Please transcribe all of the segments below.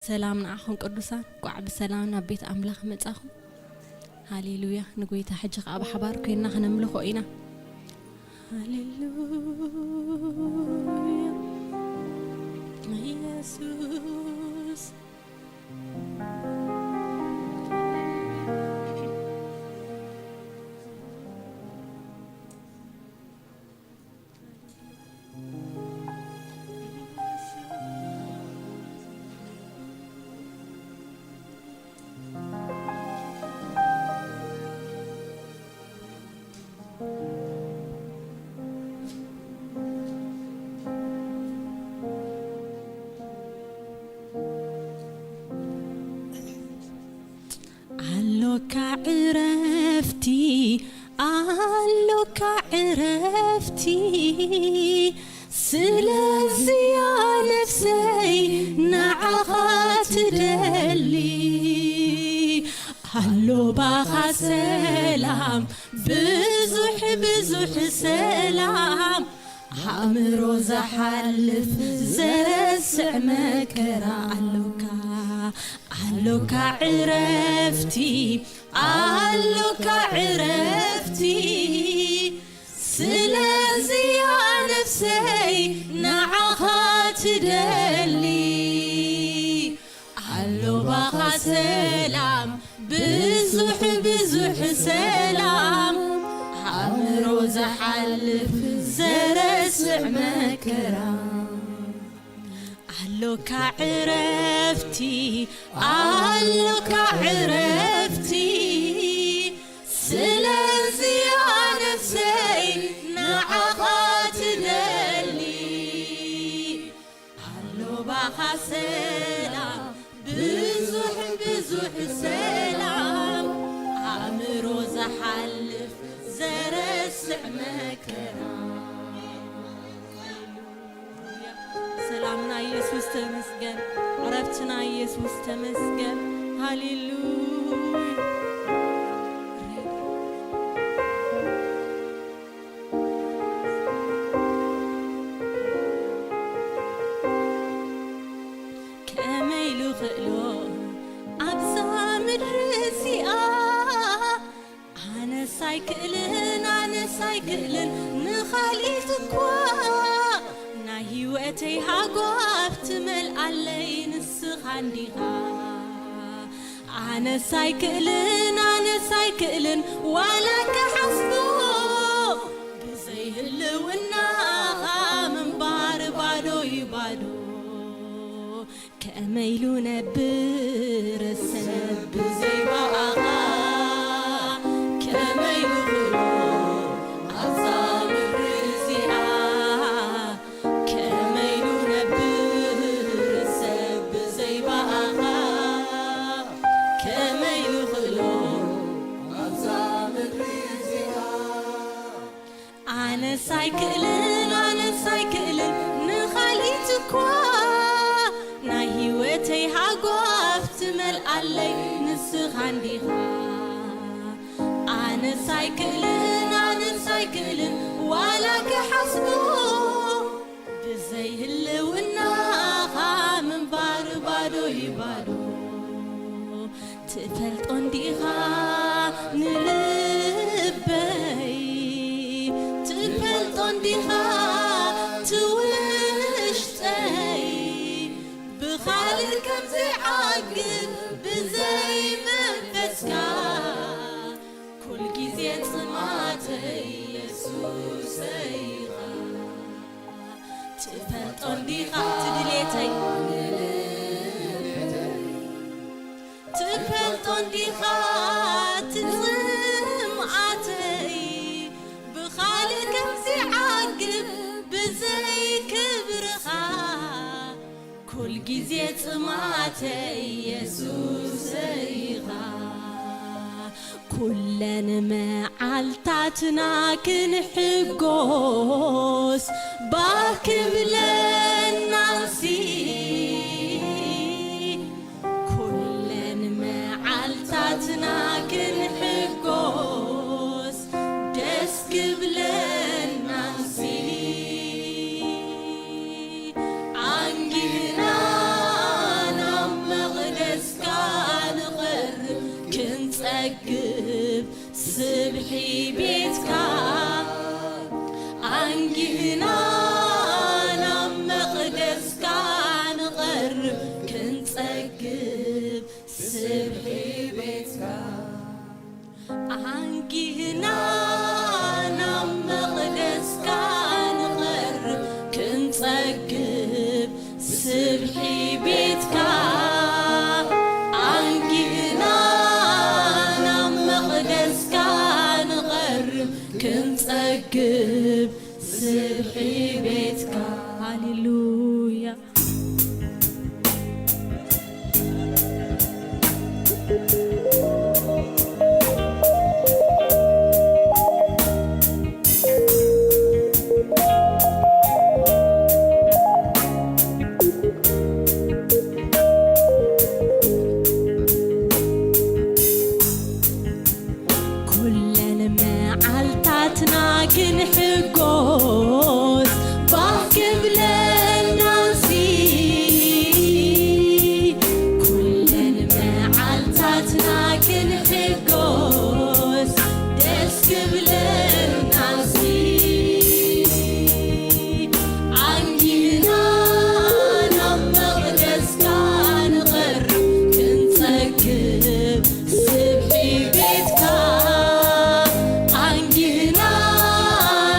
ሰላም ንዓኹም ቅዱሳን፣ እንቋዕ ብሰላም ናብ ቤት ኣምላኽ መጻኹም። ሃሌሉያ። ንጎይታ ሕጂ ኸኣ ብሓባር ኮይንና ከነምልኾ ኢና። ሃሌሉያ ኢየሱስ። ኣሎካ ዕረፍቲ፣ ኣሎካ ዕረፍቲ፣ ስለዚያ ነፍሰይ ንዓኻ ትደሊ። ኣሎ ባኻ ሰላም፣ ብዙሕ ብዙሕ ሰላም፣ ኣእምሮ ዝሓልፍ ዘረስዕ መከራ። ኣሎካ፣ ኣሎካ ዕረፍቲ፣ ኣሎካ ዕረፍቲ፣ ስለዚያ ነፍሰይ ንዓኻ ትደሊ። ኣሎ ባኻ ሰላም፣ ብዙሕ ብዙሕ ሰላም፣ ኣእምሮ ዝሓልፍ ዘረስዕ መከራ። ኣሎካ ዕረፍቲ፣ ኣሎካ ዕረፍቲ፣ ስለዚያ ነፍሰይ ንዓኻ ትደሊ። ኣሎ ባኻ ሰላም፣ ብዙሕ ብዙሕ ሰላም፣ ኣእምሮ ዝሓልፍ ዘረስዕ መከራ። ሰላምና ኢየሱስ ተመስገን፣ ዕረፍትና ኢየሱስ ተመስገን። ሃሌሉያ። ከመይ ኢሉ ክእሎ ኣብዛ ምድሪ እዚኣ? ኣነስ ኣይክእልን፣ ኣነስ ኣይክእልን ንኻልኢት እኳ። ናይ ህይወተይ ሃጓፍ ትመልኣለይ ንስኻ እንዲኻ። ኣነስ ኣይክእልን፣ ኣነስ ኣይክእልን ዋላ ክሓስቦ። ብዘይ ህልውናኻ ምንባር ባዶ እዩ ባዶ። ከመይ ኢሉ ነብር ሰብ ብዘይ ብኣኻ? ከመይ ኢሉ ክሎ ኣብዛ ምድሪ እዚኣ? ከመይ ኢሉ ነብር ሰብ ብዘይ ብኣኻ? ከመይ ኢሉ ክሎ ኣብዛ ምድሪ እዚኣ? ኣነስ ኣይክእልን፣ ኣነስ ኣይክእልን ንኻልኢት እኳ። ናይ ህይወተይ ሃጓፍ ትመልኣለይ ንስኻ እንዲኻ። ኣነስ ኣይክእልን፣ ኣነስ ኣይክእልን ዋላ ክሓስቦ። ብዘይ ህልውናኻ ምንባር ባዶ እዩ ባዶ። ትፈልጦ እንዲኻ ንልበይ፣ ትፈልጦ እንዲኻ ትውሽጠይ። ብኻልእ ከም ዘይዓግብ ብዘይ መንፈስካ፣ ኩል ግዜ ጽማተይ የሱሰይ ኢኻ። ትፈልጦ እንዲኻ ትድሌተይ፣ ትፈልጦ እንዲኻ ትጽምኣተይ። ብኻልእ ከም ዘይዓግብ ብዘይ ክብርኻ፣ ኩል ግዜ ጽማተይ የሱሰይ ኢኻ። ኩለን መዓልታትና ክንሕጎስ ባህ ክብለናሲ፣ ኩለን መዓልታትና ክንሕጎስ ደስ ክብለናሲ፣ ኣንጊህና ናብ ስብሒ ቤትካ ኣንጊህና ናብ መቕደስካ ንቐርብ ክንጸግብ ስብሒ ቤትካ ኣንጊህና ናብ መቕደስካ ንቐርብ ክንጸግብ ስብሒ ቤትካ ኣንጊህና ናብ መቕደስካ ንቐርብ ክንጸግብ ስብሒ ቤትካ። ሃሌሉያ። ኩለን መዓልታትና ክንሕጎስ ባህ ክብለናሲ። ኩለን መዓልታትና ክንሕጎስ ደስ ክብለናሲ። ኣንጊህና ናብ መቕደስካ ንቐርብ ክንጸግብ ስብሒ ቤትካ ኣንጊህና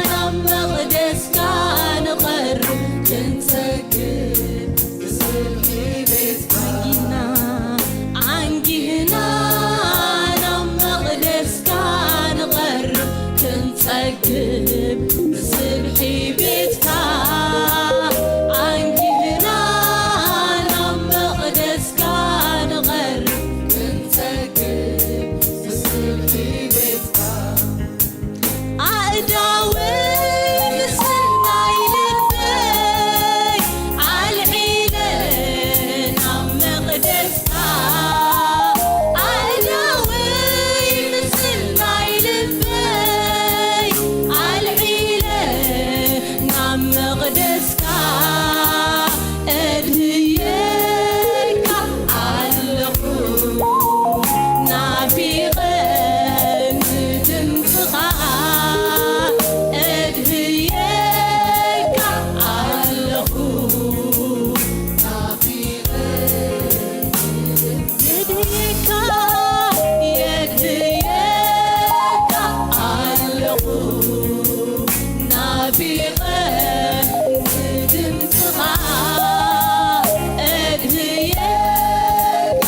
ናብ መቕደስካ ንቐርብ ክንጸግብ ስብሒ ቤትካ ኣንጊህና ኣንጊህና ናብ መቕደስካ ንቐርብ ክንጸግብ ስብሒ ቤትካ ኣንጊህና ናብ መቕደስካ ንቐርብ ክንጸግብ ስብሒ ቤትካ ኣእዳወይ ምስናይ ልበይ ኣልዒለ ናብ መቕደስካ ኣእዳወይ ምስናይ ልበይ ኣልዒለ ናብ መቕደስካ እድህየካ ኣለኹ ናፊቐ ንድምፅኻ እድህየካ ኣለኹ ናፊቐ የድህየካ የድህየካ ኣለኹ ናፊቐ ንድምፅኻ እድህየካ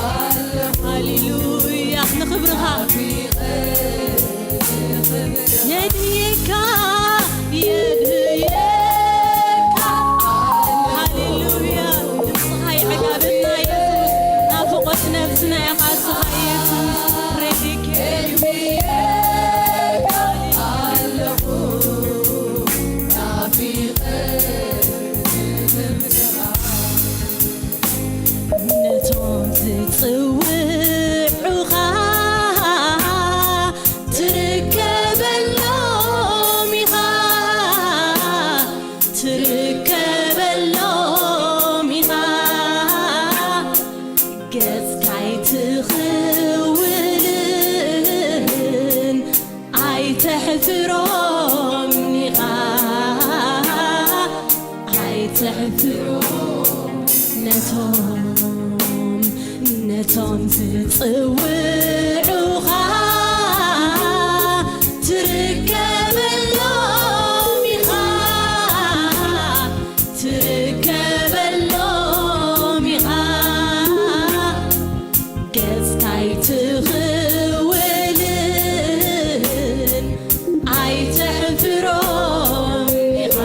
ኣለኹ። ሃሌሉያ ንኽብርኻ የድህየካ የድህየካ። ሃሌሉያ ድምፅኻ ይዕጋበና የሱስ ናፍቖት ነብስና ኢኻ ንስኻ የሱስ ሬዲክ ነቶም ዝጽውዑኻ ትርከበሎም ኢኻ ትርከበሎም ኢኻ ገጽካ ኣይትኽውልን ኣይተሕፍሮም ኢኻ ኣይተሕፍሮም ነቶም ነቶም ዝጽውዑኻ ትርከበሎም ኢኻ ትርከበሎም ኢኻ ገጽካ ኣይትኽውልን ኣይተሕፍሮም ኢኻ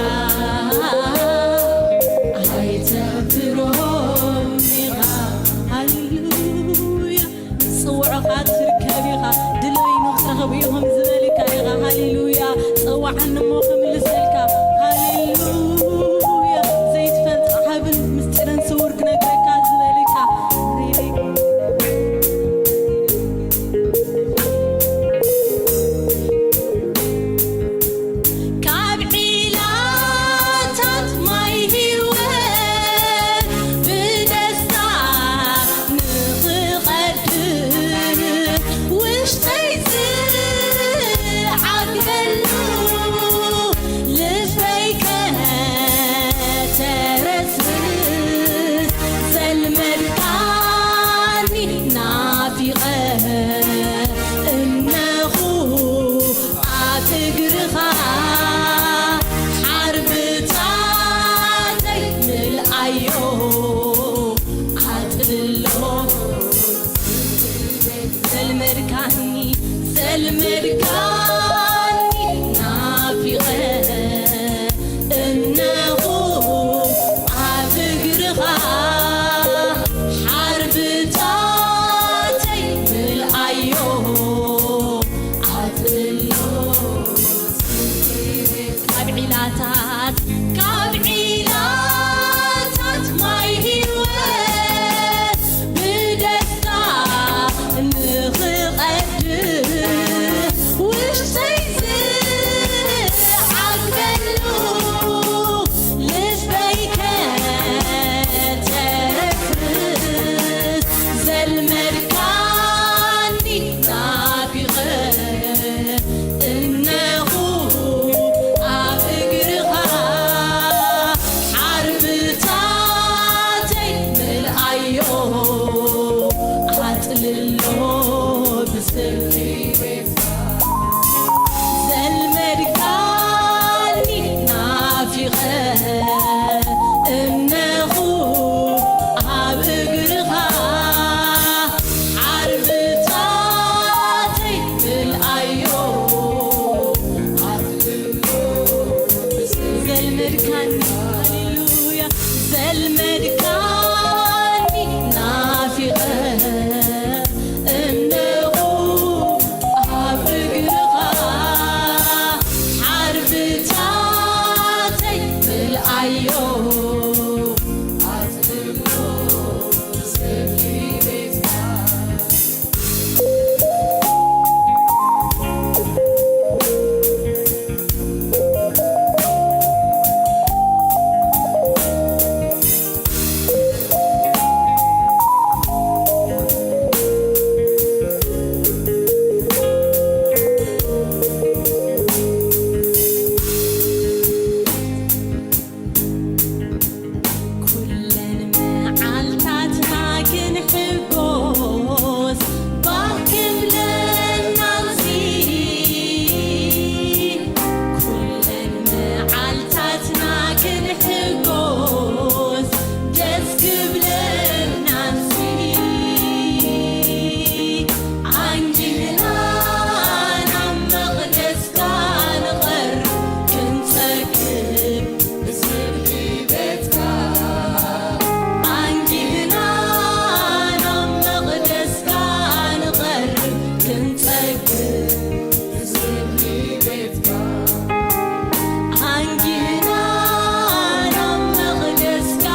ኣይተሕፍሮም ኢኻ ሃሌሉያ ዝጽውዑኻ ትርከብ ኢኻ ድለዩ ንኽትረኽቡ ኢኹም ዝበልካ ኢኻ ሃሌሉያ ዘልመድካኒ፣ ዘልመድካኒ ናፊቐ እነኹ ኣብ እግርኻ ሓርብታተይ ምልኣዮ ኣትሎ ካብ ዒላታት ካብ ዒላታት ማይ ህይወት ብደስታ ንኽቐድስ ውሽጠይ ዝዓግበሉ ልበይ ከተርፍ ዘልመድካኒ ናፊቐ እነኹ ኣብ እግርኻ ሓርብታተይ ምልኣዮ ኣጥልሎ ብስርሒ ዘልመድካኒ ናፊቐ እነኹ ኣብ እግርኻ ዓርብታተይ ምልኣዮ ኣትሎ ዘልመድካኒ፣ ሃሌሉያ፣ ዘልመድካኒ ናፊቐ እነኹ ኣብ እግርኻ ዓርብታተይ ምልኣዮ ኣትሎ ኩለን መዓልታትና ክንሕጎስ ባህ ክብለና እዚ። ኩለን መዓልታትና ክንሕጎስ ደስ ክብለና እዚ። ኣንጊህና ናብ መቕደስካ ንቐርብ ክንጸግብ ብስብሒ ቤትካ ኣንጊህና ናብ መቕደስካ ንቐርብ ክንጸግብ ብስብሒ ቤትካ ኣንጊህና ናብ መቕደስካ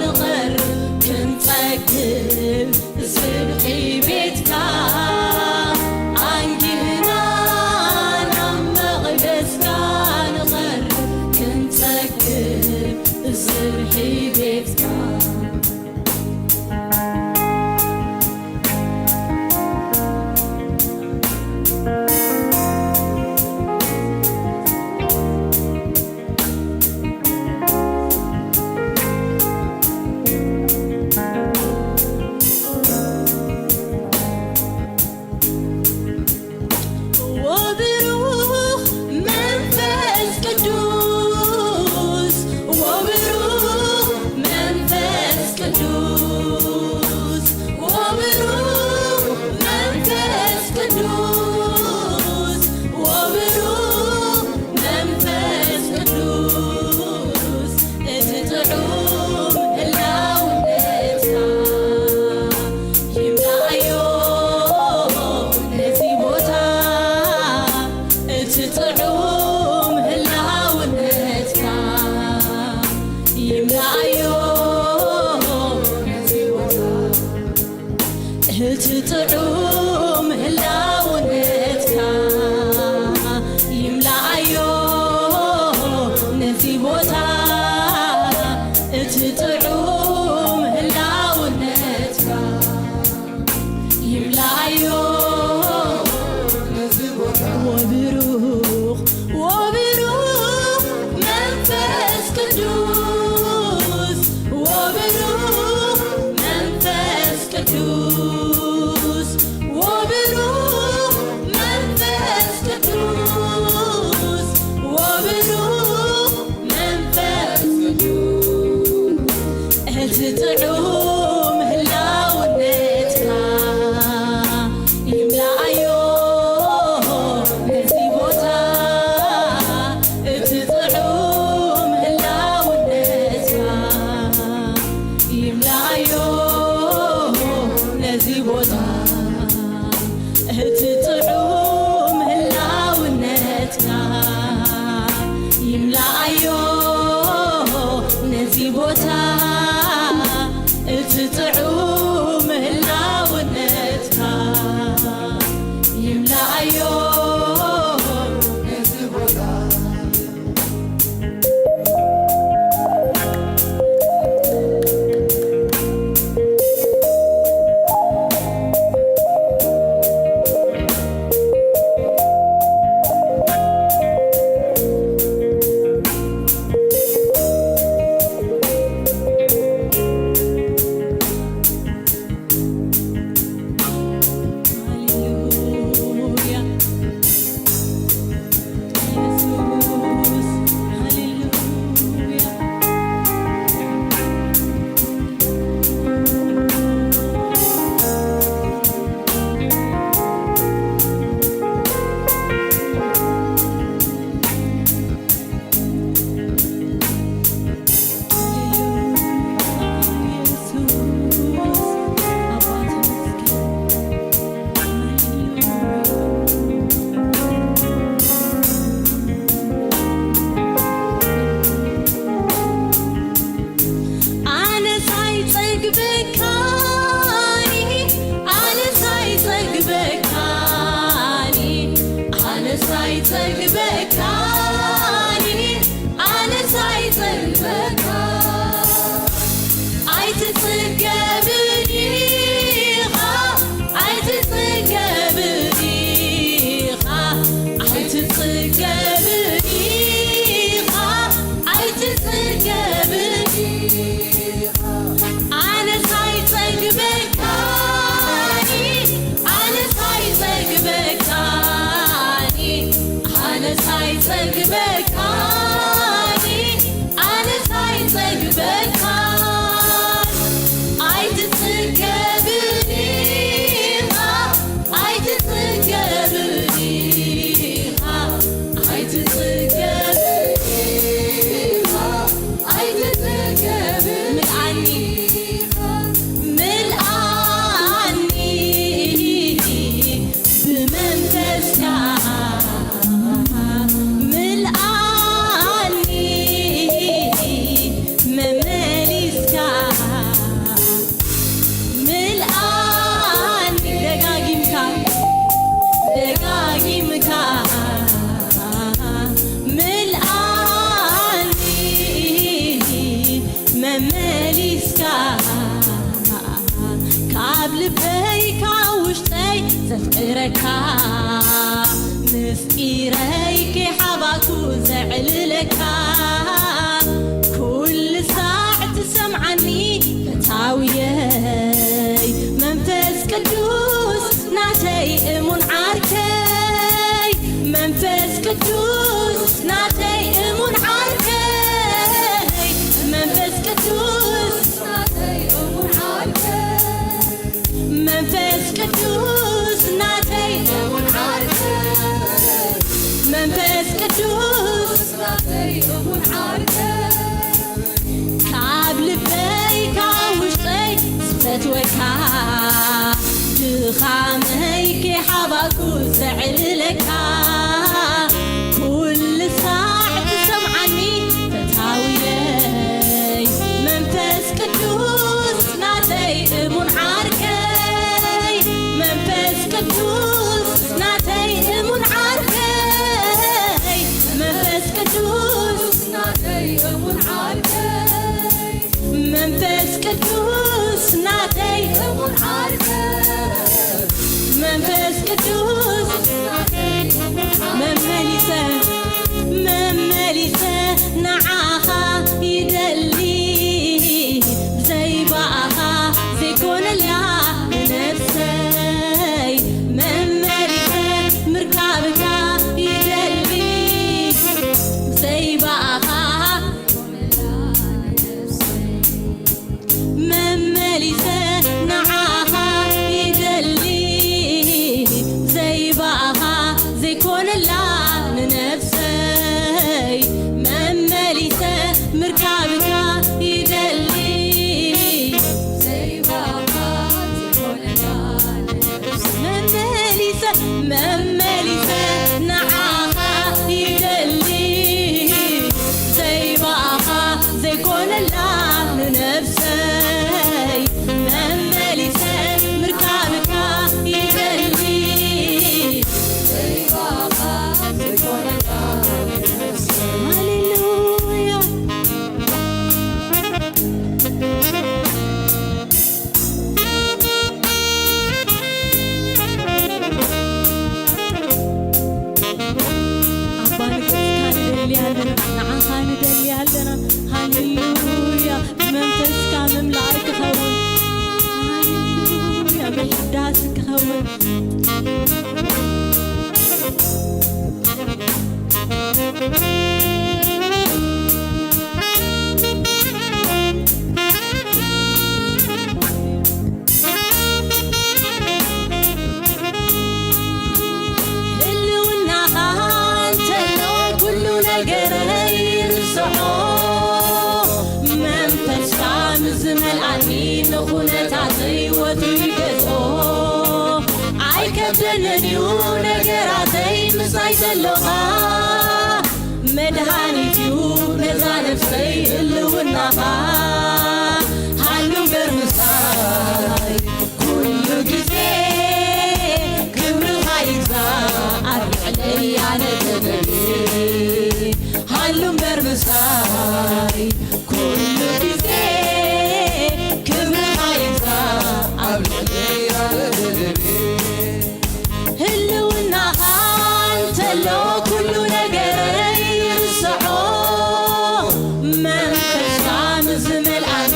ንቐርብ ክንጸግብ ስብሒ ቤትካ ኣንጊህና ናብ መቕደስካ ንቐርብ ክንጸግብ ስብሒ ቤትካ ወብሩኽ መንፈስ ቅዱስ፣ ወብሩኽ መንፈስ ቅዱስ፣ ወብሩኽ መንፈስ ቅዱስ፣ ወብሩኽ መንፈስ ቅዱስ፣ እቲ ጥዑም ህላውነትካ ይምልኣዮ ነዚ ቦታ፣ እቲ ጥዑም ህላውነትካ ይምልኣዮ ነዚ ቦታ። እቲ ጥዑም ህላውነትካ ይምልኣዮ ነዚ ቦታ፣ እቲ ጥዑም ህላውነትካ ይምልኣዮ ነዚ ቦታ። ወብሩኽ፣ ወብሩኽ መንፈስ ቅዱስ፣ ወብሩኽ መንፈስ ቅዱስ፣ ልበይ ካብ ውሽጠይ ዘፍቅረካ፣ ምስጢረይ ከይሓባእኩ ዘዕልለካ፣ ኩሉ ሳዕ ትሰምዓኒ ፈታውየይ። መንፈስ ቅዱስ ናተይ እሙን ዓርከይ፣ መንፈስ ቅዱስ ናተይ እሙን ዓርከይ፣ መንፈስ ቅዱስ ናተይ እሙን ዓርከይ፣ መንፈስ ቅዱስ ናተይ እሙን ዓርከይ፣ መንፈስ ቅዱስ ናተይ እሙን ዓርከይ። ካብ ልበይ ካብ ውሽጠይ ዝፈትወካ፣ ድኻመይ ከይሓባእኩ ዘዕልለካ፣ ኩሉ ሳዕ ትሰምዓኒ ፈታውየይ። መንፈስ ቅዱስ ናተይ እሙን ዓርከይ፣ መንፈስ ቅዱስ ናተይ እሙን ዓርከይ፣ መንፈስ ቅዱስ ናተይ እሙን ዓርከይ፣ መንፈስ ቅዱስ ናተይ እሙን ዓርከይ፣ መንፈስ ቅዱስ መመሊሰ፣ መመሊሰ ንዓኻ ይደሊ፣ ብዘይ ብኣኻ ዘይኮነላ ነፍሰይ፣ መመሊሰ ምርካብካ ይደሊ፣ ብዘይ ብኣኻ መመሊሰ ንዓኻ ይደሊ፣ ብዘይ ብኣኻ ዘይኮነላ ንነፍሰይ፣ መመሊሰ ምርካብካ ይደሊ፣ ብዘይ ብኣኻ ዘይኮነላ ንነፍሰይ፣ መመሊሰ፣ መመሊሰ ንዓኻ ይደሊ፣ ብዘይ ብኣኻ ዘይኮነላ ንነፍሰይ፣ መመሊሰ ምርካብካ ይደሊ፣ ብዘይ ብኣኻ ዘይኮነላ ንነፍሰይ። ሃሌሉያ። ኣባ ንገስካ ንደሊ ኣለና፣ ንዓኻ ንደሊ ኣለና። ሃሌሉያ። ብመንፈስካ ምምላእ ክኸውን። ሃሌሉያ። ምሕዳስ ክኸውን። ህልውናኻ እንተሎ ኩሉ ነገረይ ይርስዖ። መንፈስካ ምስ ዝመልኣኒ ንኹነታተይ ወትሩ ይገዝኦ። ኣይከብደንን እዩ ነገራተይ ምሳይ ዘሎኻ። መድሃኒት እዩ ነዛ ነፍሰይ ህልውናኻ። ሃሉ እምበር ምሳይ ኩሉ ግዜ፣ ክብርኻ ይግዛእ ኣብ ልዕለይ ኣነ ተደልየ። ሃሉ እምበር ምሳይ ኩሉ ግዜ፣ ክብርኻ ይግዛእ ኣብ ልዕለይ ኣነ ተደልየ። ህልውናኻ እንተሎ ኩሉ ነገረይ ይርስዖ። መንፈስካ ምስ ዝመልኣኒ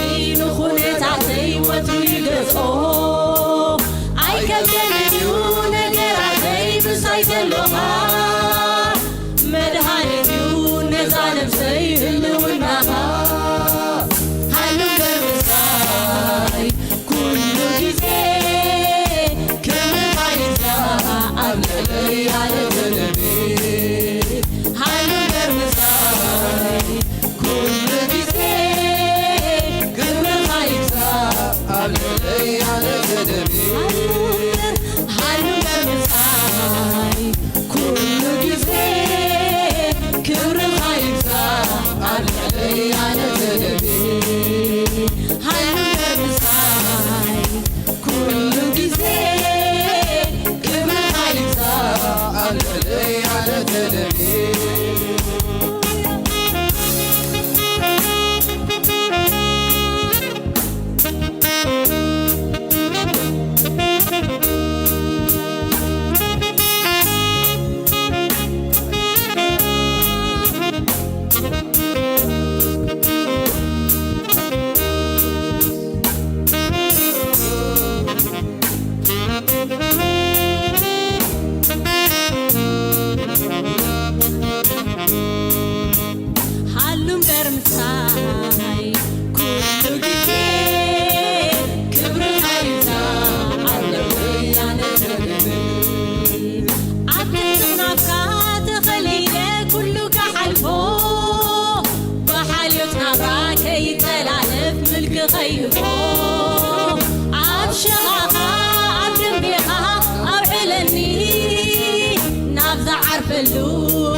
በሉ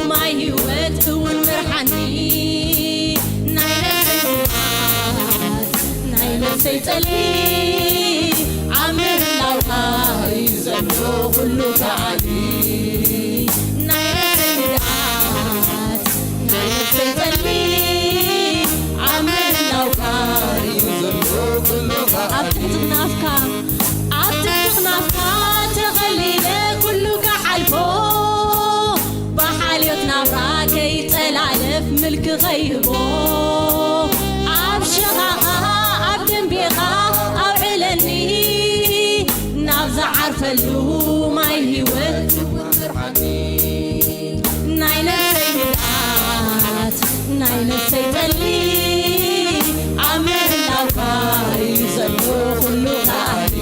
ማይ ህይወት እውን ምርሓኒ። ናይ ነፍሰይ ስብሓት፣ ናይ ነፍሰይ ጸሊ፣ ኣብ ምህላውካ እዩ ዘሎ ኩሉ ከኣሊ። ናይ ነፍሰይ ንግዓት፣ ናይ ነፍሰይ ጸሊ፣ ኣብ ምህላውካ እዩ ዘሎ ኩሉ ከኣሊ። ኣብ ትሕቲ ክናፍካ፣ ኣብ ትሕቲ ክናፍካ ተኸሊለ ኩሉ ክሓልፎ፣ ብሓልዮት ናብራ ከይጠላለፍ ምልኪ ከይህቦ፣ ኣብ ሸኻኻ ኣብ ደንቤኻ ኣውዕለኒ፣ ናብ ዝዓርፈሉ ማይ ህይወት ናይ ነፍሰይ ንግዓት፣ ናይ ነፍሰይ ጠሊ፣ ኣብ ምህላውካ እዩ ዘሎ ኩሉ ከኣሊ።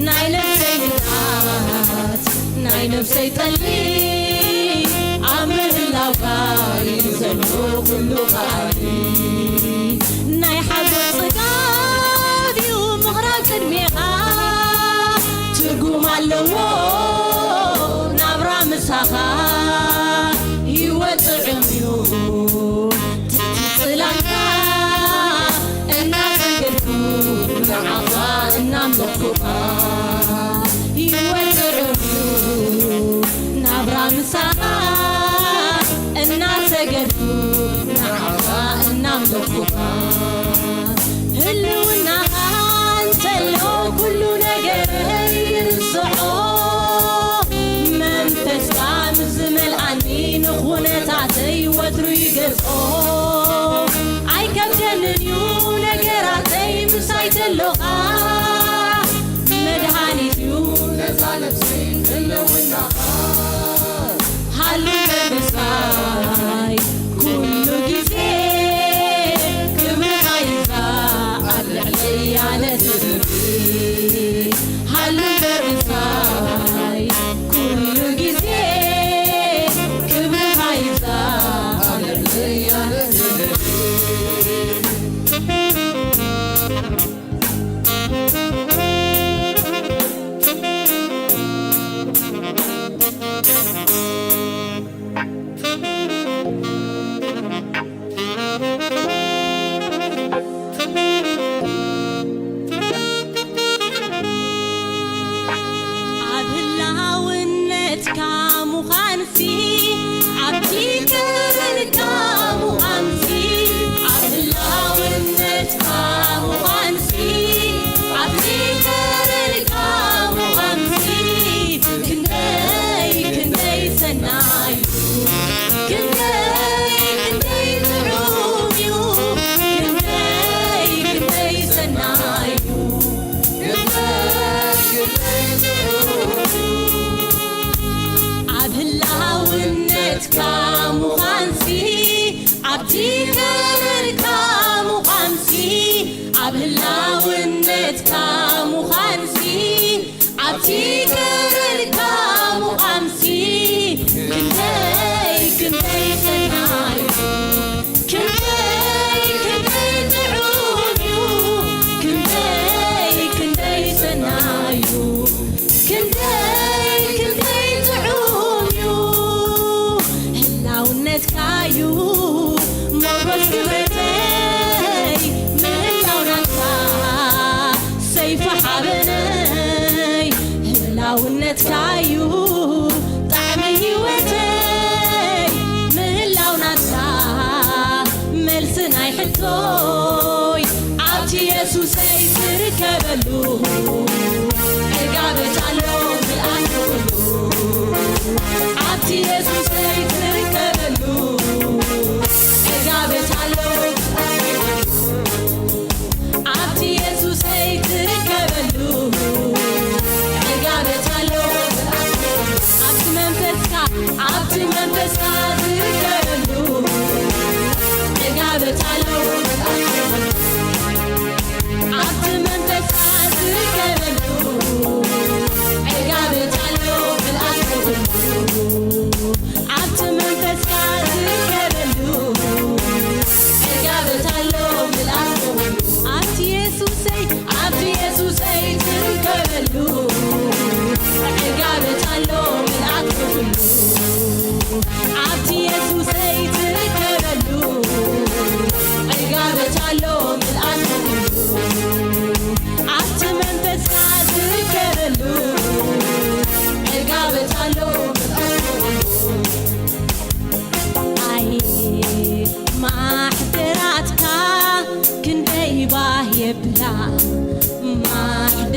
ናይ ነፍሰይ ንግዓት፣ ናይ ነፍሰይ ጠሊ፣ ኣብ ምህላውካ እዩ ዘሎ ኩሉ ከኣሊ። ናይ ሓጎስ ጽጋብ እዩ ምቕራብ ቅድሜኻ፣ ትርጉም ኣለዎ ናብራ ምሳኻ። ህይወት ጥዑም እዩ ትጽላልካ፣ እናሰገድኩ ንዓኻ እናምለኽኩኻ። ህይወት ጥዑም እዩ ናብራ ምሳኻ፣ እናሰገድኩ ንዓኻ እናምለኽኩኻ። ህልውናኻ እንተሎ ኩሉ ነገረይ ይርስዖ። መንፈስካ ምስ ዝመልኣኒ ንኹነታተይ ወትሩ ይገዝኦ። ኣይከብደንን እዩ ነገራተይ ምሳይ ተሎኻ። መድሃኒት እዩ ነዛ ነፍሰይ ህልውናኻ። ሃሉ እምበር ምሳይ ኩሉ ግዜ፣ ክብርኻ ይብዛሕ ኣብ ልዕለይ ያለ ትብሪ። ሃሉ እምበር ምሳይ ኩሉ ግዜ፣ ክብርኻ ይብዛሕ ኣብ ልዕለይ ያለ ትብሪ። ኣብ ህላውነትካ ምዃንሲ፣ ኣብቲ ክብርካ ምዃንሲ፣ ኣብ ህላውነትካ ምዃንሲ፣ ኣብቲ ክብርካ ምዃንሲ፣ ክንደይ ክንደይ ሰናይ እዩ፣ ክንደይ ክንደይ ጥዑም እዩ፣ ክንደይ ክንደይ ሰናይ እዩ። ኣብ ህላውነትካ ምዃንሲ፣ ኣብቲ ክብርካ ምዃንሲ፣ ኣብ ህላውነትካ ምዃንሲ፣ ኣብቲ ክብርካ ምዃንሲ፣ ክንደይ ክንደይ ሰናይ እዩ። ክንደይ ክንደይ ጥዑም እዩ፣ ክንደይ ክንደይ ሰናይ እዩ፣ ክንደይ ክንደይ ጥዑም እዩ። ህላውነትካ እዩ ሞገስ ክብረተይ፣ ምህላው ናትካ ሰይፊ ሓበነይ። ህላውነትካ እዩ ጣዕሚ ህይወተይ፣ ምህላው ናትካ መልሲ ናይ ሕቶይ። ኣብቲ የሱሰይ ትርከበሉ ዕጋበት ኣሎ ምልኣት ኩሉ። ኣብቲ የሱሰይ ትርከበሉ ዕጋበት ኣሎ። ኣብቲ የሱሰይ ትርከበሉ ዕጋበት ኣሎ። ኣብቲ መንፈስካ፣ ኣብቲ መንፈስካ ትርከበሉ ዕጋበት ኣሎ። ኣብቲ መንፈስካ ትርከበሉ ዕጋበት ኣሎ። ኣብቲ መንፈስካ ትርከበሉ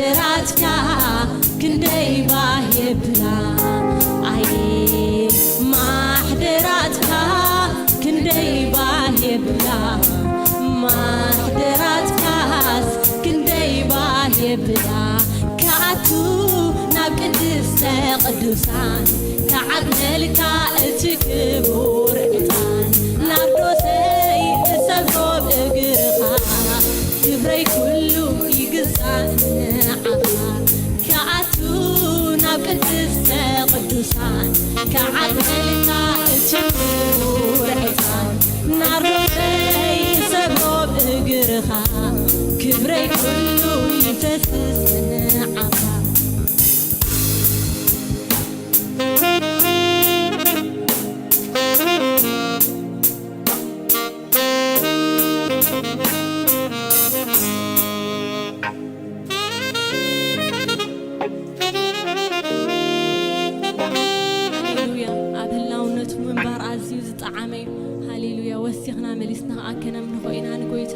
ማሕደራትካ ክንደይ ባህ የብላ፣ ኣየ ማሕደራትካ ክንደይ ባህ የብላ፣ ማሕደራትካስ ክንደይ ባህ የብላ። ክኣቱ ናብ ቅድስተ ቅዱሳን ክዓጥነልካ እቲ ክቡር ዕጣን፣ ናርዶሰይ እሰብሮ ብእግርኻ ክብረይ ኩሉ ይግዛእ ንዓኻ። ክኣቱ ናብ ቅድስተ ቅዱሳን ክዓጥነልካ እቲ ክቡር ዕጣን፣ ናርዶሰይ እሰብሮ ብእግርኻ ክብረይ ኩሉ ይፈስስ ንዓኻ። ሃሌሉያ። ኣብ ህላውነቱ ምንባር ኣዝዩ ዝጠዓመ እዩ። ሃሌሉያ። ወሲኽና መሊስና ከኣ ከነምልኾ ኢና ንጎይታ።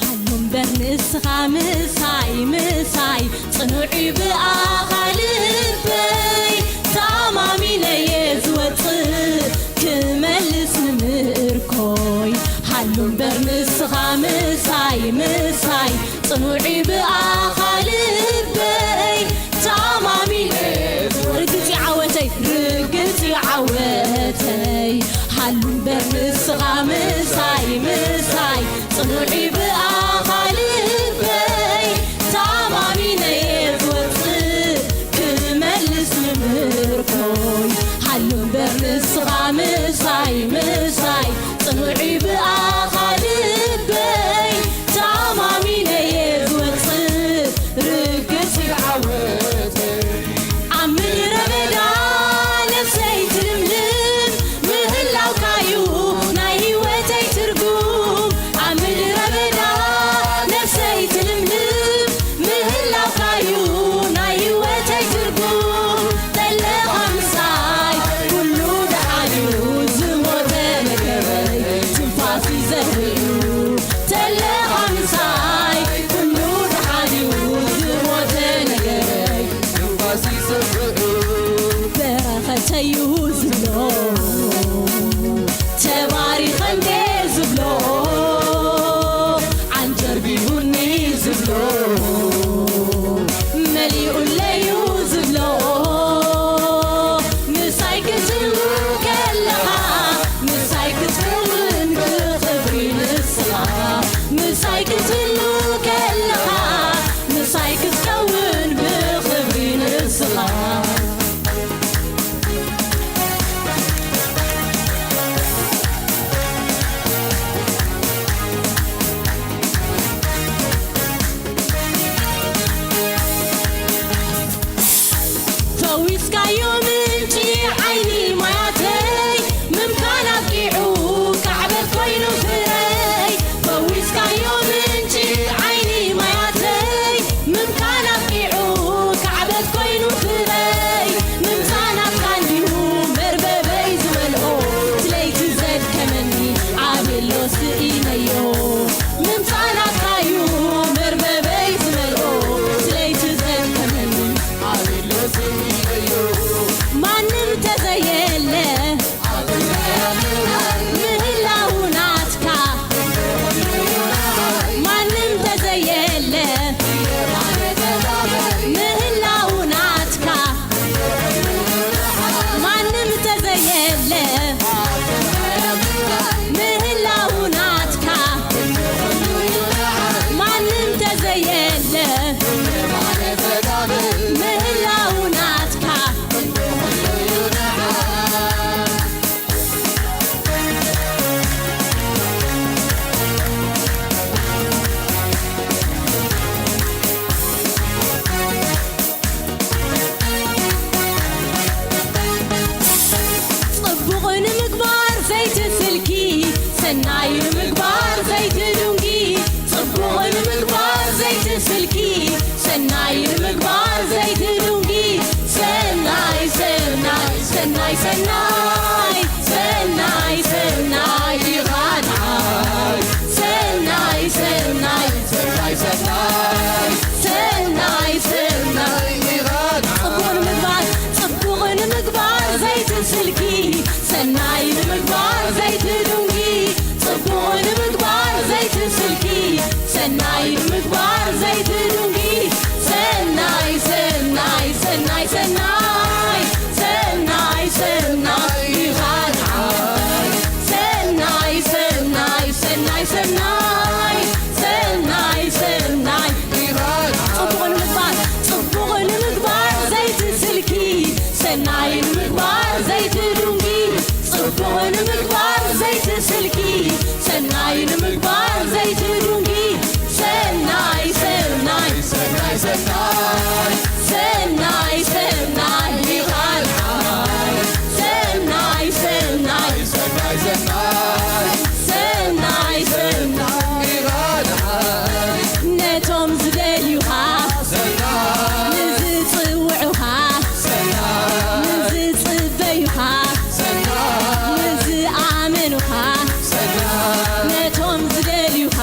ሃሉ እምበር ንስኻ ምሳይ፣ ምሳይ ጽኑዕ እዩ ብኣኻ ልበይ። ተኣማሚነየ ዝወጽእ ክመልስ ንምርኮይ። ሃሉ እምበር ንስኻ ምሳይ፣ ምሳይ ጽኑዕ እዩ ብኣኻ ልበይ። ተኣማሚነ ርግጽ እዩ ዓወተይ፣ ርግጽ እዩ ዓወተይ። ሃሉ እምበር ንስኻ ምሳይ፣ ምሳይ ጽኑዕ እዩ ብኣኻ ልበይ። ተኣማሚነየ ዝወጽእ ክመልስ ንምርኮይ። ሃሉ እምበር ንስኻ ምሳይ፣ ምሳይ ጽኑዕ እዩ ብኣኻ ልበይ። ተኣማሚነየ ዝወጽእ ርግጽ እዩ ዓወተይ። ኣብ ምድረ በዳ ነፍሰይ ትልምልም ምህላውካዩ ናይ ህይወተይ ትርጉም። ኣብ ምድረ በዳ ነፍሰይ ትልምልም ምህላውካዩ ናይ ህይወተይ ትርጉም። ተለኻ ምሳይ ኩሉ ደሓን እዩ፣ ዝሞተ ነገረይ ትንፋስ እዩ ዘርእዩ። ተለኻ ምሳይ ኩሉ ደሓን እዩ፣ ዝሞተ ነገረይ ትንፋስ እዩ ዘርእዩ። በረኸተዩ ዝብሎ፣ ተባሪኸ እንዴ ዝብሎ፣ ዓንጀርቢቡኒ ዝብሎ፣ መሊኡለዩ ዝብሎ፣ ምሳይ ክትህሉ ከለኻ፣ ምሳይ ክትከውን ብኽብሪ ንስኻ፣ ምሳይ ክትህሉ ከለኻ፣ ምሳይ ክትከውን ብኽብሪ ንስኻ። ፈዊስካዮ ምንጪ ዓይኒ ማያተይ፣ ምምካን ኣብቂዑ ካዕበት ኮይኑ ፍረይ። ፈዊስካዮ ምንጪ ሰናይ ንምግባር ዘይትድንጊ፣ ሰናይ፣ ሰናይ፣ ሰናይ፣ ሰናይ፣ ሰናይ፣ ሰናይ ኢኻ ንዓይ። ሰናይ፣ ሰናይ፣ ሰናይ፣ ሰናይ፣ ሰናይ፣ ሰናይ ኢኻ ንዓይ። ጽቡቕ ንምግባር፣ ጽቡቕ ንምግባር ዘይትስልኪ፣ ሰናይ ንምግባር ዘይትድንጊ፣ ጽቡቕ ንምግባር ዘይትስልኪ፣ ሰናይ ንምግባር ዘይትድንጊ፣ ሰናይ፣ ሰናይ፣ ሰናይ፣ ሰናይ፣ ሰናይ፣ ሰናይ ኢኻ ንዓይ። ሰናይ፣ ሰናይ፣ ሰናይ፣ ሰናይ፣ ሰናይ፣ ሰናይ ኢኻ ንዓይ። ነቶም ዝደልዩኻ፣ ንዝጽውዑኻ፣ ንዝጽበዩኻ፣ ንዝኣመኑኻ፣ ነቶም ዝደልዩኻ፣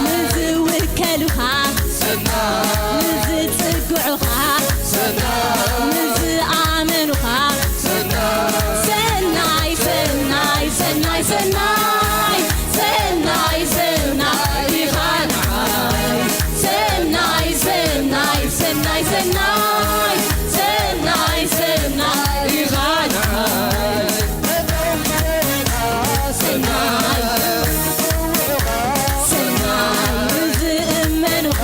ንዝውከሉኻ፣ ንዝጽግዑኻ፣ ንዝኣመኑኻ፣ ሰናይ፣ ሰናይ፣ ሰናይ፣ ሰናይ፣ ሰናይ፣ ሰናይ ኢኻ ንዓይ። ሰናይ፣ ሰናይ፣ ሰናይ፣ ሰናይ፣ ሰናይ፣ ሰናይ ኢኻ ንዓይ። ሰናይ፣ ሰናይ ንዝእመኑኻ፣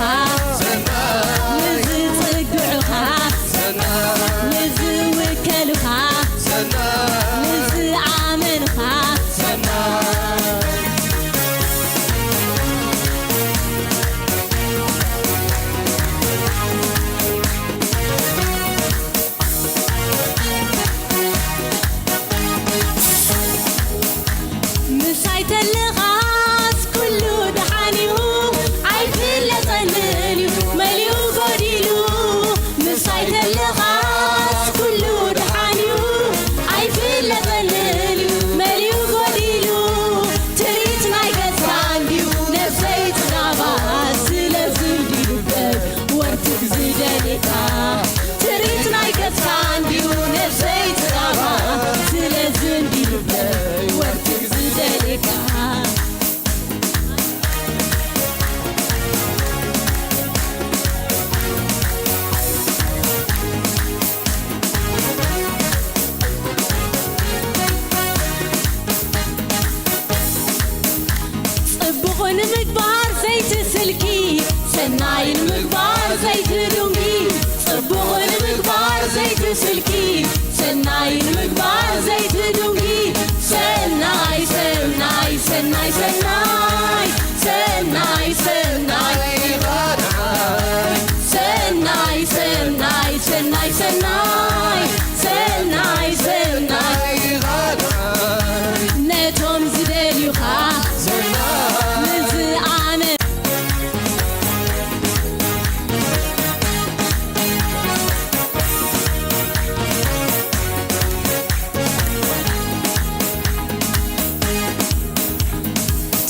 ንዝጽግዑኻ፣ ንዝውከሉኻ፣ ንዝኣመኑኻ፣ ምሳይ ተለኻስ ኩሉ ደሓን እዩ፣ ኣይፍለጠንን እዩ መሊኡ ጎዲሉ። ምሳይ ተለኻስ ኩሉ ደሓን እዩ፣ ኣይፍለጠንን እዩ መሊኡ ጎዲሉ። ትርኢት ናይ ገጽካ እንድዩ ነብሰይ ጽጋባ፣ ስለዚ እንድዩ ልበይ ወርትግ ዝደልየካ። ትርኢት ናይ ገጽካ እንድዩ ነብሰይ ጽጋባ፣ ስለዚ እንድዩ ልበይ ወርትግ ዝደልየካ። ጽቡቕ ንምግባር ዘይትስልኪ፣ ሰናይ ንምግባር ዘይትዱንጊ። ጽቡቕ ንምግባር ዘይትስልኪ፣ ሰናይ ንምግባር ዘይትዱንጊ። ሰናይ፣ ሰናይ፣ ሰናይ፣ ሰናይ፣ ሰናይ፣ ሰናይ፣ ሰናይ፣ ሰናይ፣ ሰናይ፣ ሰናይ፣ ሰናይ፣ ሰናይ ነቶም ዝደልዩኻ ንዝኣመ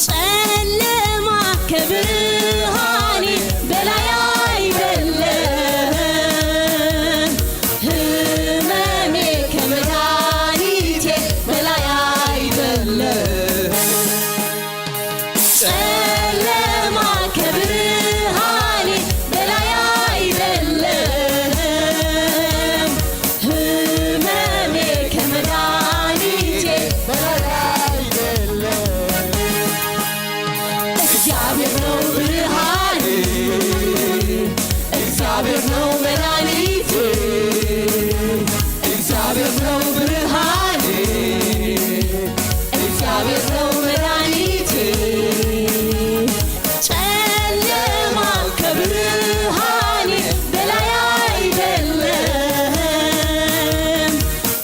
ጨለማ ከብርሃኔ በላይ ኣይደለም፣ ህመሜ ከመድኃኒቴ በላይ ኣይደለም። ጨለማ ከብርሃኔ በላይ አይደለም፣ ህመሜ ከመድኃኒቴ በላይ አይደለም። እግዚአብሔር ነው ብርሃኔ፣ እግዚአብሔር ነው መድኃኒቴ፣ እግዚአብሔር ነው ብርሃኔ፣ እግዚአብሔር ነው መድኃኒቴ። ጨለማ ከብርሃኔ በላይ አይደለም፣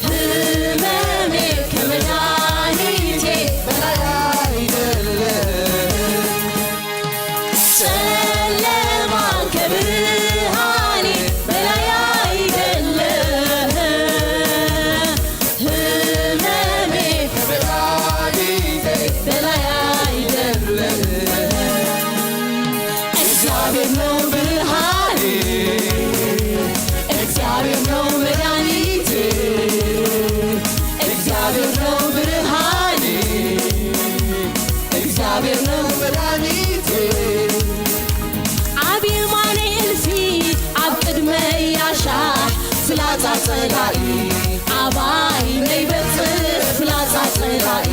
ህመሜ ከመድኃኒቴ በላይ አይደለም። ጨለማ ከብርሃኔ በላይ አይደለም፣ ህመሜ ከመድኃኒቴ በላይ አይደለም። እግዚአብሔር ነው ብርሃኔ፣ እግዚአብሔር ነው መድኃኒቴ፣ እግዚአብሔር ነው ብርሃኔ፣ እግዚአብሔር ነው መድኃኒቴ። ጸላኢ ኣባይ ነይበጽሕ ፍላጻ ጸላኢ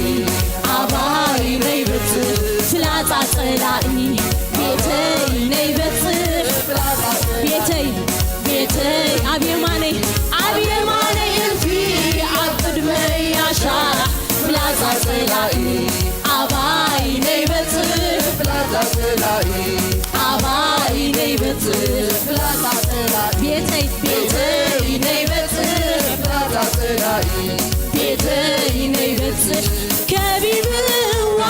ኣባይ ነይበጽሕ ፍላጻ ጸላኢ ቤተይ ነይበጽሕ ቤተይ ቤተይ ኣብ የማነይ ኣብ የማነይ እልፊ ኣብ ቅድመይ ኣሻሕ ፍላጻ ጸላኢ ኣባይ ነይበጽሕ ፍላጻ ጸላኢ ኣባይ ነይበጽሕ ፍላጻ ጸላኢ ቤተይ ቤተይ ነይበጽሕ ፍላጻ ጸላኢ ቤተይ ነይበጽሕ ከቢብዋ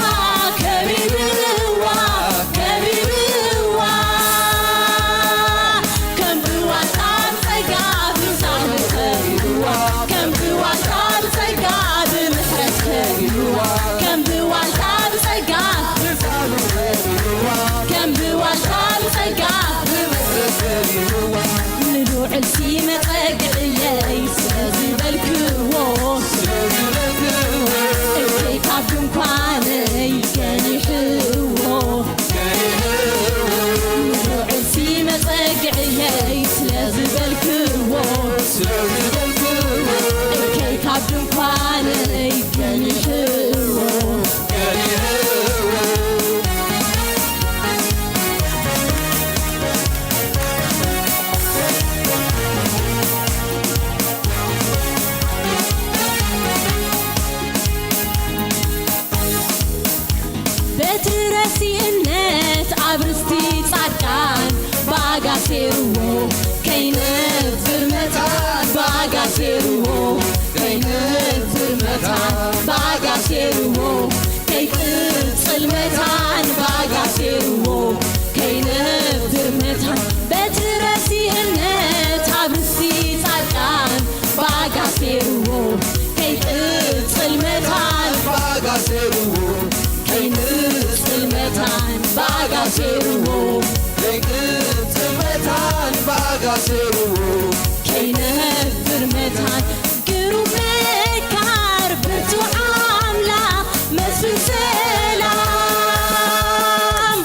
ከቢብዋ ከቢብዋ ከም ብዋልታ ብጸጋ ብሳህሉ ከቢብዋ ከም ብዋልታ ብጸጋ ብምሕረት ከቢብዋ ከም ብዋልታ ብጸጋ ከም ብዋልታ ብጸጋ ንልዑል ሲ መጸግዕየይ ስለ ዝበልክዎ እከይ ካብ ድንኳነይ ገኒሕዎ ንልዑል ሲ መጸግዕየይ ስለ ዝበልክዎ እከይ ካብ ድንኳነይ ገኒሕዎ በቲ ረሲእነት ኣብ ርስቲ ጻድቃን ብኣጋ ሴርዎ ከይነብር መታን ብኣጋ ሴርዎ ከይነብር መታን ብኣጋ ሴርዎ ከይቅጽል መታን ብኣጋ ሴርዎ ከይነብር መታን በቲ ረሲእነት ኣብ ርስቲ ጻድቃን ብኣጋ ሴርዎ ከይቅጽል መታን ብኣጋ ሴርዎ ከይንጽል መታን ብኣጋ ሴርዎ ከይንጽል መታን ብኣጋ ሴርዎ ከይነብር መታን ግሩም መካር ብርቱዕ ኣምላኽ መስፍን ሰላም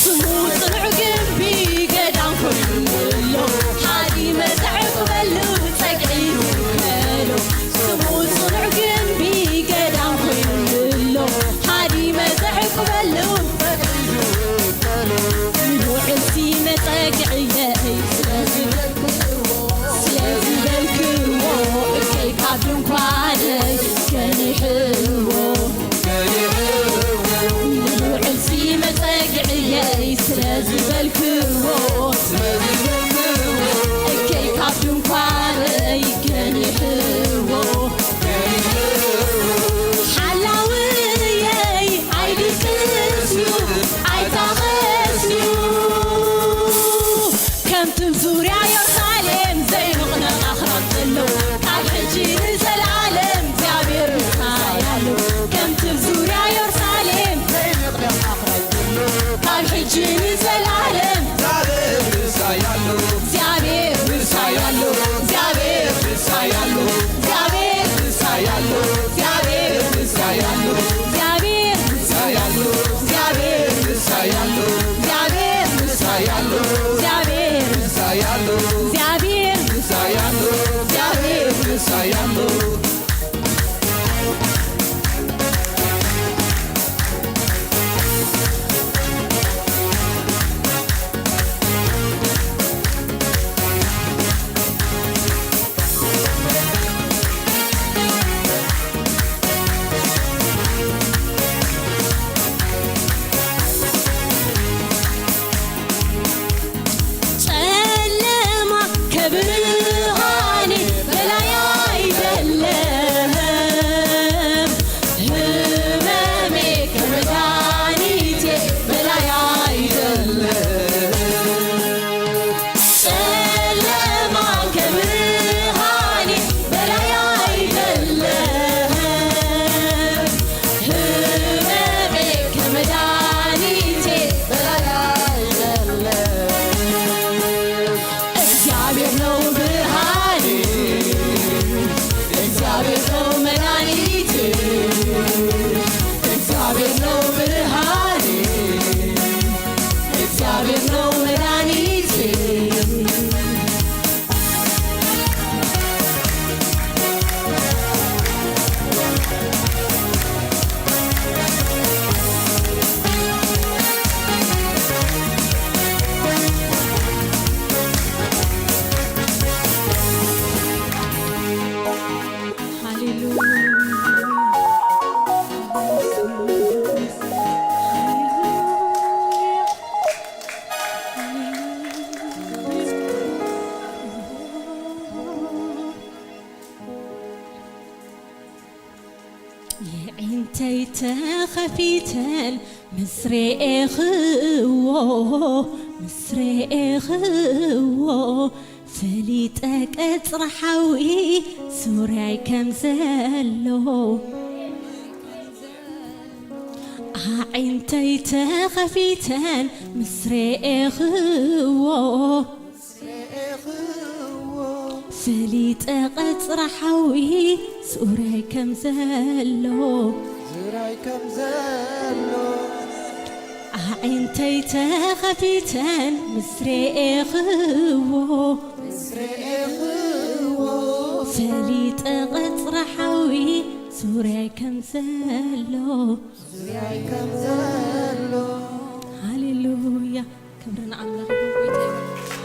ስሙ ጽኑዕ ግንቢ ገዳም ኮይኑ ኣሎ ሃዲመ ዘዕቁበሉ ጸግዒ ይውከሎ ስሙ ጽኑዕ ግንቢ ገዳም ኮይኑ ኣሎ ሃዲመ ዘዕቁበሉ ንውዕልቲ መጸግዕየይ ስለዝበልክዎ እከይ ካብ ድንኳነይ ገኒሕዎ ንውዕልቲ መጸግዕየይ ስለዝበልክዎ እከይ ካብ ድንኳነይ ገኒሕዎ ሓላውየይ ኣይድቅስዩ ኣይታኸስዩ ከምቲ ዙርያ ዮርሳሌም ዘይንቕነቕ ኣኽራን ዘሎ ካብ ሕጂ ንዘለዓለም እግዚኣብሔር ምሳይ ኣሎ ከምቲ ዙርያ ዮርሳሌም ካብ ሕጂ ንዘለዓለም ተኸፊተን ምስ ርኤኽዎ፣ ምስ ርኤኽዎ፣ ፈሊጠ ቀጽሪ ሓዊ ዙርያይ ከም ዘሎ። ኣዒንተይ ተኸፊተን ምስ ርኤኽዎ፣ ፈሊጠ ቀጽሪ ሓዊ ዙርያይ ከም ዘሎ። ዙርያይ ከም ዘሎ። ኣዒንተይ ተኸፊተን ምስ ርኤኽዎ፣ ምስ ርኤኽዎ፣ ፈሊጠ ቀጽሪ ሓዊ ዙርያይ ከም ዘሎ። ዙርያይ ከም ዘሎ። ሃሌሉያ። ክብሪ ንኣምላኽ ይኹን። ጎይታ ይባርክ።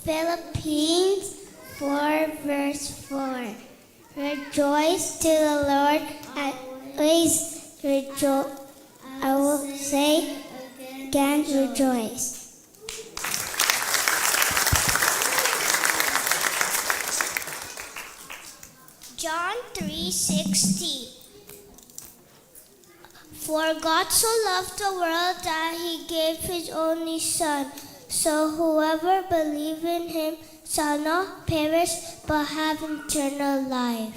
Philippians four, verse four. Rejoice to the Lord always. Rejo- I will say again, rejoice. John three sixty. For God so loved the world that he gave his only Son, so whoever believes in him shall not perish but have eternal life.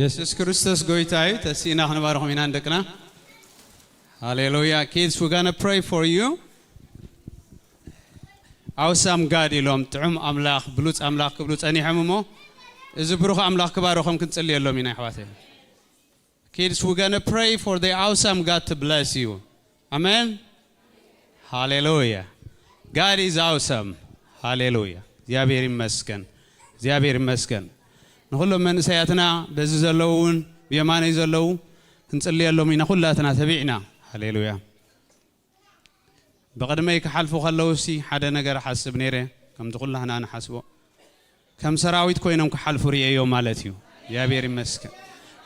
የሱስ ክርስቶስ ጎይታ እዩ። ተሲእና ክንባርኾም ኢና ንደቅና። ሃሌሉያ። Kids, we're gonna pray for you. Awesome God ኢሎም፣ ጥዑም ኣምላኽ፣ ብሉጽ ኣምላኽ ክብሉ ጸኒሖም እሞ፣ እዚ ብሩኽ ኣምላኽ ክባርኾም ክንጽልየሎም ኢና፣ ኣሕዋተይ። Kids, we're gonna pray for the awesome God to bless you. Amen. ሃሌሉያ። God is awesome. ሃሌሉያ። እግዚኣብሔር ይመስገን። እግዚኣብሔር ይመስገን። ንኹሎም መንእሰያትና በዚ ዘለዉ እውን ብየማነይ ዘለዉ ክንጽልየሎም ኢና፣ ኩላትና ተቢዕና። ሃሌሉያ። ብቕድመይ ክሓልፉ ከለዉ ሲ ሓደ ነገር እሓስብ ነይረ፣ ከምቲ ኩላህና ንሓስቦ። ከም ሰራዊት ኮይኖም ክሓልፉ ርእየዮም ማለት እዩ። እግዚኣብሔር ይመስገን።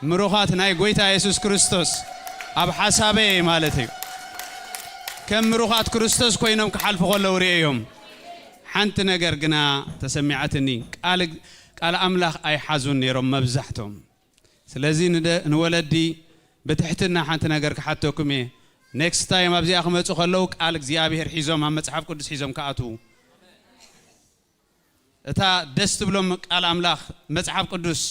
ምሩኻት ናይ ጎይታ የሱስ ክርስቶስ ኣብ ሓሳበይ ማለት እዩ። ከም ምሩኻት ክርስቶስ ኮይኖም ክሓልፉ ከለዉ ርእየዮም። ሓንቲ ነገር ግና ተሰሚዓትኒ። ቃል፣ ቃል ኣምላኽ ኣይሓዙን ነይሮም መብዛሕቶም። ስለዚ ንደ-፣ ንወለዲ ብትሕትና ሓንቲ ነገር ክሓተኩም እየ። ኔክስት ታይም ኣብዚኣ ክመጹ ከለዉ ቃል እግዚኣብሔር ሒዞም፣ ኣብ መጽሓፍ ቅዱስ ሒዞም ክኣትዉ። እታ ደስ ትብሎም ቃል ኣምላኽ መጽሓፍ ቅዱስ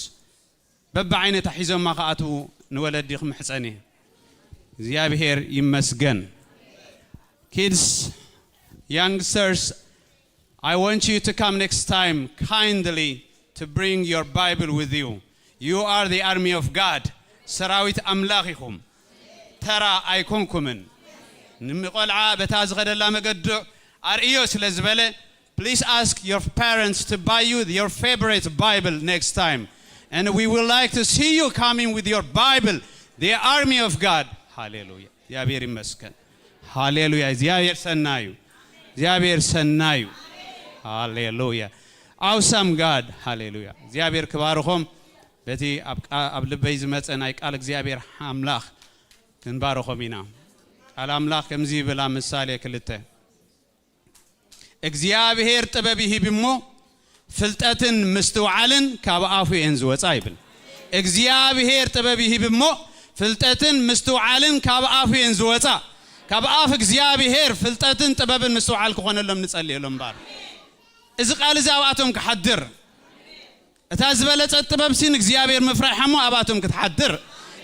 በብዓይነታ ሒዞማ ክኣትዉ ንወለዲ ክምሕጸን እየ። እግዚኣብሔር ይመስገን። Kids, youngsters, I want you to come next time kindly to bring your Bible with you. You are the army of God. ሰራዊት ኣምላኽ ኢኹም። ተራ ኣይኮንኩምን። ንቆልዓ በታ ዝኸደላ መገዲ ኣርእዮ ስለ ዝበለ፣ please ask your parents to buy you your favorite Bible next time. And we would like to see you coming with your Bible, the army of God. ሃሌሉያ። እግዚኣብሔር ይመስገን። ሃሌሉያ። እግዚኣብሔር ሰናዩ። እግዚኣብሔር ሰናዩ። ሃሌሉያ። Awesome God. ሃሌሉያ። እግዚኣብሔር ክባርኾም። በቲ ኣብ ቃ-፣ ኣብ ልበይ ዝመጸ ናይ ቃል እግዚኣብሔር ኣምላኽ ክንባርኾም ኢና። ቃል ኣምላኽ ከምዚ ይብል ኣብ ምሳሌ ክልተ፣ እግዚኣብሔር ጥበብ ይህብ እሞ ፍልጠትን ምስትውዓልን ካብ ኣፉ እየን ዝወጻ ይብል። እግዚኣብሔር ጥበብ ይህብ እሞ ፍልጠትን ምስትውዓልን ካብ ኣፉ እየን ዝወጻ። ካብ ኣፍ እግዚኣብሔር ፍልጠትን ጥበብን ምስትውዓል ክኾነሎም ንጸልየሎም እምበር። እዚ ቃል እዚ ኣብኣቶም ክሓድር። እታ ዝበለጸት ጥበብሲ ንእግዚኣብሔር ምፍራሕ እሞ ኣብኣቶም ክትሓድር።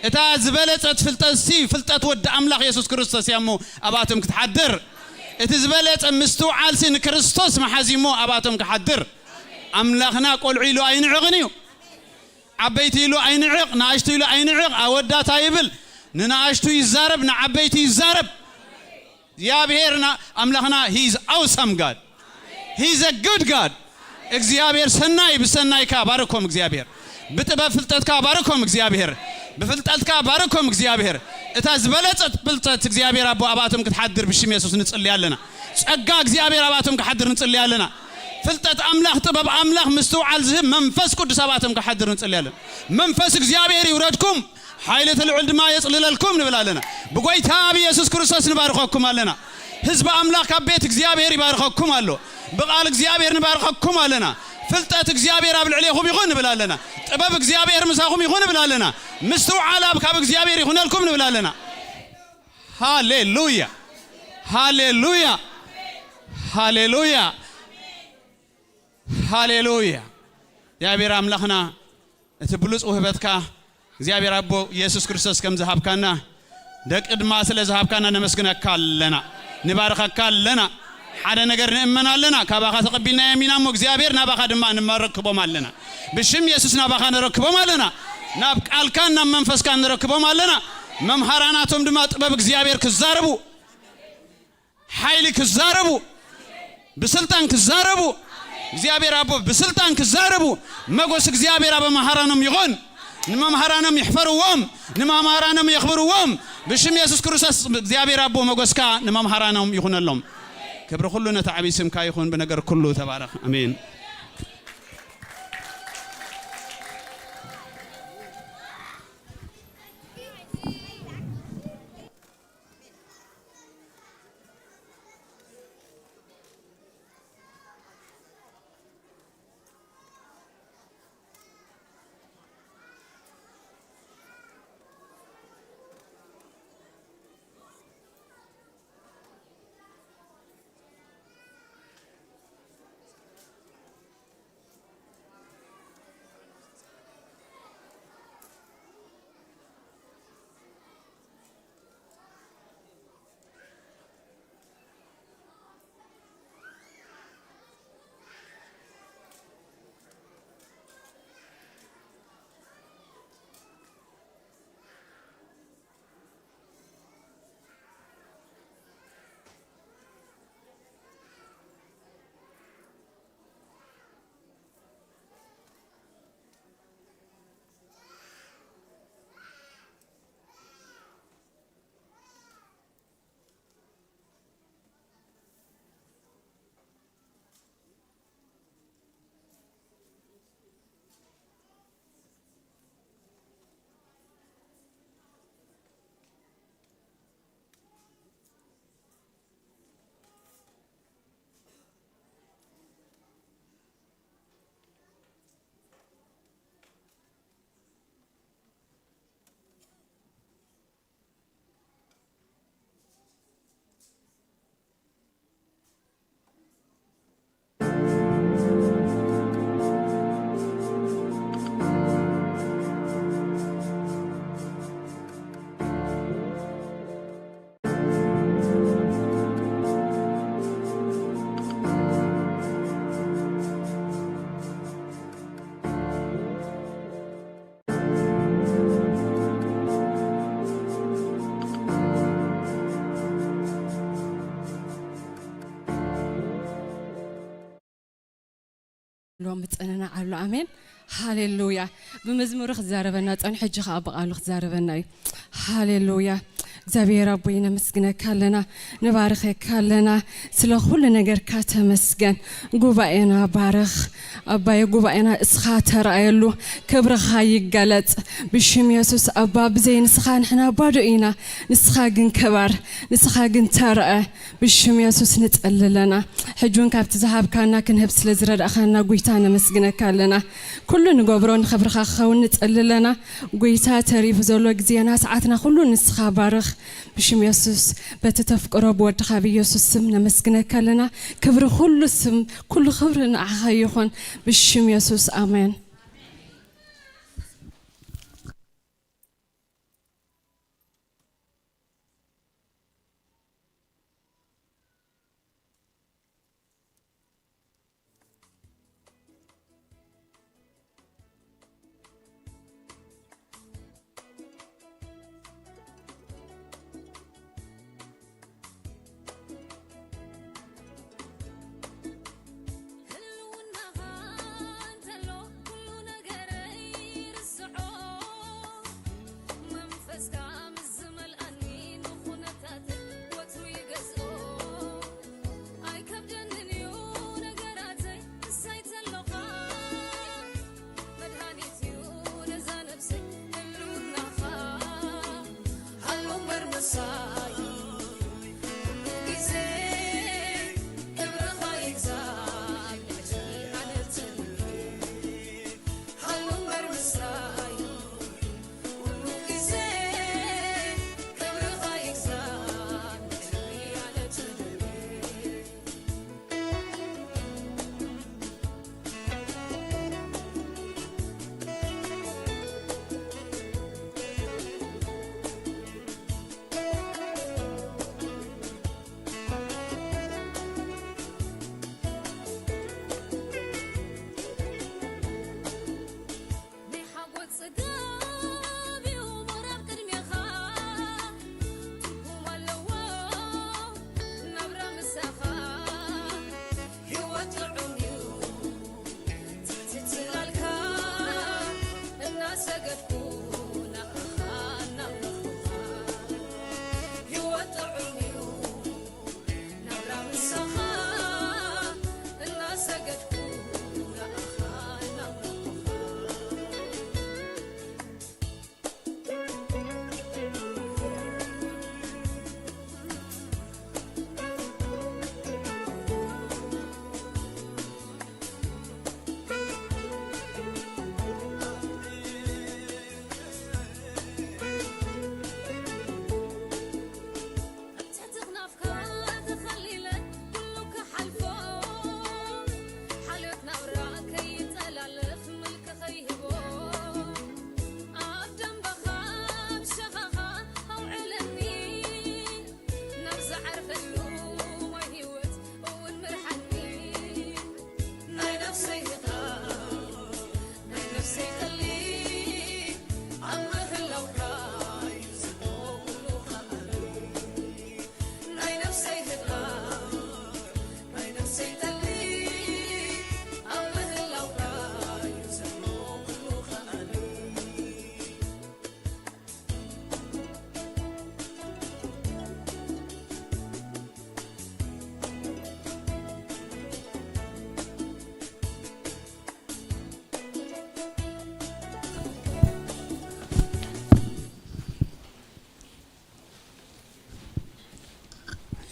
እታ ዝበለጸት ፍልጠትሲ ፍልጠት ወዲ ኣምላኽ የሱስ ክርስቶስ እያ እሞ ኣብኣቶም ክትሓድር። እቲ ዝበለጸ ምስትውዓልሲ ንክርስቶስ መሓዝ እዩ እሞ ኣብኣቶም ክሓድር። ኣምላኽና ቆልዑ ኢሉ ኣይንዕቕን እዩ። ዓበይቲ ኢሉ ኣይንዕቕ፣ ንኣሽቱ ኢሉ ኣይንዕቕ፣ ኣወዳት ኣይብል። ንንኣሽቱ ይዛረብ፣ ንዓበይቲ ይዛረብ። እግዚኣብሔርና ኣምላኽና he is awesome God. He is a good God. እግዚኣብሔር ሰናይ፣ ብሰናይካ ባርኮም እግዚኣብሔር። ብጥበብ ፍልጠትካ ባርኮም እግዚኣብሔር። ብፍልጠትካ ባርኮም እግዚኣብሔር። እታ ዝበለጸት ፍልጠት እግዚኣብሔር ኣቦ ኣብኣቶም ክትሓድር ብሽም የሱስ ንጽሊ ኣለና። ጸጋ እግዚኣብሔር ኣብኣቶም ክሓድር ንጽሊ ኣለና። ፍልጠት ኣምላኽ፣ ጥበብ ኣምላኽ፣ ምስትውዓል ዝህብ መንፈስ ቅዱስ ኣብኣቶም ክሓድር ንጽሊ ኣለና። መንፈስ እግዚኣብሔር ይውረድኩም። ሓይሊ እቲ ልዑል ድማ የጽልለልኩም ንብል ኣለና። ብጎይታ ብየሱስ ክርስቶስ ንባርኸኩም ኣለና። ህዝቢ ኣምላኽ ካብ ቤት እግዚኣብሔር ይባርኸኩም ኣሎ። ብቓል እግዚኣብሔር ንባርኸኩም ኣለና። ፍልጠት እግዚኣብሔር ኣብ ልዕሌኹም ይኹን ንብል ኣለና። ጥበብ እግዚኣብሔር ምሳኹም ይኹን ንብል ኣለና። ምስትውዓል ኣብ ካብ እግዚኣብሔር ይኹነልኩም ንብል ኣለና። ሃሌሉያ፣ ሃሌሉያ፣ ሃሌሉያ፣ ሃሌሉያ። እግዚኣብሔር ኣምላኽና እቲ ብሉጽ ውህበትካ እግዚኣብሔር ኣቦ የሱስ ክርስቶስ ከም ዝሃብካና፣ ደቂ ድማ ስለ ዝሃብካና ነመስግነካ ኣለና፣ ንባርኸካ ኣለና። ሓደ ነገር ንእመን ኣለና፣ ካባኻ ተቐቢልናዮም ኢና እሞ እግዚኣብሔር ናባኻ ድማ ንረክቦም ኣለና። ብሽም የሱስ ናባኻ ንረክቦም ኣለና። ናብ ቃልካን ናብ መንፈስካን ንረክቦም ኣለና። መምሃራናቶም ድማ ጥበብ እግዚኣብሔር ክዛረቡ፣ ሓይሊ ክዛረቡ፣ ብስልጣን ክዛረቡ፣ እግዚኣብሔር ኣቦ ብስልጣን ክዛረቡ፣ መጎስ እግዚኣብሔር ኣብ መሃራኖም ይኹን። ንመምሃራኖም ይሕፈርዎም፣ ንመምሃራኖም የኽብርዎም። ብሽም የሱስ ክርስቶስ እግዚኣብሔር ኣቦ መጎስካ ንመምሃራኖም ይኹነሎም። ክብሪ ኩሉ ነቲ ዓብዪ ስምካ ይኹን ብነገር ኩሉ። ተባረኽ። ኣሜን። ሎም ብጸነና ኣሎ። ኣሜን። ሃሌሉያ። ብመዝሙር ክዛረበና ጸኑ፣ ሕጂ ኸኣ ብቓሉ ክዛረበና እዩ። ሃሌሉያ። እግዚኣብሔር ኣቦይ ነመስግነካ ኣለና፣ ንባርኸካ ኣለና። ስለ ኩሉ ነገርካ ተመስገን። ጉባኤና ባርኽ ኣባየ፣ ጉባኤና እስኻ ተራእየሉ፣ ክብርኻ ይገለጽ። ብሽም የሱስ ኣባ፣ ብዘይ ንስኻ ንሕና ባዶ ኢና። ንስኻ ግን ክበር፣ ንስኻ ግን ተረአ። ብሽም የሱስ ንጸሊ ኣለና። ሕጂ እውን ካብቲ ዝሃብካና ክንህብ ስለ ዝረዳእካና ጎይታ ነመስግነካ ኣለና። ኩሉ ንገብሮ ንኽብርኻ ክኸውን ንጸሊ ኣለና። ጎይታ ተሪፉ ዘሎ ግዜና ሰዓትና ኩሉ ንስኻ ባርኽ። ብሽም የሱስ በቲ ተፍቅሮ ብወድኻ ብየሱስ ስም ነመስግነካ ኣለና። ክብሪ ኩሉ ስም ኩሉ ክብሪ ንዓኻ ይኹን። ብሽም የሱስ ኣሜን።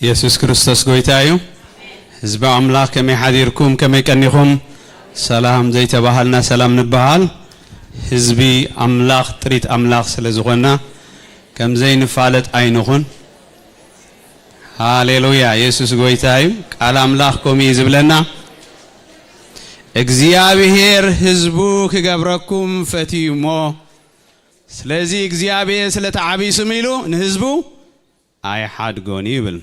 የሱስ ክርስቶስ ጎይታ እዩ። ህዝቢ ኣምላኽ ከመይ ሓዲርኩም? ከመይ ቀኒኹም? ሰላም ዘይተባሃልና ሰላም ንበሃል። ህዝቢ ኣምላኽ ጥሪት ኣምላኽ ስለ ዝኾንና ከም ዘይንፋለጥ ኣይንኹን። ሃሌሉያ፣ የሱስ ጎይታ እዩ። ቃል ኣምላኽ ከምኡ እዩ ዝብለና፣ እግዚኣብሄር ህዝቡ ክገብረኩም ፈትዩ እሞ፣ ስለዚ እግዚኣብሄር ስለ ተዓብዩ ስም ኢሉ ንህዝቡ ኣይሓድጎን እዩ ይብል።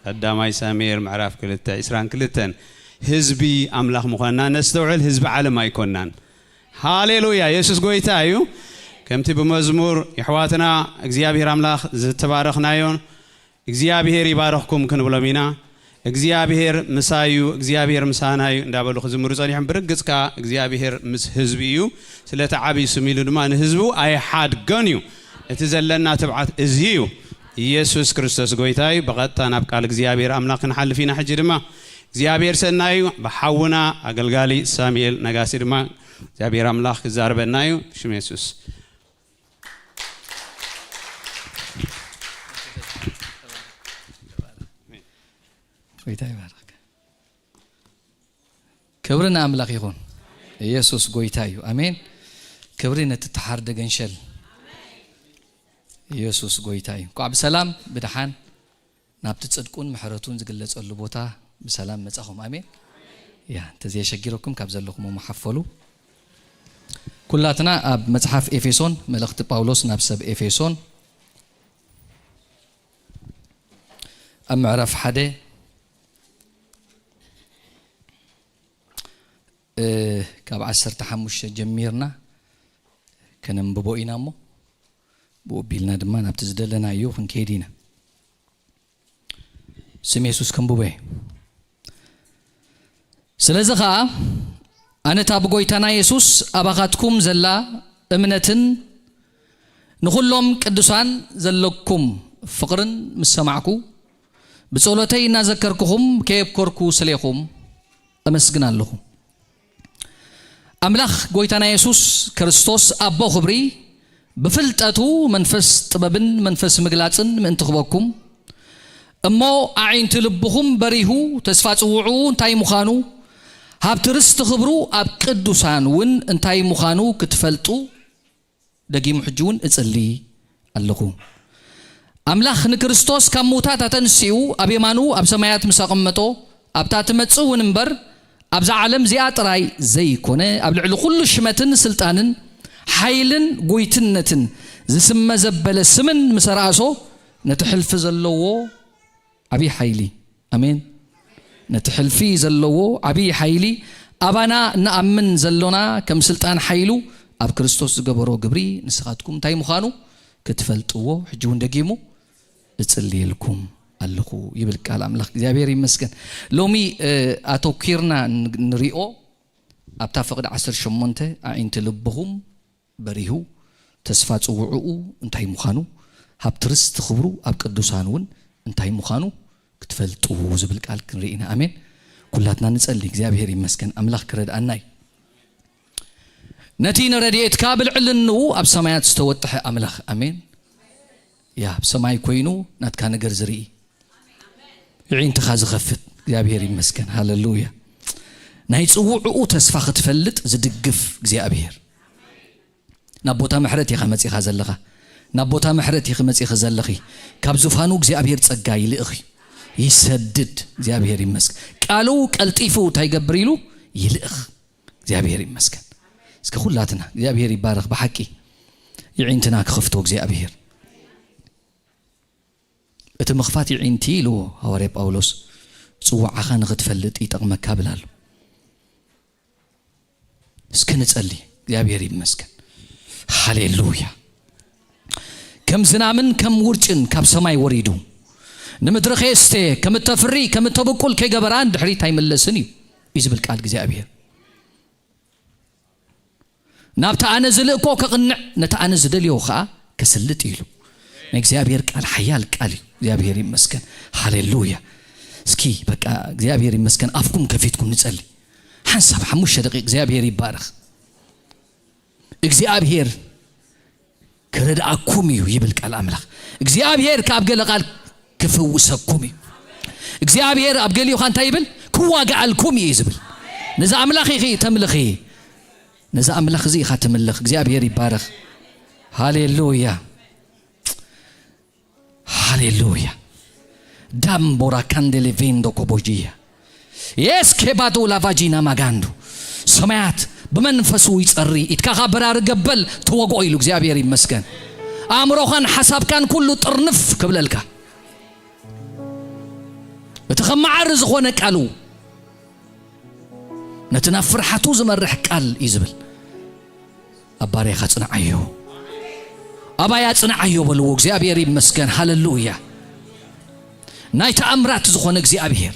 ቀዳማይ ሳሙኤል ምዕራፍ ክልተ ዕስራን ክልተን። ህዝቢ ኣምላኽ ምዃንና ነስተውዕል፣ ህዝቢ ዓለም ኣይኮንናን። ሃሌሉያ፣ የሱስ ጎይታ እዩ። ከምቲ ብመዝሙር የሕዋትና እግዚኣብሄር ኣምላኽ ዝተባረኽናዮን እግዚኣብሄር ይባርኽኩም ክንብሎም ኢና። እግዚኣብሔር ምሳዩ፣ እግዚኣብሔር ምሳናዩ እንዳበሉ ክዝምሩ ጸኒሖም። ብርግጽ ከኣ እግዚኣብሔር ምስ ህዝቢ እዩ። ስለቲ ዓብዪ ስም ኢሉ ድማ ንህዝቡ ኣይሓድጎን እዩ። እቲ ዘለና ትብዓት እዚ እዩ። ኢየሱስ ክርስቶስ ጎይታ እዩ። ብቐጥታ ናብ ቃል እግዚኣብሔር ኣምላኽ ክንሓልፍ ኢና። ሕጂ ድማ እግዚኣብሔር ሰናዩ ብሓውና ኣገልጋሊ ሳሙኤል ነጋሲ ድማ እግዚኣብሔር ኣምላኽ ክዛረበና እዩ። ሽም የሱስ። ጎይታ ይባርክ። ክብሪ ንኣምላኽ ይኹን። ኢየሱስ ጎይታ እዩ። ኣሜን። ክብሪ ነቲ ተሓርደ ገንሸል። ኢየሱስ ጎይታ እዩ። እንኳዕ ብሰላም ብድሓን ናብቲ ጽድቁን ምሕረቱን ዝግለጸሉ ቦታ ብሰላም መጻኹም። ኣሜን። ያ እንተዘየሸጊረኩም ካብ ዘለኹም መሓፈሉ። ኩላትና ኣብ መጽሓፍ ኤፌሶን፣ መልእኽቲ ጳውሎስ ናብ ሰብ ኤፌሶን ኣብ ምዕራፍ ሓደ እ፣ ካብ ዓሰርተ ሓሙሽተ ጀሚርና ከነንብቦ ኢና እሞ ብኡ ኣቢልና ድማ ናብቲ ዝደለናዮ ክንከይድ ኢና። ስም የሱስ ከንብቦ እየ። ስለዚ ኸኣ ኣነ እታ ብጎይታና የሱስ ኣባኻትኩም ዘላ እምነትን ንኹሎም ቅዱሳን ዘለኩም ፍቕርን ምስ ሰማዕኩ ብጸሎተይ እናዘከርኩኹም ከየብኮርኩ ስሌኹም እመስግን ኣለኹ። ኣምላኽ ጎይታና የሱስ ክርስቶስ ኣቦ ክብሪ ብፍልጠቱ መንፈስ ጥበብን መንፈስ ምግላጽን ምእንቲ ክበኩም እሞ ኣዒንቲ ልብኹም በሪሁ ተስፋ ጽውዑ እንታይ ምዃኑ ሃብቲ ርስቲ ክብሩ ኣብ ቅዱሳን እውን እንታይ ምዃኑ ክትፈልጡ ደጊሙ ሕጂ እውን እጽሊ ኣለኹ። ኣምላኽ ንክርስቶስ ካብ ምውታት ኣተንሲኡ ኣብ የማኑ ኣብ ሰማያት ምስ ኣቐመጦ ኣብታ ትመጽእ እውን እምበር ኣብዛ ዓለም እዚኣ ጥራይ ዘይኮነ ኣብ ልዕሊ ኩሉ ሽመትን ስልጣንን ሓይልን ጎይትነትን ዝስመ ዘበለ ስምን ምስ ኣርኣሶ ነቲ ሕልፊ ዘለዎ ዓብዪ ሓይሊ ኣሜን። ነቲ ሕልፊ ዘለዎ ዓብዪ ሓይሊ ኣባና ንኣምን ዘሎና ከም ስልጣን ሓይሉ ኣብ ክርስቶስ ዝገበሮ ግብሪ ንስኻትኩም እንታይ ምዃኑ ክትፈልጥዎ ሕጂ እውን ደጊሙ እጽልየልኩም ኣለኹ ይብል ቃል ኣምላኽ። እግዚኣብሔር ይመስገን። ሎሚ ኣተኪርና ንሪኦ ኣብታ ፍቕዲ ዓሰርተ ሸሞንተ ኣዒንቲ ልብኹም በሪሁ ተስፋ ጽውዕኡ እንታይ ምዃኑ ሃብቲ ርስቲ ክብሩ ኣብ ቅዱሳን እውን እንታይ ምዃኑ ክትፈልጡ ዝብል ቃል ክንርኢ ኢና። ኣሜን። ኩላትና ንጸሊ። እግዚኣብሔር ይመስገን። ኣምላኽ ክረድኣና እዩ። ነቲ ንረድኤትካ ብልዕልንኡ ኣብ ሰማያት ዝተወጥሐ ኣምላኽ ኣሜን። ያ ኣብ ሰማይ ኮይኑ ናትካ ነገር ዝርኢ ይዒንትኻ ዝኸፍት እግዚኣብሔር ይመስገን። ሃለሉያ። ናይ ጽውዕኡ ተስፋ ክትፈልጥ ዝድግፍ እግዚኣብሔር ናብ ቦታ ምሕረት ኢኻ መጺኻ ዘለኻ። ናብ ቦታ ምሕረት ኢኺ መጺኺ ዘለኺ። ካብ ዙፋኑ እግዚኣብሔር ጸጋ ይልእኽ እዩ። ይሰድድ እግዚኣብሔር ይመስገን። ቃሉ ቀልጢፉ እንታይ ይገብር ኢሉ ይልእኽ። እግዚኣብሔር ይመስገን። እስከ ኩላትና እግዚኣብሔር ይባረኽ ብሓቂ። ይዒንትና ክኸፍቶ እግዚኣብሔር። እቲ ምኽፋት ይዒንቲ ኢልዎ ሃዋርያ ጳውሎስ ጽዋዓኻ ንኽትፈልጥ ይጠቕመካ ብላሉ። እስከ ንጸሊ። እግዚኣብሔር ይመስገን። ሃሌሉያ። ከም ዝናምን ከም ውርጭን ካብ ሰማይ ወሪዱ ንምድሪ ከየስተ ከም እተፍሪ ከም እተብቁል ከይገበራ ንድሕሪት ኣይምለስን እዩ እዩ ዝብል ቃል እግዚኣብሔር። ናብቲ ኣነ ዝልእኮ ከቕንዕ ነቲ ኣነ ዝደልዮ ኸዓ ከስልጥ ኢሉ ናይ እግዚኣብሔር ቃል ሓያል ቃል እዩ። እግዚኣብሔር ይመስገን። ሃሌሉያ። እስኪ በቃ እግዚኣብሔር ይመስገን ኣፍኩም ከፊትኩም ንጸሊ ሓንሳብ ሓሙሽተ ደቂቅ እግዚኣብሔር ይባረኽ። እግዚኣብሔር ክረድኣኩም እዩ ይብል ቃል ኣምላኽ። እግዚኣብሔር ካብ ገለ ቃል ክፍውሰኩም እዩ። እግዚኣብሔር ኣብ ገሊኡኻ እንታይ ይብል ክዋግኣልኩም እዩ ዝብል። ነዚ ኣምላኽ ኢኺ ተምልኺ። ነዚ ኣምላኽ እዚ ኢኻ ትምልኽ። እግዚኣብሔር ይባረኽ። ሃሌሉያ። ሃሌሉያ። ዳምቦራ ካንደሌ ቬንዶ ኮቦጂያ የስ ኬባዶ ላቫጂና ማጋንዱ ሰማያት ብመንፈሱ ይጸሪ ኢትካ ካብ በራሪ ገበል ተወግኦ ኢሉ እግዚኣብሔር ይመስገን። ኣእምሮኻን ሓሳብካን ኩሉ ጥርንፍ ክብለልካ እቲ ከመዓሪ ዝኾነ ቃሉ ነቲ ናብ ፍርሓቱ ዝመርሕ ቃል እዩ ዝብል። ኣብ ባርያኻ ጽንዓዮ ኣባያ ጽንዓዮ በልዎ እግዚኣብሔር ይመስገን። ሃለሉያ። ናይ ተኣምራት ዝኾነ እግዚኣብሔር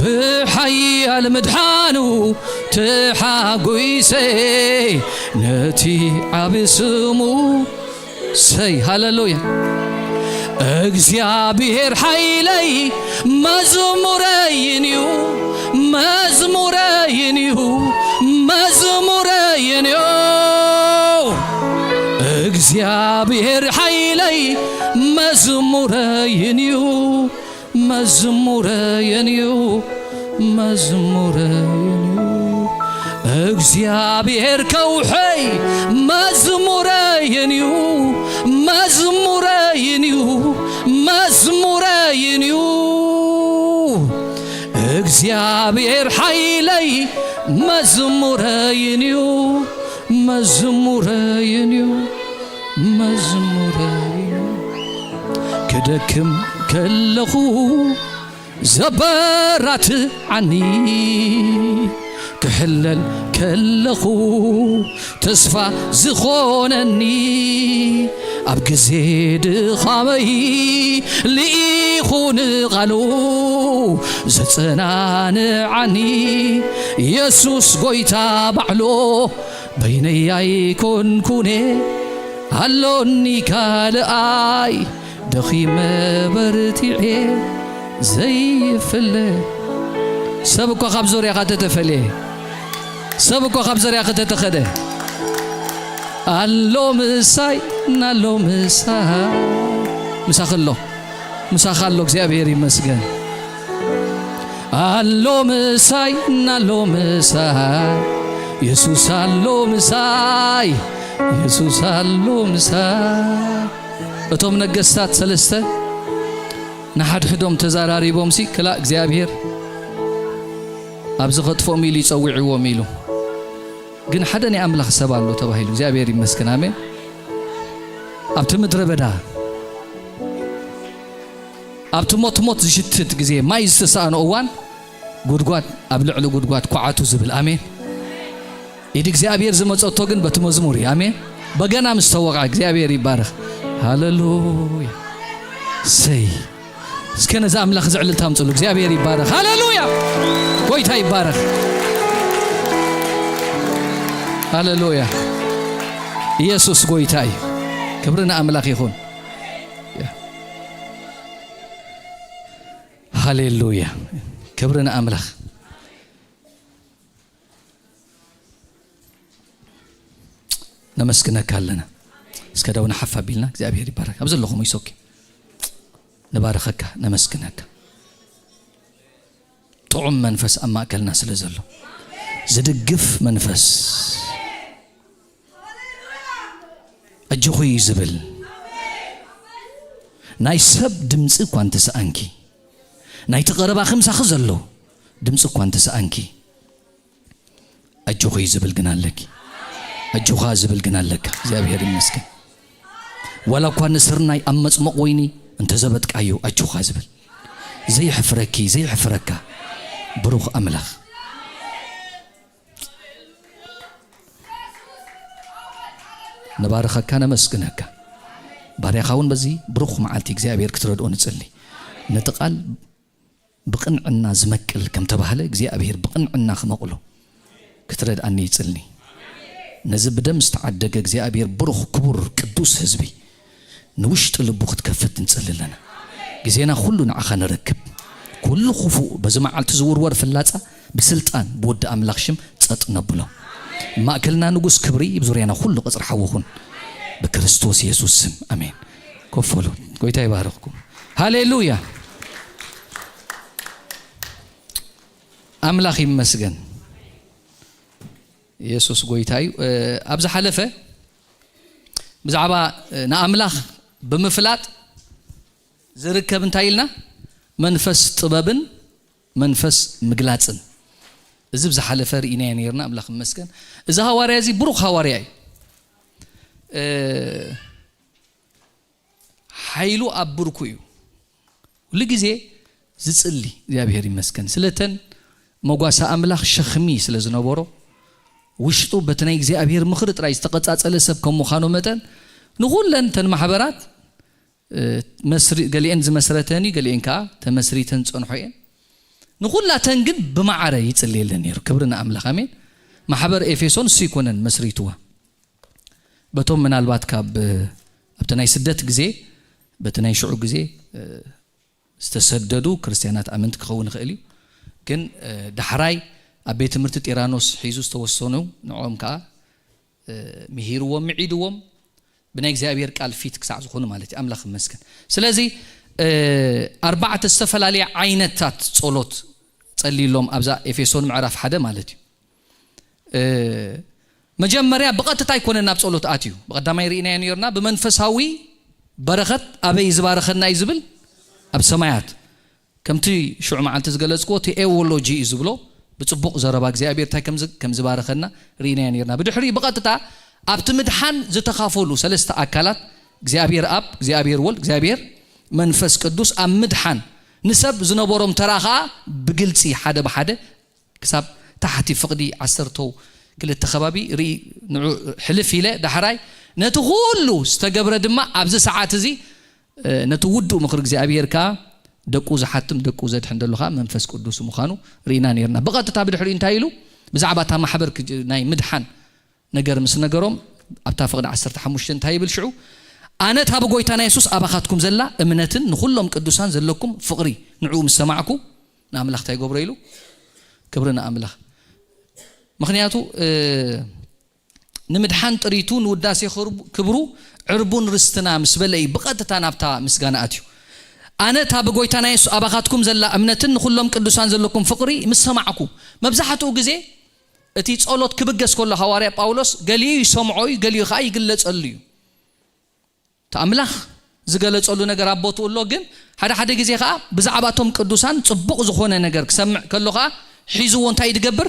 ብሓያል ምድሓኑ ተሓጒሰ ነቲ ዓቢ ስሙ ሰይ ሃሌሉያ። እግዚኣብሔር ሓይለይ መዝሙረይን እዩ፣ መዝሙረይን እዩ፣ መዝሙረይን እዩ። እግዚኣብሔር ሓይለይ መዝሙረይን እዩ፣ መዝሙረይን እዩ፣ መዝሙረይን እዩ። እግዚኣብሔር ከውሐይ መዝሙረይን እዩ፣ መዝሙረይን እዩ፣ መዝሙረይን እዩ። እግዚኣብሔር ሓይለይ መዝሙረይን እዩ፣ መዝሙረይን እዩ፣ መዝሙረይን እዩ። ክደክም ከለኹ ዘበራትዓኒ፣ ክሕለል ከለኹ ተስፋ ዝኾነኒ፣ ኣብ ግዜ ድኻመይ ልኢኹ ንቓሉ ዘጸናንዓኒ፣ የሱስ ጐይታ ባዕሉ በይነይ ኣይኮንኩነ ኣሎኒ ካልኣይ። ደኺመ በርቲዐ ዘይፍለ። ሰብ እኳ ካብ ዙርያኻ ተተፈልየ፣ ሰብ እኳ ካብ ዙርያኻ ተተኸደ፣ ኣሎ ምሳይ፣ ናሎ ምሳይ። ምሳኺ ኣሎ፣ ምሳኻ ኣሎ። እግዚኣብሔር ይመስገን። ኣሎ ምሳይ፣ ናሎ ምሳይ። የሱስ ኣሎ ምሳይ፣ የሱስ ኣሎ ምሳይ። እቶም ነገስታት ሰለስተ ንሓድሕዶም ተዛራሪቦምሲ፣ ክላእ እግዚኣብሔር ኣብዚ ኸጥፍኦም ኢሉ ይጸውዕዎም ኢሉ። ግን ሓደ ናይ ኣምላኽ ሰብ ኣሎ ተባሂሉ። እግዚኣብሔር ይመስገን። ኣሜን። ኣብቲ ምድረ በዳ፣ ኣብቲ ሞት ሞት ዝሽትት ግዜ፣ ማይ ዝተሳእኖ እዋን፣ ጉድጓድ ኣብ ልዕሊ ጉድጓድ ኳዓቱ ዝብል። ኣሜን። ኢድ እግዚኣብሔር ዝመጸቶ ግን በቲ መዝሙር እዩ። ኣሜን። በገና ምስ ተወቕዐ እግዚኣብሔር ይባረኽ። ሃሌሉያ። ሰይ። እስከ ነዚ ኣምላኽ እዚ ዕልልታ ኣምጽሉ። እግዚኣብሔር ይባረኽ። ሃሌሉያ። ጎይታ ይባረኽ። ሃሌሉያ። ኢየሱስ ጎይታ እዩ። ክብሪ ንኣምላኽ ይኹን። ሃሌሉያ። ክብሪ ንኣምላኽ። ነመስግነካ ኣለና። እስከ ዳው ንሓፍ ኣቢልና እግዚኣብሔር ይባረክ። ኣብ ዘለኹም ይሶኪ ንባረኸካ፣ ነመስግነካ። ጥዑም መንፈስ ኣብ ማእከልና ስለ ዘሎ፣ ዝድግፍ መንፈስ፣ ኣጆኹ እዩ ዝብል። ናይ ሰብ ድምጺ እኳ እንተሰኣንኪ፣ ናይቲ ቀረባኺ ምሳኺ ዘሎ ድምጺ እኳ እንተሰኣንኪ፣ ኣጆኺ እዩ ዝብል ግን ኣለኪ። ኣጆኻ ዝብል ግን ኣለካ። እግዚኣብሔር ይመስገን። ዋላ እኳ ንስርናይ ኣብ መጽመቕ ወይኒ እንተዘበጥካዮ፣ ኣጆኻ ዝብል፣ ዘይሕፍረኪ፣ ዘይሕፍረካ ብሩኽ ኣምላኽ። ንባርኸካ፣ ነመስግነካ። ባርያኻ እውን በዚ ብሩኽ መዓልቲ እግዚኣብሔር ክትረድኦ ንጽሊ። ነቲ ቃል ብቕንዕና ዝመቅል ከም ተባህለ፣ እግዚኣብሔር ብቕንዕና ክመቕሎ ክትረድኣኒ ይጽልኒ። ነዚ ብደም ዝተዓደገ እግዚኣብሔር ብሩኽ፣ ክቡር፣ ቅዱስ ህዝቢ ንውሽጢ ልቡ ክትከፍት ንጽሊ ኣለና። ግዜና ኩሉ ንዓኻ ነረክብ። ኩሉ ክፉእ በዚ መዓልቲ ዝውርወር ፍላጻ ብስልጣን ብወዲ ኣምላኽ ሽም ጸጥ ነብሎ። ማእከልና ንጉስ ክብሪ፣ ብዙርያና ኩሉ ቅጽሪ ሓዊ ኩን። ብክርስቶስ የሱስ ስም፣ ኣሜን። ኮፍ በሉ። ጎይታ ይባርኽኩም። ሃሌሉያ። ኣምላኽ ይመስገን። የሱስ ጎይታ እዩ። እ፣ ኣብ ዝሓለፈ ብዛዕባ፣ እ፣ ንኣምላኽ ብምፍላጥ ዝርከብ እንታይ ኢልና? መንፈስ ጥበብን መንፈስ ምግላጽን። እዚ ብዝሓለፈ ርኢናዮ ነይርና፣ ኣምላኽ ይመስገን። እዚ ሃዋርያ እዚ ብሩኽ ሃዋርያ እዩ። እ፣ ሓይሉ ኣብ ብርኩ እዩ። ኩሉ ግዜ ዝጽሊ፣ እግዚኣብሔር ይመስገን። ስለተን መጓሳ ኣምላኽ ሸኽሚ ስለ ዝነበሮ፣ ውሽጡ በቲ ናይ እግዚኣብሔር ምኽሪ ጥራይ ዝተቐጻጸለ ሰብ ከም ምዃኑ መጠን፣ ንኹለን ተን ማሕበራት፣ እ፣ መስሪ-፣ ገሊኤን ዝመስረተን እዩ፣ ገሊኤን ከኣ ተመስሪተን ዝጸንሖ እየን። ንኹላተን ግን ብማዕረ ይጽልየለን ነይሩ። ክብሪ ንኣምላኽ፣ ኣሜን። ማሕበር ኤፌሶን እሱ ይኮነን መስሪትዋ። በቶም ምናልባት ካብ ኣብቲ ናይ ስደት ግዜ፣ በቲ ናይ ሽዑ ግዜ ዝተሰደዱ ክርስትያናት ኣመንቲ ክኸውን ይኽእል እዩ። ግን ዳሕራይ ኣብ ቤት ትምህርቲ ጢራኖስ ሒዙ ዝተወሰኑ፣ ንዕኦም ከዓ ምሂርዎም፣ ምዒድዎም፣ ብናይ እግዚኣብሔር ቃል ፊት ክሳዕ ዝኾኑ ማለት እዩ። ኣምላኽ ይመስገን። ስለዚ ኣርባዕተ ዝተፈላለየ ዓይነታት ጸሎት ጸልይሎም ኣብዛ ኤፌሶን ምዕራፍ ሓደ ማለት እዩ። መጀመርያ ብቐጥታ ኣይኮነን ናብ ጸሎት ኣትዩ። ብቐዳማይ ርኢናዮ ነርና፣ ብመንፈሳዊ በረኸት ኣበይ ዝባረኸና እዩ ዝብል፣ ኣብ ሰማያት። ከምቲ ሽዑ መዓልቲ ዝገለጽክዎ፣ ቴዎሎጂ እዩ ዝብሎ። ብጽቡቕ ዘረባ እግዚኣብሔር እንታይ ከም ዝ-፣ ከም ዝባረኸና ርኢናዮ ነርና። ብድሕሪኡ ብቐጥታ ኣብቲ ምድሓን ዝተኻፈሉ ሰለስተ ኣካላት፣ እግዚኣብሔር ኣብ፣ እግዚኣብሔር ወልድ፣ እግዚኣብሔር መንፈስ ቅዱስ ኣብ ምድሓን ንሰብ ዝነበሮም ተራ ኸኣ ብግልጺ ሓደ ብሓደ ክሳብ ታሕቲ ፍቕዲ ዓሰርተው ክልተ ከባቢ ርኢ፣ ንዑ ሕልፍ ኢለ ዳሕራይ ነቲ ኩሉ ዝተገብረ ድማ ኣብዚ ሰዓት እዚ ነቲ ውዱእ ምኽሪ እግዚኣብሔር ከኣ ደቁ ዝሓትም ደቁ ዘድሕን ዘሎ ከኣ መንፈስ ቅዱስ ምዃኑ ርኢና ነርና። ብቐጥታ ብድሕሪኡ እንታይ ኢሉ? ብዛዕባ እታ ማሕበር ክጅ-፣ ናይ ምድሓን ነገር ምስ ነገሮም ኣብታ ፍቕዲ ዓሰርተ ሓሙሽተ እንታይ ይብል ሽዑ? ኣነ እታ ብጎይታና የሱስ ኣባኻትኩም ዘላ እምነትን ንኹሎም ቅዱሳን ዘለኩም ፍቕሪ ንዕኡ ምስ ሰማዕኩ ንኣምላኽ እንታይ ይገብሮ ኢሉ? ክብሪ ንኣምላኽ። ምኽንያቱ ንምድሓን ጥሪቱ ንውዳሴ ክብሩ ዕርቡን ርስትና ምስ በለ እዩ ብቐጥታ ናብታ ምስጋና ኣትዩ። ኣነ እታ ብጎይታና የሱስ ኣባኻትኩም ዘላ እምነትን ንኹሎም ቅዱሳን ዘለኩም ፍቕሪ ምስ ሰማዕኩ። መብዛሕትኡ ግዜ እቲ ጸሎት ክብገስ ከሎ ሃዋርያ ጳውሎስ ገሊኡ ይሰምዖ እዩ፣ ገሊኡ ኸኣ ይግለጸሉ እዩ። እቲ ኣምላኽ ዝገለጸሉ ነገር ኣብ ቦትኡ ኣሎ፣ ግን ሓደ ሓደ ግዜ ኸኣ ብዛዕባቶም ቅዱሳን ጽቡቕ ዝኾነ ነገር ክሰምዕ ከሎ ኸኣ ሒዝዎ እንታይ እዩ ዝገብር?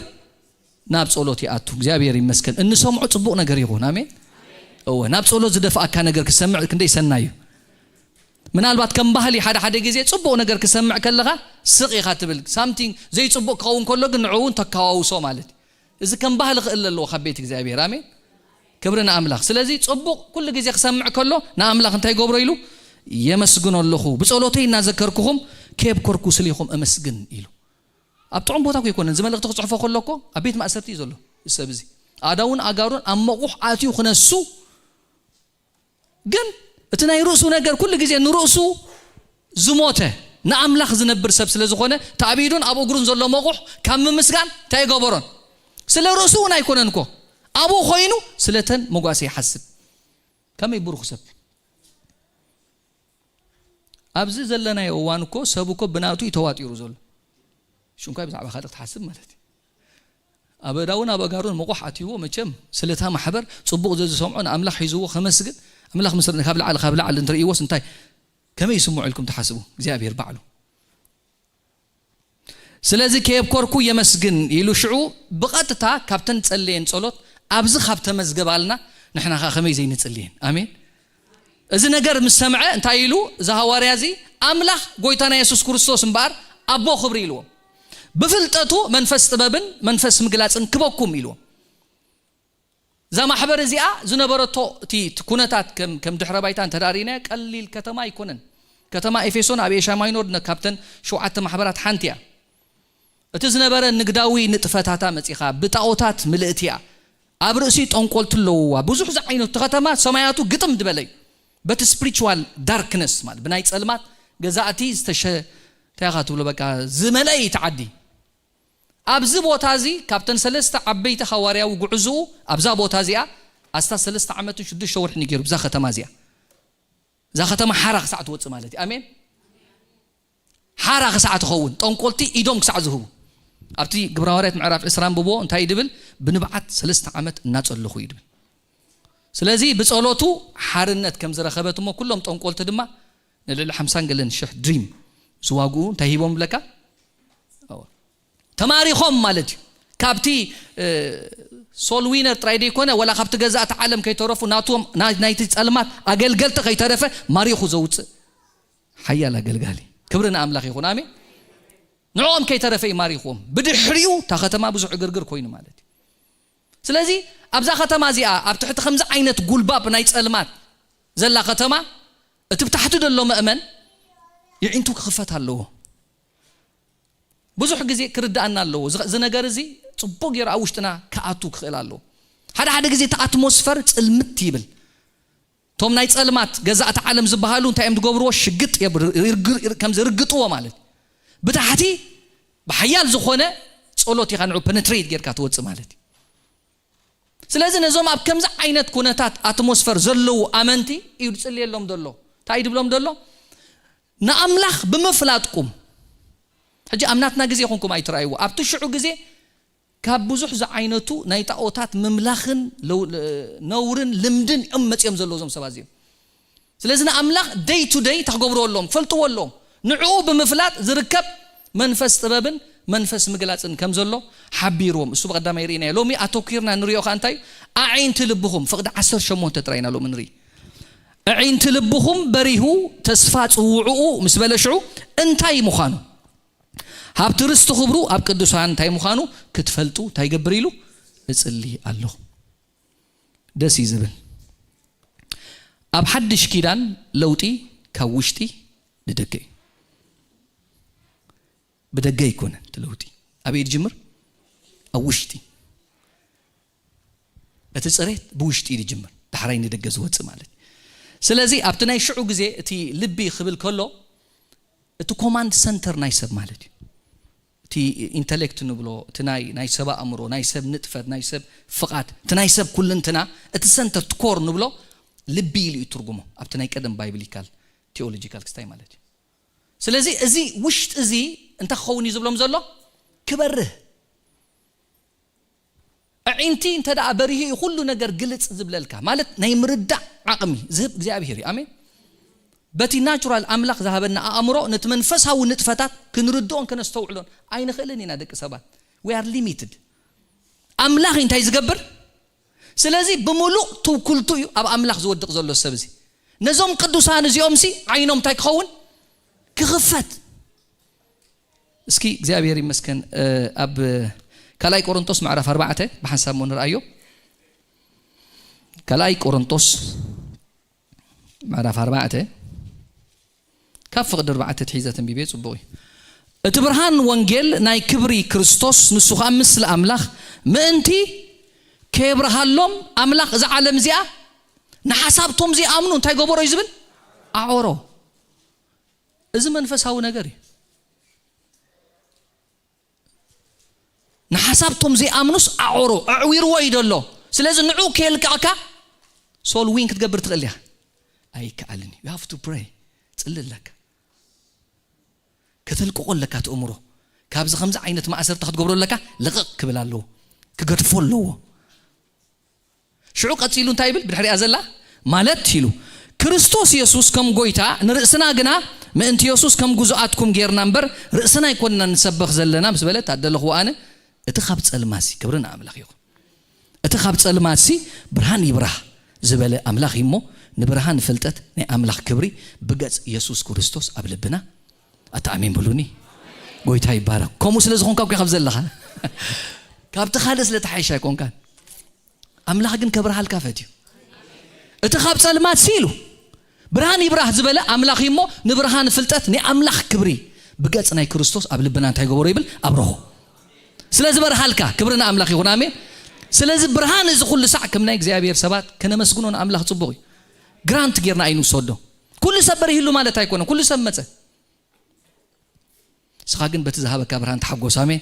ናብ ጸሎት ይኣቱ። እግዚኣብሔር ይመስገን። እንሰምዖ ጽቡቕ ነገር ይኹን። ኣሜን። እወ፣ ናብ ጸሎት ዝደፍኣካ ነገር ክሰምዕ ክንደይ ሰናይ እዩ። ምናልባት ከም ባህሊ ሓደ ሓደ ግዜ ጽቡቕ ነገር ክሰምዕ ከለኻ ስቕ ኢኻ ትብል። ሳምቲንግ ዘይጽቡቕ ክኸውን ከሎ ግን ንዕኡ እውን ተካዋውሶ ማለት እዩ። እዚ ከም ባህሊ ክእለ ኣለዎ ካብ ቤት እግዚኣብሔር። ኣሜን። ክብሪ ንኣምላኽ። ስለዚ ጽቡቕ ኩሉ ግዜ ክሰምዕ ከሎ ንኣምላኽ እንታይ ይገብሮ ኢሉ? የመስግኖ ኣለኹ። ብጸሎተይ እናዘከርኩኹም ከየብኮርኩ ስሊኹም እመስግን ኢሉ። ኣብ ጥዑም ቦታ እኮ ኣይኮነን። እዚ መልእኽቲ ክጽሕፎ ከሎ እኮ ኣብ ቤት ማእሰርቲ እዩ ዘሎ። እዚ ሰብ እዚ ኣእዳውን ኣእጋሩን ኣብ መቑሕ ኣትዩ ክነሱ፣ ግን እቲ ናይ ርእሱ ነገር ኩሉ ግዜ ንርእሱ ዝሞተ ንኣምላኽ ዝነብር ሰብ ስለ ዝኾነ፣ እቲ ኣብ ኢዱን ኣብ እግሩን ዘሎ መቑሕ ካብ ምምስጋን እንታይ ኣይገበሮን? ስለ ርእሱ እውን ኣይኮነን እኮ። ኣብኡ ኮይኑ ስለተን መጓሰ ይሓስብ። ከመይ ብሩኽ ሰብ! ኣብዚ ዘለናዮ እዋን እኮ ሰብ እኮ ብናቱ እዩ ተዋጢሩ ዘሎ። ሽንኳይ ብዛዕባ ካልእ ክትሓስብ ማለት እዩ። ኣብ እዳውን ኣብ ኣጋሩን መቑሕ ኣትይዎ፣ መቸም ስለታ ማሕበር ጽቡቕ ዘዝሰምዖ ንኣምላኽ ሒዝዎ ከመስግን፣ ኣምላኽ ምስ ካብ ላዕሊ፣ ካብ ላዕሊ እንትርእይዎስ እንታይ ከመይ ይስምዖ ኢልኩም ትሓስቡ? እግዚኣብሔር ባዕሉ። ስለዚ ከየብኮርኩ የመስግን ኢሉ ሽዑ ብቐጥታ ካብተን ጸለየን ጸሎት ኣብዚ ካብ ተመዝገባልና ንሕና ኸኣ ከመይ ዘይንጽልየን? ኣሜን። እዚ ነገር ምስ ሰምዐ እንታይ ኢሉ? እዚ ሃዋርያ እዚ ኣምላኽ ጎይታና የሱስ ክርስቶስ እምበኣር ኣቦ ክብሪ ኢልዎ። ብፍልጠቱ መንፈስ ጥበብን መንፈስ ምግላጽን ክበኩም ኢልዎ። እዛ ማሕበር እዚኣ ዝነበረቶ እቲ፣ እቲ ኩነታት ከም፣ ከም ድሕረ ባይታ እንተ ደኣ ርኢናዮ፣ ቀሊል ከተማ ኣይኮነን። ከተማ ኤፌሶን ኣብ ኤሽያ ማይኖር ነ-፣ ካብተን ሸውዓተ ማሕበራት ሓንቲ እያ። እቲ ዝነበረ ንግዳዊ ንጥፈታታ መጺኻ ብጣኦታት ምልእቲ እያ። ኣብ ርእሲ ጠንቆልቲ ኣለውዋ። ብዙሕ ዝዓይነቱ እቲ ከተማ ሰማያቱ ግጥም ዝበለ እዩ። በቲ ስፕሪቹዋል ዳርክነስ ማለት ብናይ ጸልማት ገዛእቲ ዝተሸ-፣ እንታይ ኢኻ ትብሎ በቃ ዝመልአ እዩ እቲ ዓዲ። ኣብዚ ቦታ እዚ ካብተን ሰለስተ ዓበይቲ ሃዋርያዊ ጉዕዞኡ ኣብዛ ቦታ እዚኣ ኣስታት ሰለስተ ዓመትን ሽዱሽተ ወርሕን እዩ ገይሩ ብዛ ከተማ እዚኣ። እዛ ከተማ ሓራ ክሳዕ ትወጽእ ማለት እዩ። ኣሜን። ሓራ ክሳዕ ትኸውን፣ ጠንቆልቲ ኢዶም ክሳዕ ዝህቡ። ኣብቲ ግብረ ሃዋርያት ምዕራፍ ዕስራ ኣንብቦ እንታይ ድብል? ብንብዓት ሰለስተ ዓመት እናጸለኹ እዩ ድብል። ስለዚ ብጸሎቱ ሓርነት ከም ዝረኸበት እሞ ኩሎም ጠንቆልቲ ድማ ንልዕሊ ሓምሳን ገለን ሽሕ ድሪም ዝዋግኡ እንታይ ሂቦም ብለካ? እወ። ተማሪኾም ማለት እዩ። ካብቲ፣ እ፣ ሶል ዊነር ጥራይ ዘይኮነ፣ ወላ ካብቲ ገዛእቲ ዓለም ከይተረፉ፣ ናቶም፣ ናይ፣ ናይቲ ጸልማት ኣገልገልቲ ከይተረፈ ማሪኹ ዘውጽእ ሓያል ኣገልጋሊ። ክብሪ ንኣምላኽ ይኹን። ኣሜን። ንዕኦም ከይተረፈ እዩ ማሪኽዎም። ብድሕሪኡ እታ ከተማ ብዙሕ ዕግርግር ኮይኑ ማለት እዩ። ስለዚ ኣብዛ ከተማ እዚኣ፣ ኣብ ትሕቲ ከምዚ ዓይነት ጉልባብ ናይ ጸልማት ዘላ ከተማ፣ እቲ ብታሕቲ ዘሎ መእመን የዒንቱ ክኽፈት ኣለዎ። ብዙሕ ግዜ ክርዳኣና ኣለዎ። እዚ ነገር እዚ ጽቡቅ ገይሩ ኣብ ውሽጥና ክኣቱ ክኽእል ኣለዎ። ሓደ ሓደ ግዜ እቲ ኣትሞስፈር ጽልምት ይብል። እቶም ናይ ጸልማት ገዛእቲ ዓለም ዝበሃሉ እንታይ እዮም ዝገብርዎ? ሽግጥ የብ-፣ ርግ-፣ ከምዚ ርግጥዎ ማለት። ብታሕቲ ብሓያል ዝኾነ ጸሎት ኢኻ ንዑ ፐነትሬት ጌርካ ትወጽእ ማለት እዩ። ስለዚ ነዞም ኣብ ከምዚ ዓይነት ኩነታት ኣትሞስፈር ዘለዉ ኣመንቲ እዩ ዝጽልየሎም ዘሎ። እንታይ እዩ ድብሎም ዘሎ? ንኣምላኽ ብምፍላጥኩም። ሕጂ ኣብ ናትና ግዜ ይኹንኩም ኣይትረኣይዎ። ኣብቲ ሽዑ ግዜ ካብ ብዙሕ ዝዓይነቱ ናይ ጣኦታት ምምላኽን ለው-፣ ነውርን ልምድን እዮም መጺኦም ዘለዉ እዞም ሰባት እዚኦም። ስለዚ ንኣምላኽ ደይ ቱ ደይ እንታይ ክገብርዎ ኣለዎም? ክፈልጥዎ ኣለዎም። ንዕኡ ብምፍላጥ ዝርከብ መንፈስ ጥበብን መንፈስ ምግላጽን ከም ዘሎ ሓቢርዎም። እሱ ብቐዳማይ ርኢናዮ። ሎሚ ኣተኲርና ንሪኦ ከኣ እንታይ እዩ? ኣዒንቲ ልብኹም፣ ፍቕዲ ዓሰርተ ሸሞንተ ጥራይ ኢና ሎሚ ንርኢ። ኣዒንቲ ልብኹም በሪሁ፣ ተስፋ ጽውዕኡ ምስ በለ ሽዑ እንታይ ምዃኑ፣ ሃብቲ ርስቲ ክብሩ ኣብ ቅዱሳን እንታይ ምዃኑ ክትፈልጡ እንታይ ይገብር ኢሉ? እጽሊ ኣለኹ። ደስ እዩ ዝብል። ኣብ ሓድሽ ኪዳን ለውጢ ካብ ውሽጢ ንደገ እዩ። ብደገ ኣይኮነን እቲ ለውጢ። ኣበይ ዝጅምር? ኣብ ውሽጢ። እቲ ጽሬት ብውሽጢ እዩ ዝጅምር፣ ዳሕራይ ንደገ ዝወጽእ ማለት እዩ። ስለዚ ኣብቲ ናይ ሽዑ ግዜ እቲ ልቢ ክብል ከሎ፣ እቲ ኮማንድ ሰንተር ናይ ሰብ ማለት እዩ። እቲ ኢንተሌክት ንብሎ፣ እቲ ናይ፣ ናይ ሰብ ኣእምሮ፣ ናይ ሰብ ንጥፈት፣ ናይ ሰብ ፍቓድ፣ እቲ ናይ ሰብ ኩልንትና፣ እቲ ሰንተር፣ እቲ ኮር ንብሎ ልቢ ኢሉ እዩ ትርጉሙ። ኣብቲ ናይ ቀደም ባይብሊካል ቴዎሎጂካል ክስታይ ማለት እዩ። ስለዚ እዚ ውሽጢ እዚ እንታይ ክኸውን እዩ ዝብሎም ዘሎ? ክበርህ። ኣዒንቲ እንተ ደኣ በሪሁ እዩ ኩሉ ነገር ግልጽ ዝብለልካ፣ ማለት ናይ ምርዳእ ዓቕሚ ዝህብ እግዚኣብሄር እዩ። ኣሜን። በቲ ናቹራል ኣምላኽ ዝሃበና ኣእምሮ ነቲ መንፈሳዊ ንጥፈታት ክንርድኦን ከነስተውዕሎን ኣይንኽእልን ኢና ደቂ ሰባት። We are limited። ኣምላኽ እንታይ ዝገብር? ስለዚ ብምሉእ ትውክልቱ እዩ ኣብ ኣምላኽ ዝወድቕ ዘሎ ሰብ እዚ። ነዞም ቅዱሳን እዚኦም ሲ ዓይኖም እንታይ ክኸውን? ክኽፈት። እስኪ እግዚኣብሔር ይመስገን። እ፣ ኣብ ካልኣይ ቆሮንቶስ ምዕራፍ ኣርባዕተ ብሓንሳብ እሞ ንርኣዮ። ካልኣይ ቆሮንቶስ ምዕራፍ ኣርባዕተ ካብ ፍቕዲ ኣርባዕተ ትሒዘ ተንቢበ ጽቡቕ እዩ። እቲ ብርሃን ወንጌል ናይ ክብሪ ክርስቶስ፣ ንሱ ኸኣ ምስሊ ኣምላኽ ምእንቲ ከየብርሃሎም ኣምላኽ እዛ ዓለም እዚኣ ንሓሳብቶም ዘይኣምኑ እንታይ ገበሮ እዩ ዝብል? ኣዖሮ። እዚ መንፈሳዊ ነገር እዩ። ንሓሳብቶም ዘይኣምኑስ ኣዖሮ፣ ኣዕዊርዎ እዩ ዘሎ። ስለዚ ንዑ ከየልቀቕካ ሶል ዊን ክትገብር ትኽእል እያ። ኣይከኣልን እዩ። You have to pray። ጽሊ ኣለካ። ከተልቅቖ ኣለካ እቲ እምሮ። ካብዚ ከምዚ ዓይነት ማእሰርታ ክትገብሮ ኣለካ፣ ልቕቕ ክብል ኣለዎ። ክገድፎ ኣለዎ። ሽዑ ቀጺሉ እንታይ ይብል? ብድሕሪኣ ዘላ ማለት ኢሉ፣ ክርስቶስ የሱስ ከም ጎይታ፣ ንርእስና ግና ምእንቲ የሱስ ከም ግዙኣትኩም ጌርና እምበር፣ ርእስና ኣይኮንና ንሰበኽ ዘለና ምስ በለ፣ ታደለኹዎ ኣነ፣ እቲ ካብ ጸልማሲ፣ ክብሪ ንኣምላኽ ይኹን። እቲ ካብ ጸልማሲ ብርሃን ይብራህ ዝበለ ኣምላኽ እዩ እሞ፣ ንብርሃን ፍልጠት ናይ ኣምላኽ ክብሪ ብገጽ የሱስ ክርስቶስ ኣብ ልብና። ኣታ ኣሜን በሉኒ። ጎይታ ይባረክ። ከምኡ ስለ ዝኾንካ እኮ ካብ ዘለኻ። ካብቲ ካልእ ስለ ተሓይሽ ኣይኮንካን። ኣምላኽ ግን ከብርሃልካ ፈትዩ። እቲ ካብ ጸልማት ሲ ኢሉ ብርሃን ይብራህ ዝበለ ኣምላኽ እዩ እሞ፣ ንብርሃን ፍልጠት ናይ ኣምላኽ ክብሪ ብገጽ ናይ ክርስቶስ ኣብ ልብና እንታይ ገበሮ ይብል? ኣብረሆ። ስለ ዝበርሃልካ ክብሪ ንኣምላኽ ይኹን። ኣሜን። ስለዚ ብርሃን እዚ ኩሉ ሳዕ ከም ናይ እግዚኣብሔር ሰባት ከነመስግኖ ንኣምላኽ ጽቡቕ እዩ። ግራንት ጌርና ኣይንውሰዶ። ኩሉ ሰብ በሪህሉ ማለት ኣይኮነን። ኩሉ ሰብ መጸ። ንስኻ ግን በቲ ዝሃበካ ብርሃን ተሓጎስ። ኣሜን።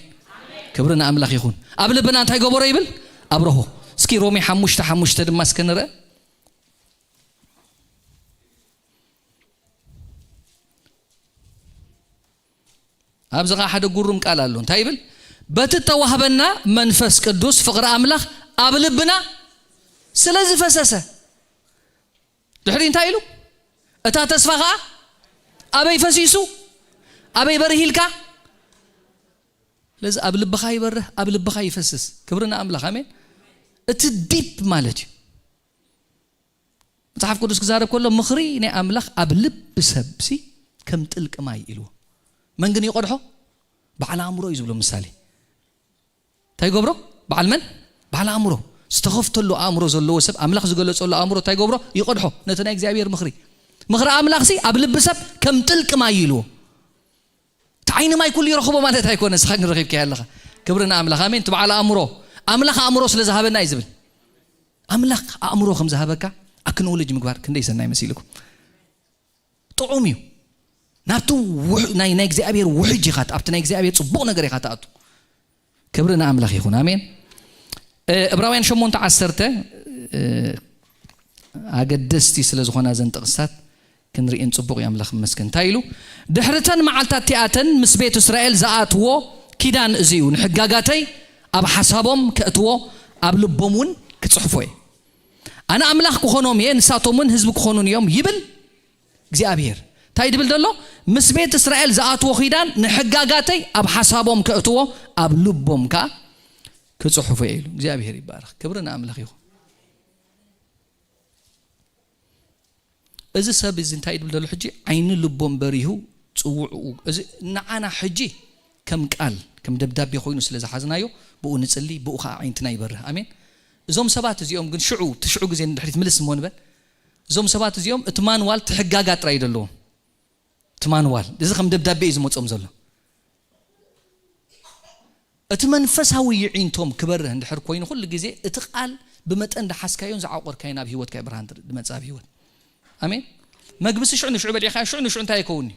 ክብሪ ንኣምላኽ ይኹን። ኣብ ልብና እንታይ ገበሮ ይብል? ኣብረሆ። እስኪ ሮሜ ሓሙሽተ ሓሙሽተ ድማ እስከ ንርአ። ኣብዚ ኸዓ ሓደ ጉሩም ቃል ኣሎ። እንታይ ይብል? በቲ እተዋህበና መንፈስ ቅዱስ ፍቕሪ ኣምላኽ ኣብ ልብና ስለ ዝፈሰሰ። ድሕሪ እንታይ ኢሉ? እታ ተስፋ ኸዓ ኣበይ ፈሲሱ? ኣበይ በርህ ኢልካ? ስለዚ ኣብ ልብኻ ይበርህ፣ ኣብ ልብኻ ይፈስስ። ክብሪ ንኣምላኽ። ኣሜን። እቲ ዲፕ ማለት እዩ። መጽሓፍ ቅዱስ ክዛረብ ከሎ፣ ምኽሪ ናይ ኣምላኽ ኣብ ልቢ ሰብሲ ከም ጥልቂ ማይ ኢልዎ። መን ግን ይቐድሖ? በዓል ኣእምሮ እዩ ዝብሎ ምሳሌ። እንታይ ይገብሮ? በዓል መን? በዓል ኣእምሮ። ዝተኸፍተሉ ኣእምሮ ዘለዎ ሰብ፣ ኣምላኽ ዝገለጸሉ ኣእምሮ እንታይ ይገብሮ? ይቐድሖ። ነቲ ናይ እግዚኣብሔር ምኽሪ። ምኽሪ ኣምላኽሲ ኣብ ልቢ ሰብ ከም ጥልቂ ማይ ኢልዎ። እቲ ዓይኒ ማይ ኩሉ ይረኽቦ ማለት ኣይኮነ፣ ንስኻ ግን ረኺብካዮ ኣለኻ። ክብሪ ንኣምላኽ። ኣሜን። እቲ በዓል ኣእምሮ፣ ኣምላኽ ኣእምሮ ስለ ዝሃበና እዩ ዝብል። ኣምላኽ ኣእምሮ ከም ዝሃበካ ኣክኖሎጅ ምግባር ክንደይ ሰናይ መሲልኩም። ጥዑም እዩ። ናብቲ ውሕ-፣ ናይ፣ ናይ እግዚኣብሔር ውሕጅ ኢኻ፣ ኣብቲ ናይ እግዚኣብሔር ጽቡቕ ነገር ኢኻ ትኣቱ። ክብሪ ንኣምላኽ ይኹን። ኣሜን። እ፣ ዕብራውያን ሸሞንተ ዓሰርተ፣ እ፣ ኣገደስቲ ስለ ዝኾና እዘን ጥቕስታት ክንርእየን ጽቡቕ እዩ። ኣምላኽ ይመስገን። እንታይ ኢሉ? "ድሕሪ እተን መዓልታት እቲኣተን ምስ ቤት እስራኤል ዝኣትዎ ኪዳን እዚ እዩ፣ ንሕጋጋተይ ኣብ ሓሳቦም ከእትዎ ኣብ ልቦም እውን ክጽሕፎ እየ። ኣነ ኣምላኽ ክኾኖም እየ፣ ንሳቶም እውን ህዝቢ ክኾኑን እዮም" ይብል እግዚኣብሔር። እንታይ ድብል ዘሎ? "ምስ ቤት እስራኤል ዝኣትዎ ኪዳን ንሕጋጋተይ ኣብ ሓሳቦም ከእትዎ ኣብ ልቦም ከኣ ክጽሕፎ እየ" ኢሉ። እግዚኣብሔር ይባረኽ። ክብሪ ንኣምላኽ ይኹን። እዚ ሰብ እዚ እንታይ ድብል ዘሎ? ሕጂ ዓይኒ ልቦም በሪሁ ጽውዕኡ። እዚ ንዓና ሕጂ ከም ቃል፣ ከም ደብዳቤ ኮይኑ ስለ ዝሓዝናዮ፣ ብኡ ንጽሊ፣ ብኡ ኸዓ ዓይንትና ይበርህ። ኣሜን። እዞም ሰባት እዚኦም ግን ሽዑ፣ እቲ ሽዑ ግዜ ንድሕሪት ምልስ እሞ ንበል። እዞም ሰባት እዚኦም እቲ ማንዋል፣ እቲ ሕጋጋ ጥራይ እዩ ዘለዎም። እቲ ማንዋል፣ እዚ ከም ደብዳቤ እዩ ዝመጾም ዘሎ። እቲ መንፈሳዊ ይዒንቶም ክበርህ እንድሕር ኮይኑ፣ ኩሉ ግዜ እቲ ቃል ብመጠን ዝሓዝካዮን ዝዓቆርካዮን ኣብ ህይወትካ እዩ ብርሃን ዝመጽእ፣ ኣብ ህይወት። ኣሜን። መግብሲ ሽዑ ንሽዑ በሊዕካዮ፣ ሽዑ ንሽዑ እንታይ ይከውን እዩ?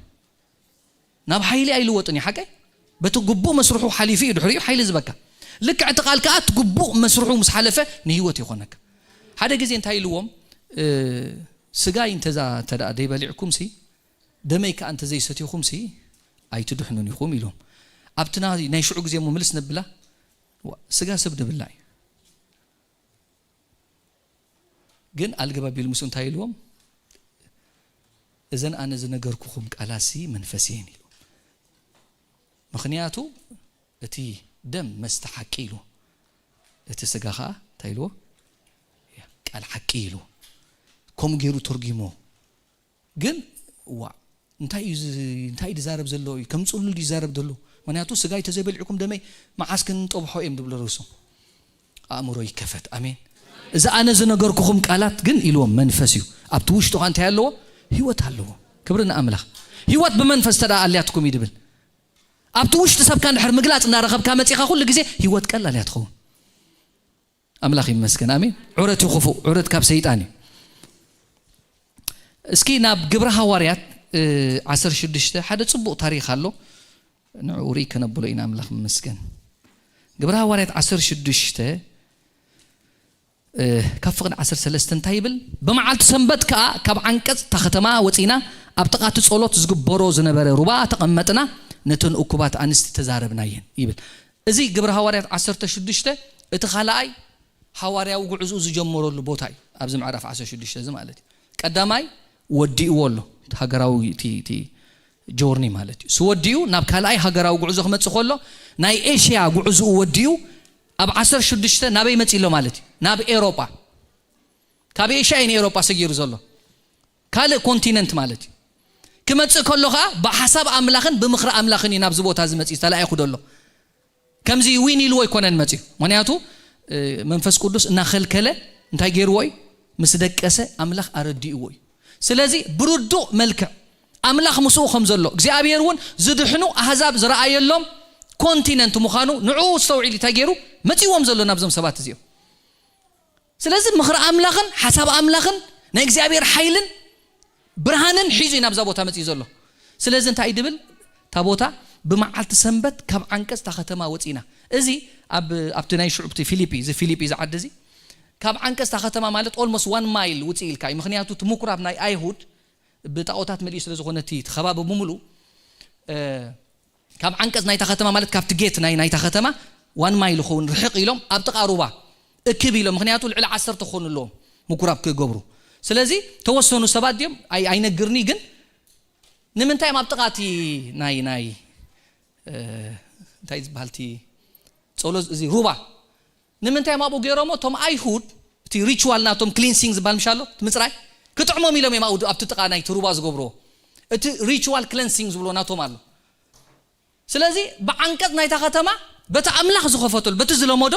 ናብ ሓይሊ ኣይልወጥን እዩ፣ ሓቀይ? በቲ ግቡእ መስርሑ ሓሊፉ እዩ ድሕሪኡ ሓይሊ ዝበካ። ልክዕ እቲ ቃል ከኣ እቲ ግቡእ መስርሑ ምስ ሓለፈ ንህይወት ይኾነካ። ሓደ ግዜ እንታይ ኢልዎም? እ፣ "ስጋይ እንተዛ-፣ እንተ ደኣ ዘይበሊዕኩምሲ፣ ደመይ ከኣ እንተ ዘይሰቲኹምሲ፣ ኣይትድሕኑን ኢኹም" ኢሎም። ኣብቲ ና-፣ ናይ ሽዑ ግዜ እሞ ምልስ ነብላ፣ ዋ፣ ስጋ ሰብ ንብላ እዩ። ግን ኣልገባብ ኢሉ ምስኡ እንታይ ኢልዎም? "እዘን ኣነ ዝነገርኩኹም ቃላሲ መንፈስ እየን" ኢሉ። ምኽንያቱ እቲ ደም መስተ ሓቂ ኢሉ፣ እቲ ስጋ ኸዓ እንታይ ኢልዎ? ቃል ሓቂ ኢሉ። ከምኡ ገይሩ ተርጉሞ። ግን ዋ፣ እንታይ እዩ ዝ-፣ እንታይ እዩ ዝዛረብ ዘሎ? እዩ ከም ጽሉል እዩ ዝዛረብ ዘሎ። ምኽንያቱ ስጋይ ተዘይበሊዕኩም ደመይ መዓስ ክንጠብሖ እዮም ዝብሎ ርእሶም። ኣእምሮ ይከፈት። ኣሜን። "እዚ ኣነ ዝነገርኩኹም ቃላት ግን" ኢልዎም፣ "መንፈስ እዩ። ኣብቲ ውሽጡ ኸኣ እንታይ ኣለዎ? ህይወት ኣለዎ።" ክብሪ ንኣምላኽ። ህይወት ብመንፈስ ተደኣ ኣልያትኩም እዩ ድብል። ኣብቲ ውሽጢ ሰብካ እንድሕር ምግላጽ እናረኸብካ መጺኻ፣ ኩሉ ግዜ ህይወት ቀላል እያ ትኸውን። ኣምላኽ ይመስገን። ኣሜን። ዑረት እዩ ክፉእ፣ ዑረት ካብ ሰይጣን እዩ። እስኪ ናብ ግብረ ሃዋርያት፣ እ፣ ዓሰርተ ሽዱሽተ ሓደ ጽቡቕ ታሪኽ ኣሎ። ንዕኡ ርኢ ከነብሎ ኢና። ኣምላኽ ይመስገን። ግብረ ሃዋርያት ዓሰርተ ሽዱሽተ፣ እ፣ ካብ ፍቕዲ ዓሰርተ ሰለስተ እንታይ ይብል? "ብመዓልቲ ሰንበት ከኣ ካብ ዓንቀጽ እታ ከተማ ወጺና ኣብ ጥቓ እቲ ጸሎት ዝግበሮ ዝነበረ ሩባ ተቐመጥና፣ ነተን እኩባት ኣንስቲ ተዛረብናየን" ይብል። እዚ ግብረ ሃዋርያት ዓሰርተ ሽዱሽተ እቲ ካልኣይ ሃዋርያዊ ጉዕዝኡ ዝጀመረሉ ቦታ እዩ። ኣብዚ ምዕራፍ ዓሰርተ ሽዱሽተ እዚ ማለት እዩ። ቀዳማይ ወዲእዎ ኣሎ፣ እቲ ሃገራዊ፣ እቲ፣ እቲ ጆርኒ ማለት እዩ። እሱ ወዲኡ ናብ ካልኣይ ሃገራዊ ጉዕዞ ክመጽእ ከሎ፣ ናይ ኤሽያ ጉዕዝኡ ወዲኡ ኣብ ዓሰርተ ሽዱሽተ ናበይ መጺእ ኣሎ ማለት እዩ? ናብ ኤሮጳ። ካብ ኤሽያ እዩ ንኤሮጳ ሰጊሩ ዘሎ። ካልእ ኮንቲነንት ማለት እዩ። ክመጽእ ከሎ ኸኣ ብሓሳብ ኣምላኽን ብምኽሪ ኣምላኽን እዩ ናብዚ ቦታ እዚ መጺኡ ተላኢኹ ዘሎ። ከምዚ ዊን ኢልዎ ኣይኮነን መጺኡ። ምኽንያቱ፣ እ፣ መንፈስ ቅዱስ እናኸልከለ እንታይ ገይርዎ እዩ? ምስ ደቀሰ ኣምላኽ ኣረዲእዎ እዩ። ስለዚ ብርዱእ መልክዕ ኣምላኽ ምስኡ ከም ዘሎ፣ እግዚኣብሔር እውን ዝድሕኑ ኣህዛብ ዝረኣየሎም ኮንቲነንት ምዃኑ ንዕኡ ኣስተውዒሉ እንታይ ገይሩ? መጺእዎም ዘሎ ናብዞም ሰባት እዚኦም። ስለዚ ምኽሪ ኣምላኽን ሓሳብ ኣምላኽን ናይ እግዚኣብሔር ሓይልን ብርሃንን ሒዙ እዩ ናብዛ ቦታ መጺኡ ዘሎ። ስለዚ እንታይ እዩ ድብል? እታ ቦታ ብመዓልቲ ሰንበት ካብ ዓንቀጽ እታ ከተማ ወጺና። እዚ ኣብ፣ ኣብቲ ናይ ሽዑ፣ ኣብቲ ፊሊጲ፣ እዚ ፊሊጲ፣ እዚ ዓዲ እዚ፣ ካብ ዓንቀጽ እታ ከተማ ማለት ኦልሞስት ዋን ማይል ውጽእ ኢልካ እዩ። ምኽንያቱ እቲ ምኩራብ ናይ ኣይሁድ ብጣኦታት መሊኡ ስለ ዝኾነ፣ እቲ፣ እቲ ከባቢ ብምሉእ፣ እ፣ ካብ ዓንቀጽ ናይታ ከተማ ማለት ካብቲ ጌት ናይ፣ ናይታ ከተማ ዋን ማይል ይኸውን ርሕቕ ኢሎም ኣብ ጥቓ ሩባ እክብ ኢሎም። ምኽንያቱ ልዕሊ ዓሰርተ ክኾኑ ኣለዎም ምኩራብ ክገብሩ። ስለዚ ተወሰኑ ሰባት ድዮም ኣይ-፣ ኣይነግርኒ፣ ግን ንምንታይ እዮም ኣብ ጥቓ እቲ ናይ፣ ናይ፣ እ፣ እንታይ ዝበሃል እቲ ጸሎት እዚ ሩባ ንምንታይ እዮም ኣብኡ ገይሮሞ? እቶም ኣይሁድ እቲ ሪቹዋል ናቶም ክሊንሲንግ ዝበሃል ምሽ ኣሎ፣ እቲ ምጽራይ ክጥዕሞም ኢሎም እዮም ኣብኡ፣ ኣብቲ ጥቓ ናይቲ ሩባ ዝገብርዎ። እቲ ሪቹዋል ክለንሲንግ ዝብሎ ናቶም ኣሎ። ስለዚ ብዓንቀጽ ናይታ ከተማ በቲ ኣምላኽ ዝኸፈተሉ፣ በቲ ዝለመዶ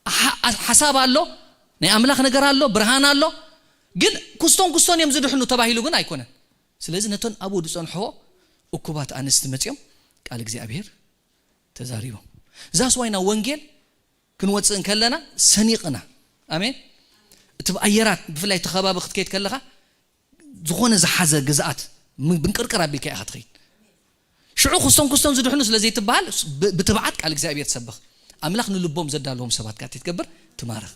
ሓ-፣ ሓሳብ ኣሎ፣ ናይ ኣምላኽ ነገር ኣሎ፣ ብርሃን ኣሎ። ግን ኩስቶን ኩስቶን እዮም ዝድሕኑ ተባሂሉ ግን ኣይኮነን። ስለዚ ነተን ኣብኡ ዝጸንሕዎ እኩባት ኣንስቲ መጺኦም ቃል እግዚኣብሔር ተዛሪቦም። ዛስ ዋይና ወንጌል ክንወፅእ እንከለና ሰኒቕና፣ ኣሜን። እቲ ብኣየራት ብፍላይ እቲ ከባቢ ክትከይድ ከለኻ ዝኾነ ዝሓዘ ግዝኣት ም- ብንቅርቅር ኣቢልካ ኢኻ ትኸይድ። ሽዑ ክስቶን ክስቶን ዝድሕኑ ስለ ዘይትበሃል፣ ብ- ብትብዓት ቃል እግዚኣብሔር ትሰብኽ። ኣምላኽ ንልቦም ዘዳለዎም ሰባት ጋር ትገብር ትማርኽ።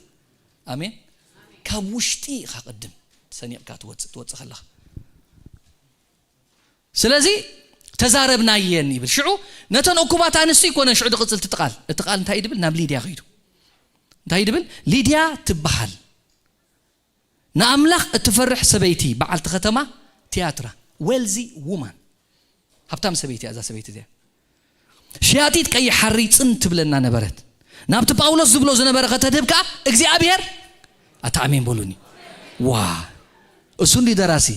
ኣሜን። ካብ ውሽጢ ኢኻ ቅድም ሰኒቕካ ትወፅእ ትወፅእ ከለኻ። ስለዚ ተዛረብናየን ይብል። ሽዑ ነተን እኩባት ኣንስቲ ይኮነን ሽዑ ድቕፅል ትጥቃል እቲ ቃል እንታይ ድብል ናብ ሊድያ ኸይዱ እንታይ ድብል? ሊድያ ትበሃል ንኣምላኽ እትፈርሕ ሰበይቲ በዓልቲ ከተማ ትያትራ፣ ዌልዚ ውማን፣ ሃብታም ሰበይቲ እያ እዛ ሰበይቲ እዚኣ። ሸያጢት ቀይሕ ሓሪ ጽን ትብለና ነበረት። ናብቲ ጳውሎስ ዝብሎ ዝነበረ ከተድህብ ከኣ እግዚኣብሔር ኣታ ኣሜን በሉኒ። ዋ እሱ እንዲ ደራሲ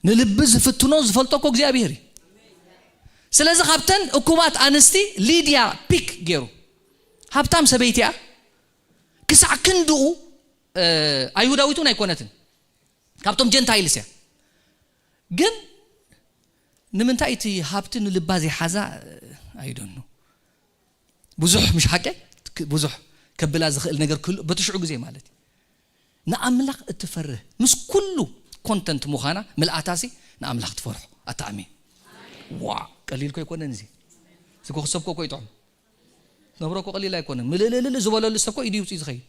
ንልቢ ዝፍትኖ ዝፈልጦ እኮ እግዚኣብሔር እዩ። ስለዚ ካብተን እኩባት ኣንስቲ ሊድያ ፒክ ገይሩ። ሃብታም ሰበይቲ እያ። ክሳዕ ክንድኡ ኣይሁዳዊት እውን ኣይኮነትን፣ ካብቶም ጀንታይልስ እያ። ግን ንምንታይ እቲ ሃብቲ ንልባ ዘይሓዛ ኣይደኑ ብዙሕ ምሽ ሓቂ ብዙሕ ከብላ ዝኽእል ነገር ክህሉ በቲ ሽዑ ግዜ ማለት እዩ። ንኣምላኽ እትፈርህ ምስ ኩሉ ኮንተንት ምዃና ምልኣታሲ ንኣምላኽ ትፈርሑ ኣታ ኣሜን። ዋ ቀሊል ኮ ኣይኮነን እዚ ዝኮ ክሰብኮ ኮ ይጥዕም ነብሮ ኮ ቀሊል ኣይኮነን። ምልእልእልእ ዝበለሉ ሰብ ኮ ኢዱ ይውፅእ ዝኸይድ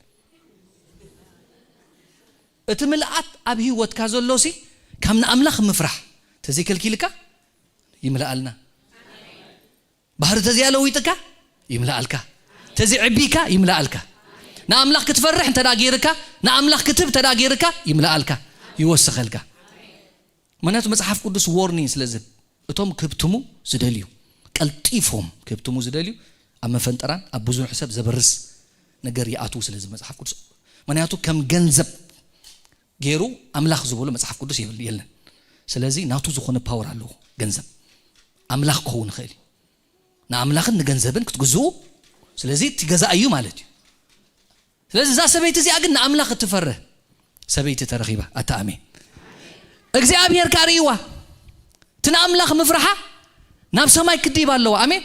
እቲ ምልኣት ኣብ ህይወትካ ዘሎሲ ካብ ንኣምላኽ ምፍራሕ ተዘይከልኪልካ ይምልኣልና። ባህሪ ተዚኣ ለዊጥካ ይምልኣልካ፣ ተዚዕቢካ ይምልኣልካ። ንኣምላኽ ክትፈርሕ እንተ ገይርካ፣ ንኣምላኽ ክትብ እንተ ገይርካ ይምልኣልካ፣ ይወስኸልካ። ምክንያቱ መጽሓፍ ቅዱስ ዎርኒንግ ስለ ዝህብ እቶም ክብትሙ ዝደልዩ ቀልጢፎም ክብትሙ ዝደልዩ ኣብ መፈንጠራን ኣብ ብዙሕ ሰብ ዘበርስ ነገር ይኣትዉ። ስለዚ መጽሓፍ ቅዱስ ምክንያቱ ከም ገንዘብ ገይሩ ኣምላኽ ዝበሎ መጽሓፍ ቅዱስ የብል የለን። ስለዚ ናቱ ዝኾነ ፓወር ኣለዎ ገንዘብ ኣምላኽ ክኸውን ይኽእል እዩ። ንኣምላኽን ንገንዘብን ክትግዝኡ ስለዚ እቲ ገዛ እዩ ማለት እዩ። ስለዚ እዛ ሰበይቲ እዚኣ ግን ንኣምላኽ እትፈርህ ሰበይቲ ተረኺባ ኣታ ኣሜን። እግዚኣብሔር ካርእይዋ እቲ ንኣምላኽ ምፍርሓ ናብ ሰማይ ክድይብ ኣለዋ። ኣሜን።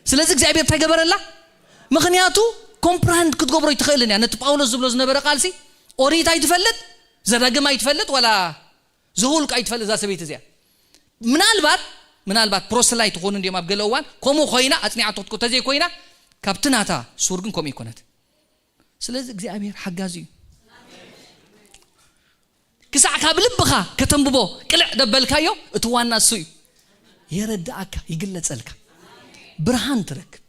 ስለዚ እግዚኣብሔር እንታይ ገበረላ? ምኽንያቱ ኮምፕራንድ ክትገብሮ ይትኽእልን እያ ነቲ ጳውሎስ ዝብሎ ዝነበረ ቃልሲ። ኦሪት ኣይትፈልጥ፣ ዘዳግም ኣይትፈልጥ፣ ወላ ዘሁልቅ ኣይትፈልጥ እዛ ሰበይቲ እዚኣ። ምናልባት ምናልባት ፕሮስላይ ትኾኑ እንዲም ኣብ ገለ እዋን ከምኡ ኮይና ኣጽኒዓቶ ተዘይ ኮይና ካብቲ ናታ ሱር ግን ከምኡ ይኮነት። ስለዚ እግዚኣብሔር ሓጋዚ እዩ። ክሳዕ ካብ ልብኻ ከተንብቦ ቅልዕ ደበልካዮ እቲ ዋና እሱ እዩ። የረዳእካ፣ ይግለጸልካ፣ ብርሃን ትረክብ።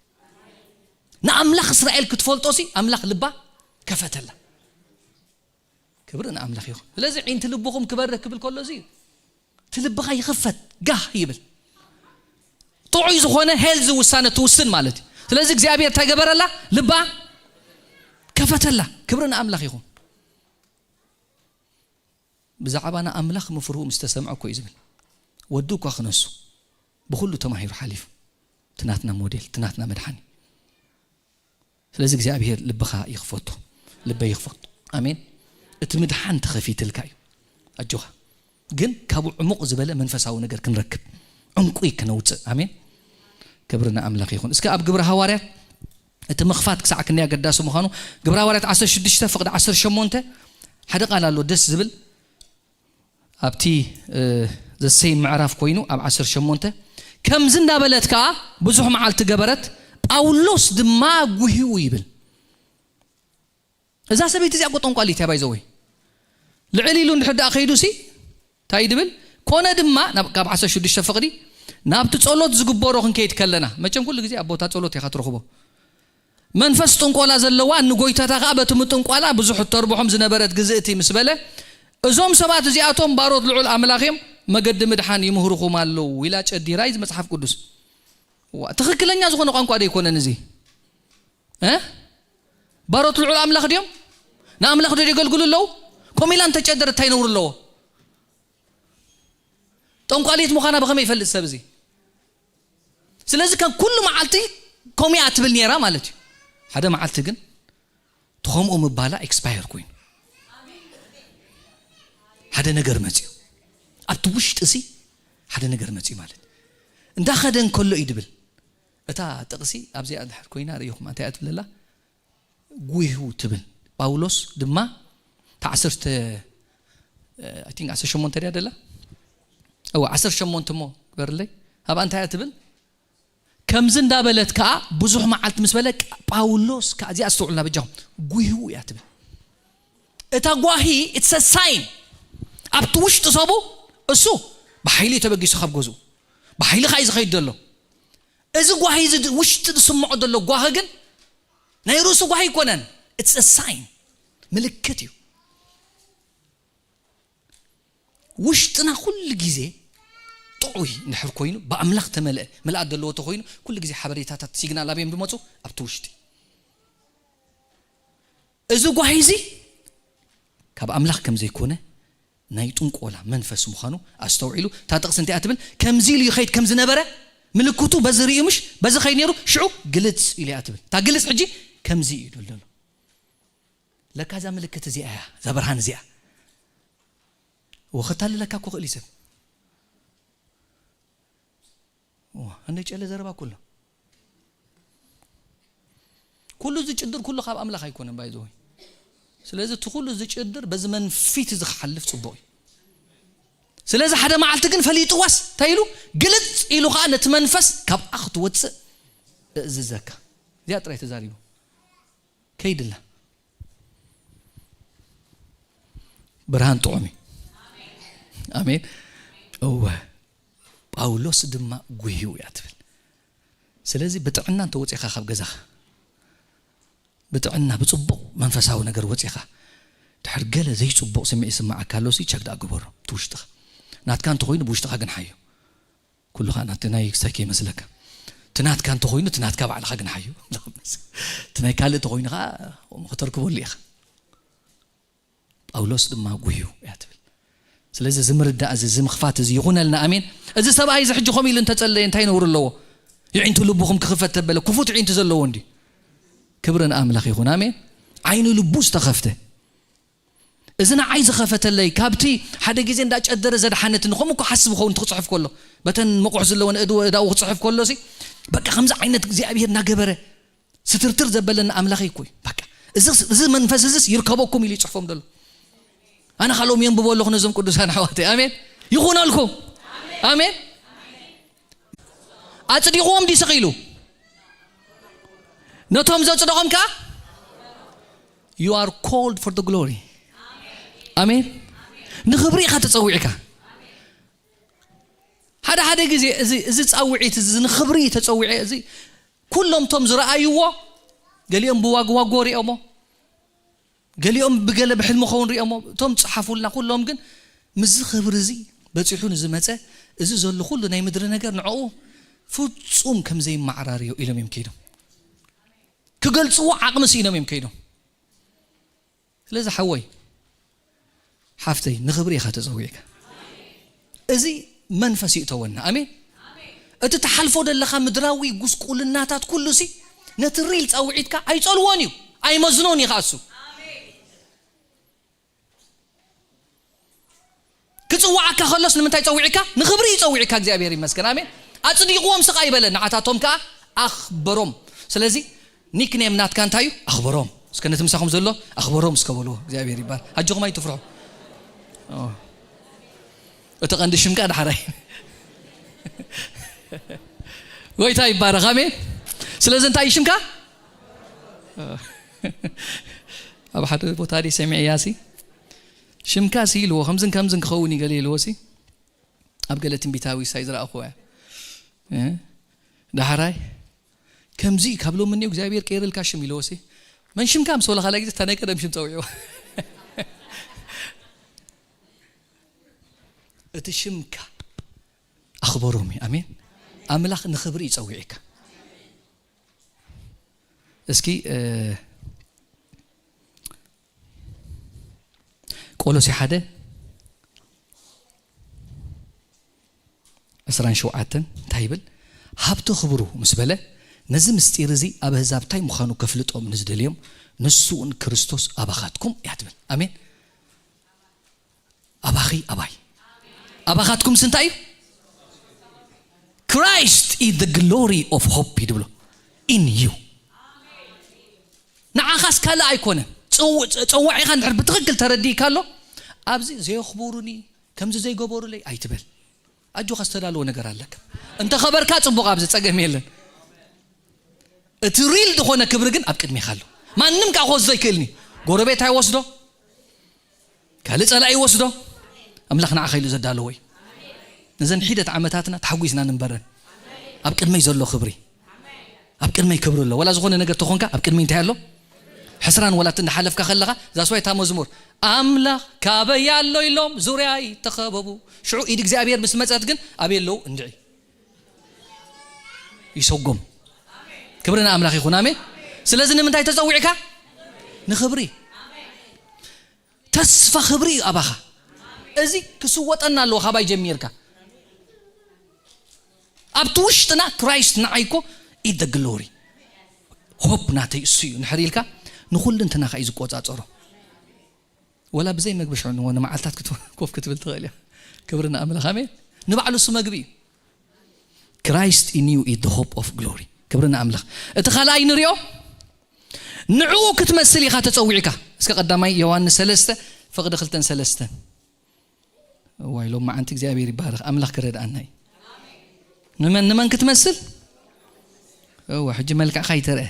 ንኣምላኽ እስራኤል ክትፈልጦ ሲ ኣምላኽ ልባ ከፈተላ። ክብሪ ንኣምላኽ ይኹን። ስለዚ ዒንቲ ልብኹም ክበርህ ክብል ከሎ እዚ እዩ። እቲ ልብኻ ይኽፈት ጋህ ይብል። ጥዑይ ዝኾነ ሄልዚ ውሳነ ትውስን ማለት እዩ። ስለዚ እግዚኣብሔር እንታይ ገበረላ? ልባ ከፈተላ። ክብሪ ንኣምላኽ ይኹን። ብዛዕባ ንኣምላኽ ምፍርሁ ምስ ተሰምዐ እኮ እዩ ዝብል። ወዱ እኳ ክነሱ ብኹሉ ተማሂሩ ሓሊፉ። እቲ ናትና ሞዴል፣ እቲ ናትና መድሓኒ። ስለዚ እግዚኣብሔር ልብኻ ይኽፈቶ፣ ልበይ ይኽፈቶ። ኣሜን። እቲ ምድሓን ተኸፊትልካ እዩ። ኣጆኻ ግን ካብኡ ዕሙቕ ዝበለ መንፈሳዊ ነገር ክንረክብ ዕንቁ ከነውፅእ። ኣሜን። ክብሪ ንኣምላኽ ይኹን። እስከ ኣብ ግብሪ ሃዋርያት እቲ ምኽፋት ክሳዕ ክንደይ ኣገዳሲ ምዃኑ ግብሪ ሃዋርያት ዓሰርተ ሽዱሽተ ፍቕዲ ዓሰርተ ሸሞንተ ሓደ ቃል ኣሎ ደስ ዝብል ኣብቲ ዘሰይ ምዕራፍ ኮይኑ ኣብ ዓሰርተ ሸሞንተ ከምዚ እንዳበለት ከዓ ብዙሕ መዓልቲ ገበረት ጳውሎስ ድማ ጉሂኡ ይብል። እዛ ሰበይቲ እዚኣ እኮ ጠንቋሊት እያ ባይዘወይ ልዕል ኢሉ እንድሕር ደኣ ከይዱ ሲ እንታይ ድብል ኮነ ድማ ናብ- ካብ ዓሰርተ ሽዱሽተ ፍቕዲ ናብቲ ጸሎት ዝግበሮ ክንከይድ ከለና መቸም ኩሉ ግዜ ኣብ ቦታ ጸሎት ኢኻ ትረኽቦ መንፈስ ጥንቆላ ዘለዋ ንጎይታታ ከኣ በቲ ምጥንቋላ ብዙሕ እተርብሖም ዝነበረት ግዝእቲ ምስ በለ እዞም ሰባት እዚኣቶም ባሮት ልዑል ኣምላኽ እዮም መገዲ ምድሓን ይምህርኹም ኣለዉ ኢላ ጨዲራ እዩ መጽሓፍ ቅዱስ ትኽክለኛ ዝኾነ ቋንቋ ዶ ኣይኮነን እዚ ባሮት ልዑል ኣምላኽ ድዮም ንኣምላኽ ዶ የገልግሉ ኣለዉ ከምኡ ኢላ እንተጨደረ እንታይ ነውሩ ኣለዎ ጠንቋሊት ምዃና ብኸመይ ይፈልጥ ሰብ እዚ ስለዚ ከም ኩሉ መዓልቲ ከምኡ እያ ትብል ነይራ ማለት እዩ ሓደ መዓልቲ ግን ትኸምኡ ምባላ ኤክስፓየር ኮይኑ ሓደ ነገር መፅዩ ኣብቲ ውሽጢ ሲ ሓደ ነገር መፅዩ ማለት እንዳኸደ እንከሎ እዩ ድብል። እታ ጥቕሲ ኣብዚኣ ድሕር ኮይና ርእኹም፣ እንታይ እያ ትብለላ? ጉሂው ትብል። ጳውሎስ ድማ እታ ዓሰርተ፣ I think ዓሰርተ ሸሞንተ ድያ ደላ? እዋ፣ ዓሰርተ ሸሞንተ እሞ ግበርለይ። ኣብኣ እንታይ እያ ትብል? ከምዚ እንዳበለት ከኣ ብዙሕ መዓልቲ ምስ በለ፣ ጳውሎስ ከኣ፣ እዚኣ ኣስተውዕሉና በጃኹም፣ ጉሂው እያ ትብል። እታ ጓሂ፣ it's a sign። ኣብቲ ውሽጢ ሰቡ እሱ ብሓይሊ እዩ ተበጊሱ ካብ ገዝኡ። ብሓይሊ ከኣ እዩ ዝኸይድ ዘሎ። እዚ ጓሂ እዚ ድ-፣ ውሽጢ ዝስምዖ ዘሎ ጓሂ ግን ናይ ርእሱ ጓሂ ኣይኮነን። It's a sign። ምልክት እዩ። ውሽጥና ኩሉ ግዜ ጥዑይ እንድሕር ኮይኑ፣ ብኣምላኽ ተመልአ፣ ምልኣት ዘለዎ ተኾይኑ፣ ኩሉ ግዜ ሓበሬታታት፣ ሲግናል ኣበይ እዮም ዝመጹ? ኣብቲ ውሽጢ። እዚ ጓሂ እዚ ካብ ኣምላኽ ከም ዘይኮነ፣ ናይ ጥንቆላ መንፈስ ምዃኑ ኣስተውዒሉ፣ እታ ጥቕሲ እንታይ እያ ትብል? ከምዚ ኢሉ ይኸይድ ከም ዝነበረ፣ ምልክቱ በዚ ርእዩ ምሽ፣ በዚ ኸይድ ነይሩ፣ ሽዑ ግልጽ ኢሉ እያ ትብል። እታ ግልጽ ሕጂ ከምዚ እዩ ዝብል ዘሎ። ለካ እዛ ምልክት እዚኣ እያ፣ እዛ ብርሃን እዚኣ። ወኸታልለካ እኮ ክእል እዩ ሰብ። ዋ፣ እንደ ጨለ ዘረባ ኩሉ። ኩሉ ዝጭድር ኩሉ ካብ ኣምላኽ ኣይኮነን፣ ባይ ዘ ወይ። ስለዚ እቲ ኩሉ ዝጭድር በዚ መንፊት እዚ ክሓልፍ ጽቡቕ እዩ። ስለዚ ሓደ መዓልቲ ግን ፈሊጥዋስ እንታይ ኢሉ? ግልጽ ኢሉ ኸኣ ነቲ መንፈስ ካብኣ ክትወጽእ እእዝዘካ። እዚኣ ጥራይ ተዛሪቡ። ከይድላ። ብርሃን ጥዑም እዩ። ኣሜን። እወ። ጳውሎስ ድማ ጉህዩ እያ ትብል። ስለዚ ብጥዕና እንተወጺእኻ ካብ ገዛኻ፣ ብጥዕና ብጽቡቕ መንፈሳዊ ነገር ወጺእኻ፣ ድሕር ገለ ዘይጽቡቕ ስምዒት ይስምዓካ ኣሎሲ፣ ቸክ ደኣ ግበሮ፣ እቲ ውሽጥኻ። ናትካ እንተኾይኑ ብውሽጥኻ ግንሓዮ። ኩሉ ኸኣ ናቲ ናይ ክሳይ ከይመስለካ። እቲ ናትካ እንተኾይኑ፣ እቲ ናትካ ባዕልኻ ግንሓዮ። እቲ ናይ ካልእ እንተኾይኑ ኸኣ ከተርክበሉ ኢኻ። ጳውሎስ ድማ ጉህዩ እያ ትብል። ስለዚ እዚ ምርዳእ እዚ፣ እዚ ምኽፋት እዚ ይኹነልና። ኣሜን። እዚ ሰብኣይ እዚ ሕጂ ከምኡ ኢሉ እንተጸለየ እንታይ ነውሪ ኣለዎ? የዒንቱ ልብኹም ክኽፈት ተበለ። ክፉት የዒንቱ ዘለዎ እንድዩ። ክብሪ ንኣምላኽ ይኹን። ኣሜን። ዓይኑ ልቡ ዝተኸፍተ። እዚ ንዓይ ዝኸፈተለይ፣ ካብቲ ሓደ ግዜ እንዳጨደረ ዘድሓነትኒ፣ ከምኡ እኮ ሓስብ ኸውን ትኽጽሕፍ ከሎ፣ በተን መቑሕ ዘለወን እድወ እዳኡ ክጽሕፍ ከሎሲ፣ በቃ ከምዚ ዓይነት እግዚኣብሔር እናገበረ፣ ስትርትር ዘበለኒ ኣምላኸይ እኮ እዩ። በቃ እዚ፣ እዚ መንፈስ እዚስ ይርከበኩም ኢሉ ይጽሕፎም ዘሎ። ኣነ ካልኦም የንብቦ ኣለኹ ነዞም ቅዱሳን ኣሕዋተይ። ኣሜን። ይኹነልኩም። ኣሜን። ኣጽዲቕዎም ድዩ ስቕ ኢሉ? ነቶም ዘጽደቖም ከኣ፣ you are called for the glory። ኣሜን። ንኽብሪ ኢኻ ተጸዊዕካ። ሓደ ሓደ ግዜ እዚ፣ እዚ ጻውዒት እዚ ንኽብሪ ተጸዊዐ፣ እዚ ኩሎም እቶም ዝረኣይዎ፣ ገሊኦም ብዋግዋጎ ሪኦሞ፣ ገሊኦም ብገለ ብሕልሚ ኸውን ሪኦሞ፣ እቶም ጸሓፉልና ኩሎም ግን ምስዚ ክብሪ እዚ በጺሑ ንዝመጸ፣ እዚ ዘሎ ኩሉ ናይ ምድሪ ነገር ንዕኡ ፍጹም ከም ዘይመዓራርዮ ኢሎም እዮም ከይዶም። ክገልጽዎ ዓቕሚ ስኢኖም እዮም ከይዶም። ስለዚ ሓወይ፣ ሓፍተይ፣ ንኽብሪ ኢኻ ተጸዊዕካ። እዚ መንፈስ ይእተወና። ኣሜን። እቲ ትሓልፎ ዘለኻ ምድራዊ ጉስቁልናታት ኩሉሲ ነቲ ሪል ጻውዒትካ ኣይጸልዎን እዩ፣ ኣይመዝኖን እዩ ከኣ እሱ። ክጽውዓካ ከሎስ ንምንታይ ጸዊዕካ? ንኽብሪ እዩ ጸዊዕካ። እግዚኣብሔር ይመስገን። ኣሜን። ኣጽዲቕዎም ስቕ ኣይበለን፣ ንዓታቶም ከኣ ኣኽበሮም። ስለዚ ኒክኔም ናትካ እንታይ እዩ? ኣኽበሮም። እስከ ነቲ ምሳኹም ዘሎ ኣኽበሮም እስከ በልዎ። እግዚኣብሔር ይባል። ኣጆኹም ኣይትፍርሑ። ኦ። እቲ ቀንዲ ሽምካ ዳሕራይ። ጎይታ ይባረኽ። ኣሜን። ስለዚ እንታይ እዩ ሽምካ? ኣብ ሓደ ቦታ ድየ ሰሚዐያ ሲ፣ ሽምካ ሲ ኢልዎ፣ ከምዝን ከምዝን ክኸውን እዩ ገለ ኢልዎ ሲ፣ ኣብ ገለ ትንቢታዊ ሳይ ዝረኣኹዎ እያ። እ? ዳሕራይ፣ ከምዚ ካብ ሎሚ እኒኦ እግዚኣብሔር ቀይርልካ ሽም ኢልዎ ሲ፣ መን ሽምካ ምስ በሎ ካልኣይ ግዜ እታ ናይ ቀደም ሽም ጸዊዕዎ። እቲ ሽምካ ኣኽበሮም እዩ። ኣሜን። ኣምላኽ ንኽብሪ እዩ ጸዊዕካ። እስኪ፣ እ፣ ቆሎሴ ሓደ ዕስራን ሸውዓተን እንታይ ይብል? ሃብቲ ክብሩ ምስ በለ፣ ነዚ ምስጢር እዚ ኣብ ኣህዛብ እንታይ ምዃኑ ከፍልጦም ንዝደልዮም፣ ንሱ እውን ክርስቶስ ኣባኻትኩም እያ ትብል። ኣሜን። ኣባኺ ኣባይ። ኣባኻትኩምስ እንታይ እዩ? Christ is the glory of hope እዩ ድብሎ in you። ንዓኻስ ካልእ ኣይኮነን። ጸው- ጸዋዒኻ እንድሕር ብትኽክል ተረዲእካ ኣሎ፣ ኣብዚ ዘየኽብሩኒ፣ ከምዚ ዘይገበሩለይ ኣይትበል። ኣጆኻ ዝተዳለወ ነገር ኣለካ። እንተ ኸበርካ ጽቡቕ፣ ኣብዚ ጸገም የለን። እቲ ሪል ዝኾነ ክብሪ ግን ኣብ ቅድሜኻ ኣሎ። ማንም ከዓ ክወስዶ ኣይክእልኒ። ጎረቤት ኣይወስዶ፣ ካልእ ጸላኢ ይወስዶ። ኣምላኽ ንዓኻ ኢሉ ዘዳለዎ እዩ። ነዘን ሒደት ዓመታትና ተሓጒስና ንንበረን። ኣብ ቅድመይ ዘሎ ክብሪ፣ ኣብ ቅድመይ ክብሪ ኣሎ። ወላ ዝኾነ ነገር ተኾንካ፣ ኣብ ቅድመይ እንታይ ኣሎ? ሕስራን ወላት እንዳሓለፍካ ከለኻ፣ ዛስዋይ እታ መዝሙር፣ ኣምላኽ ካበይ ኣሎ ኢሎም ዙርያይ ተኸበቡ። ሽዑ ኢድ እግዚኣብሔር ምስ መጸት ግን፣ ኣበይ ኣለዉ? እንድዒ ይሰጎም። ክብሪ ንኣምላኽ ይኹን። ኣሜን። ስለዚ ንምንታይ ተጸዊዕካ? ንኽብሪ። ተስፋ ክብሪ እዩ ኣባኻ። እዚ ክስወጠና ኣለዎ። ካባይ ጀሚርካ ኣብቲ ውሽጥና ክራይስት ንዓይ እኮ ኢት ግሎሪ፣ ሆፕ ናተይ እሱ እዩ እንድሕር ኢልካ፣ ንኹልንትናኻ እዩ ዝቆጻጸሮ። ወላ ብዘይ መግቢ ሽዑ ንዎ ንመዓልታት ክትወ- ኮፍ ክትብል ትኽእል እያ። ክብሪ ንኣምላኽ። ኣሜን። ንባዕሉ እሱ መግቢ እዩ። Christ in you is the hope of glory። ክብሪ ንኣምላኽ። እቲ ካልኣይ ንሪኦ፣ ንዕኡ ክትመስል ኢኻ ተጸዊዕካ። እስከ ቀዳማይ ዮሃንስ ሰለስተ፣ ፍቕዲ ክልተን ሰለስተን። እዋይ፣ ሎም መዓንቲ እግዚኣብሔር ይባረኽ። ኣምላኽ ክረድኣና እዩ። ንመን፣ ንመን ክትመስል? እዋ፣ ሕጂ መልክዕኻ ይተርአ።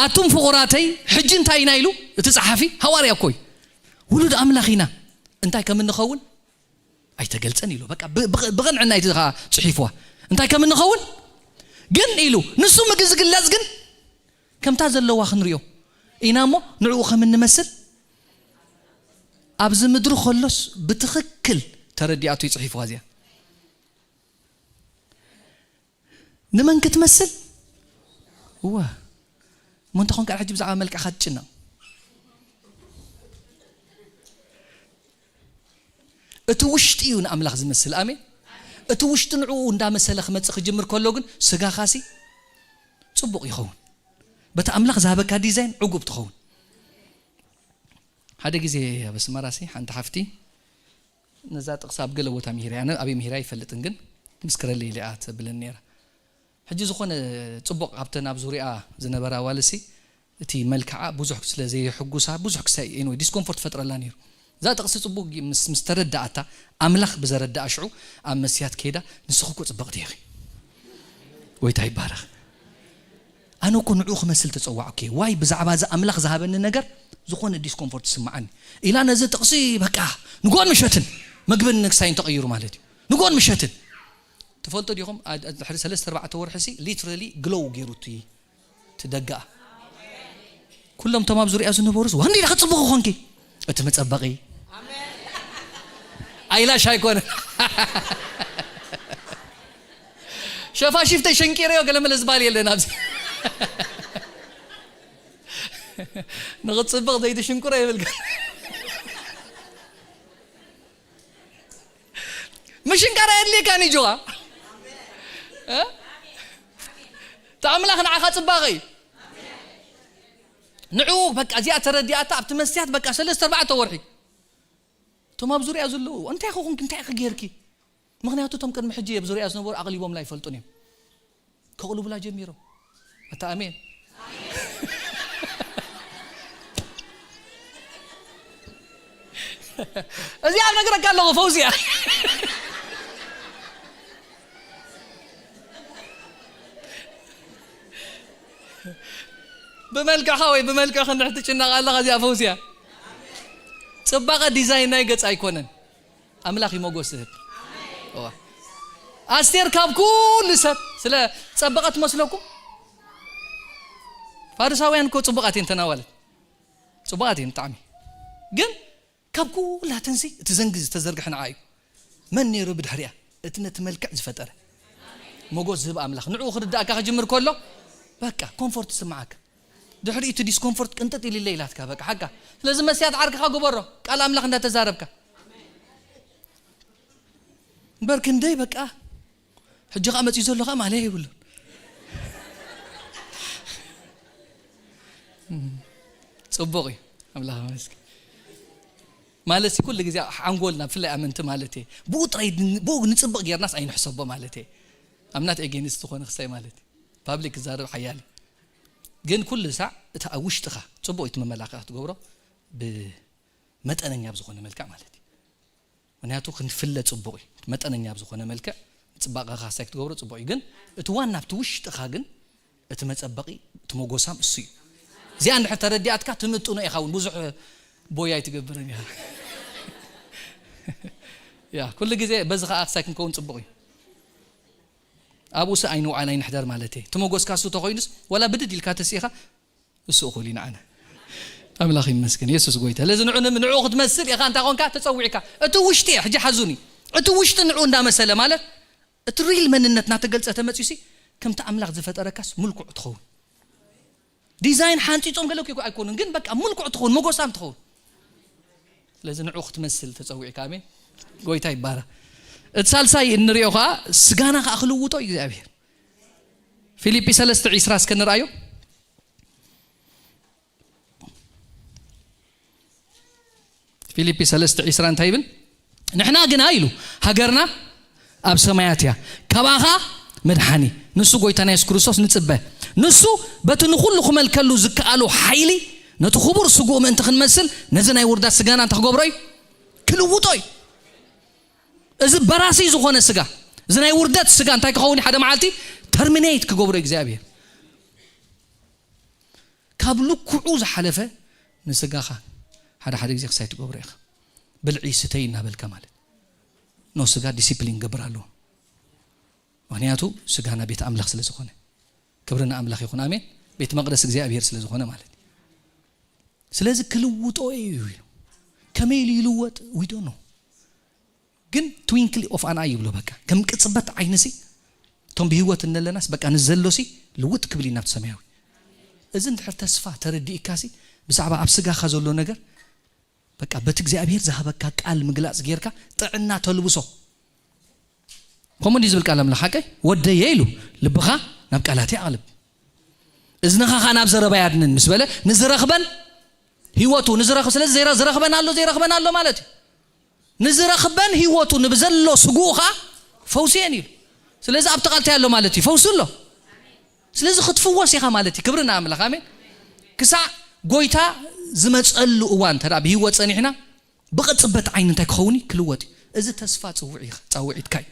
ኣቱም ፍቑራተይ፣ ሕጂ እንታይ ኢና ኢሉ እቲ ጸሓፊ? ሃዋርያ እኮ እዩ። ውሉድ ኣምላኽ ኢና። እንታይ ከም እንኸውን ኣይተገልጸን ኢሉ። በቃ ብ-፣ ብ-፣ ብቕንዕና እዩ እቲ ኸኣ ጽሒፍዋ። እንታይ ከም እንኸውን ግን ኢሉ። ንሱ ምግቢ ዝግለጽ ግን ከምታ ዘለዋ ክንሪኦ ኢና እሞ ንዕኡ ከም እንመስል ኣብዚ ምድሪ ከሎስ ብትኽክል ተረዲኣቶ እዩ ጽሒፍዋ እዚኣ። ንመን ክትመስል? እዋ። እሞ እንተ ኾንካ ሕጂ ብዛዕባ መልክዕኻ ትጭነቕ? እቲ ውሽጢ እዩ ንኣምላኽ ዝመስል። ኣሜን። እቲ ውሽጢ ንዕኡ እንዳመሰለ ክመጽእ ክጅምር ከሎ ግን ስጋኻሲ ጽቡቕ ይኸውን። በቲ ኣምላኽ ዝሃበካ ዲዛይን ዕጉብ ትኸውን። ሓደ ግዜ ኣብ ኣስመራሲ ሓንቲ ሓፍቲ ነዛ ጥቕሲ ኣብ ገለ ቦታ ምሂረ፣ ኣነ ኣበይ ምሂረ ኣይፈልጥን፣ ግን ምስክረለይ ኢለ እያ ትብለኒ ነይራ። ሕጂ ዝኾነ ጽቡቕ ኣብተን ኣብ ዙርያ ዝነበራ ኣዋልሲ እቲ መልክዓ ብዙሕ ስለ ዘየሕጉሳ ብዙሕ ክሳይ፣ ኤኒወይ፣ ዲስኮምፎርት ፈጥረላ ነይሩ። እዛ ጥቕሲ ጽቡቕ ምስ፣ ምስ ተረድኣታ፣ ኣምላኽ ብዘረድኣ ሽዑ ኣብ መስትያት ከይዳ፣ "ንስኺ እኮ ጽብቕቲ ኢኺ። ጎይታ ይባረኽ። ኣነ እኮ ንዕኡ ክመስል ተጸዋዕኩ እየ። ዋይ ብዛዕባ እዚ ኣምላኽ ዝሃበኒ ነገር ዝኾነ ዲስኮምፎርት ይስምዓኒ?" ኢላ ነዚ ጥቕሲ በቃ ንጎን ምሸትን ምግብን ንክሳይን ተቐይሩ ማለት እዩ። ንጎን ምሸትን። ትፈልጡ ዲኹም? ኣ-፣ ድሕሪ ሰለስተ ኣርባዕተ ወርሒ ሲ ሊትራሊ ግሎው ገይሩ እቲ፣ እቲ ደገኣ። ኩሎም እቶም ኣብ ዙርያ ዝነበሩስ፣ "ዋ፣ እንዴ ዳኸ ጽቡቕ ኾንኪ?" እቲ መጸበቒ። ኣይላሽ ኣይኮነ። ሸፋሽፍተይ ሸንቂረዮ ገለ መለ ዝበሃል የለን ኣብዚ። ንኽትጽብቕ ዘይትሽንቁሮ የብልካ። ምሽንቃር ኣየድልየካን እዩ ጆዋ። እ? እቲ ኣምላኽ ንዓኻ ጽባቐ እዩ። ንዕኡ በቃ እዚኣ ተረዲኣታ ኣብቲ መስትያት በቃ ሰለስተ ኣርባዕተ ወርሒ። እቶም ኣብ ዙርያ ዘለዉ፣ "እንታይ ክኹንኪ፣ እንታይ ክጌርኪ?" ምኽንያቱ እቶም ቅድሚ ሕጂ ኣብ ዙርያ ዝነበሩ ኣቕሊቦምላ ኣይፈልጡን እዮም። ከቕልቡላ ጀሚሮም። ኣታ ኣሜን። እዚኣ ነግረካ ኣለኹ፣ ፈውዚያ። ብመልክዕኻ ወይ ብመልክዕኺ እንድሕር ትጭነቕ ኣለኻ፣ እዚኣ ፈውዚያ። ጽባቐ ዲዛይን ናይ ገጽ ኣይኮነን። ኣምላኽ እዩ ሞገስ ዝህብ። እዋ። ኣስቴር ካብ ኩሉ ሰብ ስለ ጸበቐት መስለኩም? ፋሪሳውያን እኮ ጽቡቓት እየን ተናዋለት። ጽቡቓት እየን ብጣዕሚ። ግን ካብ ኩላተንሲ እቲ ዘንጊ ዝተዘርግሐ ንዓ እዩ። መን ነይሩ ብድሕሪኣ? እቲ ነቲ መልክዕ ዝፈጠረ። ሞገስ ዝህብ ኣምላኽ። ንዕኡ ክርድኣካ ክጅምር ከሎ፣ በቃ ኮምፎርት ይስምዓካ። ድሕሪ እቲ ዲስኮምፎርት ቅንጥጥ ኢልለ ኢላትካ፣ በቃ ሓቃ። ስለዚ መስትያት ዓርክኻ ግበሮ፣ ቃል ኣምላኽ እንዳተዛረብካ። እምበር ክንደይ በቃ፣ ሕጂ ኸኣ መጺኡ ዘሎ ኸኣ ማለያ የብሉን። ጽቡቕ እዩ። ኣምላኽ ይመስገን። ማለት ኩሉ ግዜ ሓንጎልና ብፍላይ ኣመንቲ ማለት እየ ብኡ ጥራይ ብኡ ንፅብቕ ጌርናስ ኣይንሕሰቦ ማለት እየ። ኣምናት ኤጌንስት ዝኾነ ክሳይ ማለት እዩ ፓብሊክ ክዛረብ ሓያል እዩ። ግን ኩሉ ሳዕ እቲ ኣብ ውሽጥኻ ፅቡቕ እቲ መመላኽዒ ክትገብሮ ብመጠነኛ ብዝኾነ መልክዕ ማለት እዩ። ምክንያቱ ክንፍለ ፅቡቕ እዩ። መጠነኛ ብዝኾነ መልክዕ ፅባቐኻ ሳይ ክትገብሮ ፅቡቕ እዩ። ግን እቲ ዋና ኣብቲ ውሽጥኻ ግን እቲ መፀበቒ እቲ መጎሳም እሱ እዩ። እዚኣ እንድሕር ተረዲኣትካ ትምጥኖ ኢኻ እውን ብዙሕ ቦይ ኣይትገብርን ኢኻ። ያ ኩሉ ግዜ በዚ ከዓ ክሳይ ክንከውን ፅቡቕ እዩ። ኣብኡ ሲ ኣይንውዓል ኣይንሕደር ማለት እየ። እቲ መጎስካ እሱ ተኮይኑስ ዋላ ብድድ ኢልካ ተሲኢኻ እሱ እኹል እዩ ንዓና። ኣምላኽ ይመስገን የሱስ ጎይታ። ለዚ ንዑ ንዑ ክትመስል ኢኻ እንታይ ኮንካ ተፀዊዕካ። እቲ ውሽጢ ሕጂ ሓዙኒ እቲ ውሽጢ ንዑ እንዳመሰለ ማለት እቲ ሪል መንነት እናተገልጸ ተመጺሲ ከምቲ ኣምላኽ ዝፈጠረካስ ምልኩዕ ትኸውን። ዲዛይን ሓንጺጾም ገለ እኮ ኣይኮኑን ግን በቃ ምልኩዕ ትኸውን መጎሳም ትኸውን። ስለዚ ንዑ ክትመስል ተጸዊዕካ ኣሜን። ጎይታ ይባራ። እቲ ሳልሳይ እንሪኦ ከዓ ስጋና ከዓ ክልውጦ እዩ እግዚኣብሔር። ፊልጲ ሰለስተ ዒስራ እስከ ንርኣዮ። ፊልጲ ሰለስተ ዒስራ እንታይ ይብል? ንሕና ግና ኢሉ ሃገርና ኣብ ሰማያት እያ፣ ካባኻ መድሓኒ ንሱ ጎይታና የሱስ ክርስቶስ ንጽበ። ንሱ በቲ ንኹሉ ክመልከሉ ዝከኣሉ ሓይሊ ነቲ ክቡር ስግኡ ምእንቲ ክንመስል ነዚ ናይ ውርዳት ስጋና እንተ ክገብሮ እዩ ክልውጦ እዩ። እዚ በራሲ ዝኾነ ስጋ እዚ ናይ ውርደት ስጋ እንታይ ክኸውን ሓደ መዓልቲ ተርሚኔት ክገብሮ እግዚኣብሔር። ካብ ልክዑ ዝሓለፈ ንስጋኻ ሓደ ሓደ ግዜ ክሳይ ትገብሮ ኢኻ። ብልዒ ስተይ እናበልካ ማለት ኖ ስጋ ዲሲፕሊን ገብር ኣለዎ። ምክንያቱ ስጋና ቤት ኣምላኽ ስለ ዝኾነ ክብሪ ንኣምላኽ ይኹን ኣሜን። ቤት መቕደስ እግዚኣብሔር ስለ ዝኾነ ማለት እዩ። ስለዚ ክልውጦ እዩ ኢሉ ከመይ ኢሉ ይልወጥ ዊዶ ነው። ግን ትዊንክል ኦፍ ኣን ኣይ ይብሎ በቃ ከም ቅጽበት ዓይንሲ እቶም ብህይወት እነለናስ በቃ ንዘሎሲ ልውጥ ክብል ኢና ሰማያዊ። እዚ እንድሕር ተስፋ ተረዲእካሲ ብዛዕባ ኣብ ስጋኻ ዘሎ ነገር በቃ በቲ እግዚኣብሔር ዝሃበካ ቃል ምግላጽ ጌርካ ጥዕና ተልብሶ። ከምኡ እንዲ ዝብል ቃል ኣምላኽ ሓቀይ ወደየ ኢሉ ልብኻ ናብ ቃላት ኣቕልብ እዝንኻ ኸዓ ናብ ዘረባ ያድንን ምስ በለ ንዝረኽበን ህይወቱ ንዝረኽ ስለዚ ዘይረ- ዝረኽበን ኣሎ ዘይረኽበን ኣሎ ማለት እዩ። ንዝረኽበን ህይወቱ ንብዘሎ ስግኡ ኸዓ ፈውስየን ኢሉ። ስለዚ ኣብቲ ቃል እንታይ ኣሎ ማለት እዩ ፈውሲ ኣሎ። ስለዚ ክትፍወስ ኢኻ ማለት እዩ። ክብሪ ንኣምላኽ ኣሜን። ክሳዕ ጎይታ ዝመፀሉ እዋን እንተ ብህይወት ፀኒሕና ብቕፅበት ዓይኒ እንታይ ክኸውን እዩ ክልወጥ እዩ። እዚ ተስፋ ፅውዒኻ ፃውዒትካ እዩ።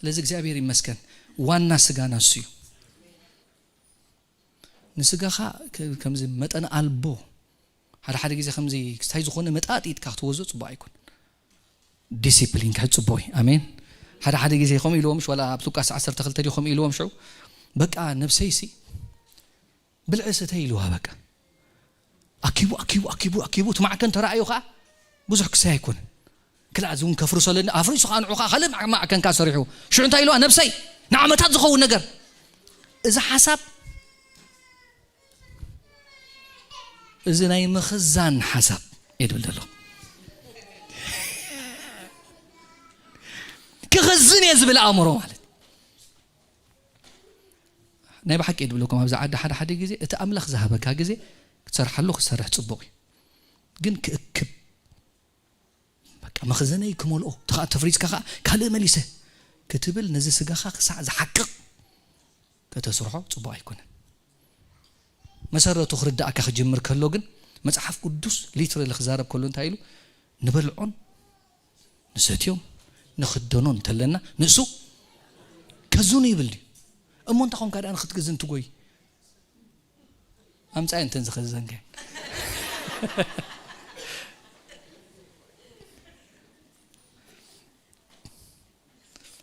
ስለዚ እግዚኣብሔር ይመስገን ዋና ስጋና እሱ እዩ። ንስጋኻ ከ- ከምዚ መጠን ኣልቦ ሓደ ሓደ ግዜ ከምዚ ክስታይ ዝኾነ መጣጢጥካ ክትወዞ ፅቡቅ ኣይኮን። ዲሲፕሊን ክሕዝ ፅቡቅ እዩ። ኣሜን። ሓደ ሓደ ግዜ ከምኡ ኢልዎም ሽ ዋላ ኣብ ሉቃስ ዓሰርተ ክልተ ድዩ ከምኡ ኢልዎም ሽዑ በቃ ነብሰይሲ ብልዒ ስተ ኢልዋ በቃ ኣኪቡ ኣኪቡ ኣኪቡ ኣኪቡ እቲ ማዕከን ተረኣዩ ከዓ ብዙሕ ክሳይ ኣይኮነን። ክላእ እዚ እውን ከፍርሶ ኣለኒ ኣፍሪሱ ከዓ ንዑ ከዓ ካልእ ማዕ- ማዕከን ከዓ ሰሪሑ ሽዑ እንታይ ኢልዋ ነብሰይ ንዓመታት ዝኸውን ነገር እዚ ሓሳብ እዚ ናይ ምኽዛን ሓሳብ እየ ድብል ዘሎ ክኽዝን እየ ዝብል ኣእምሮ ማለት ናይ ብሓቂ እየ ድብለኩም ኣብዚ ዓዲ ሓደ ሓደ ግዜ እቲ ኣምላኽ ዝሃበካ ግዜ ክትሰርሓሉ ክትሰርሕ ፅቡቕ እዩ ግን ክእክብ በቃ መኽዘነይ ክመልኦ ተኻ ተፍሪዝካ ከዓ ካልእ መሊሰ ክትብል ነዚ ስጋኻ ክሳዕ ዝሓቅቕ ከተስርሖ ፅቡቕ ኣይኮነን። መሰረቱ ክርዳእካ ክጅምር ከሎ ግን መፅሓፍ ቅዱስ ሊትራሊ ክዛረብ ከሎ እንታይ ኢሉ ንበልዖን ንሰትዮም ንኽደኖ እንተለና ንእሱ ከዝኑ ይብል ድዩ? እሞ እንታይ ኾንካ ደኣ ንኽትግዝን ትጎይ? ኣምፃይ እንተን ዝኸዘንከ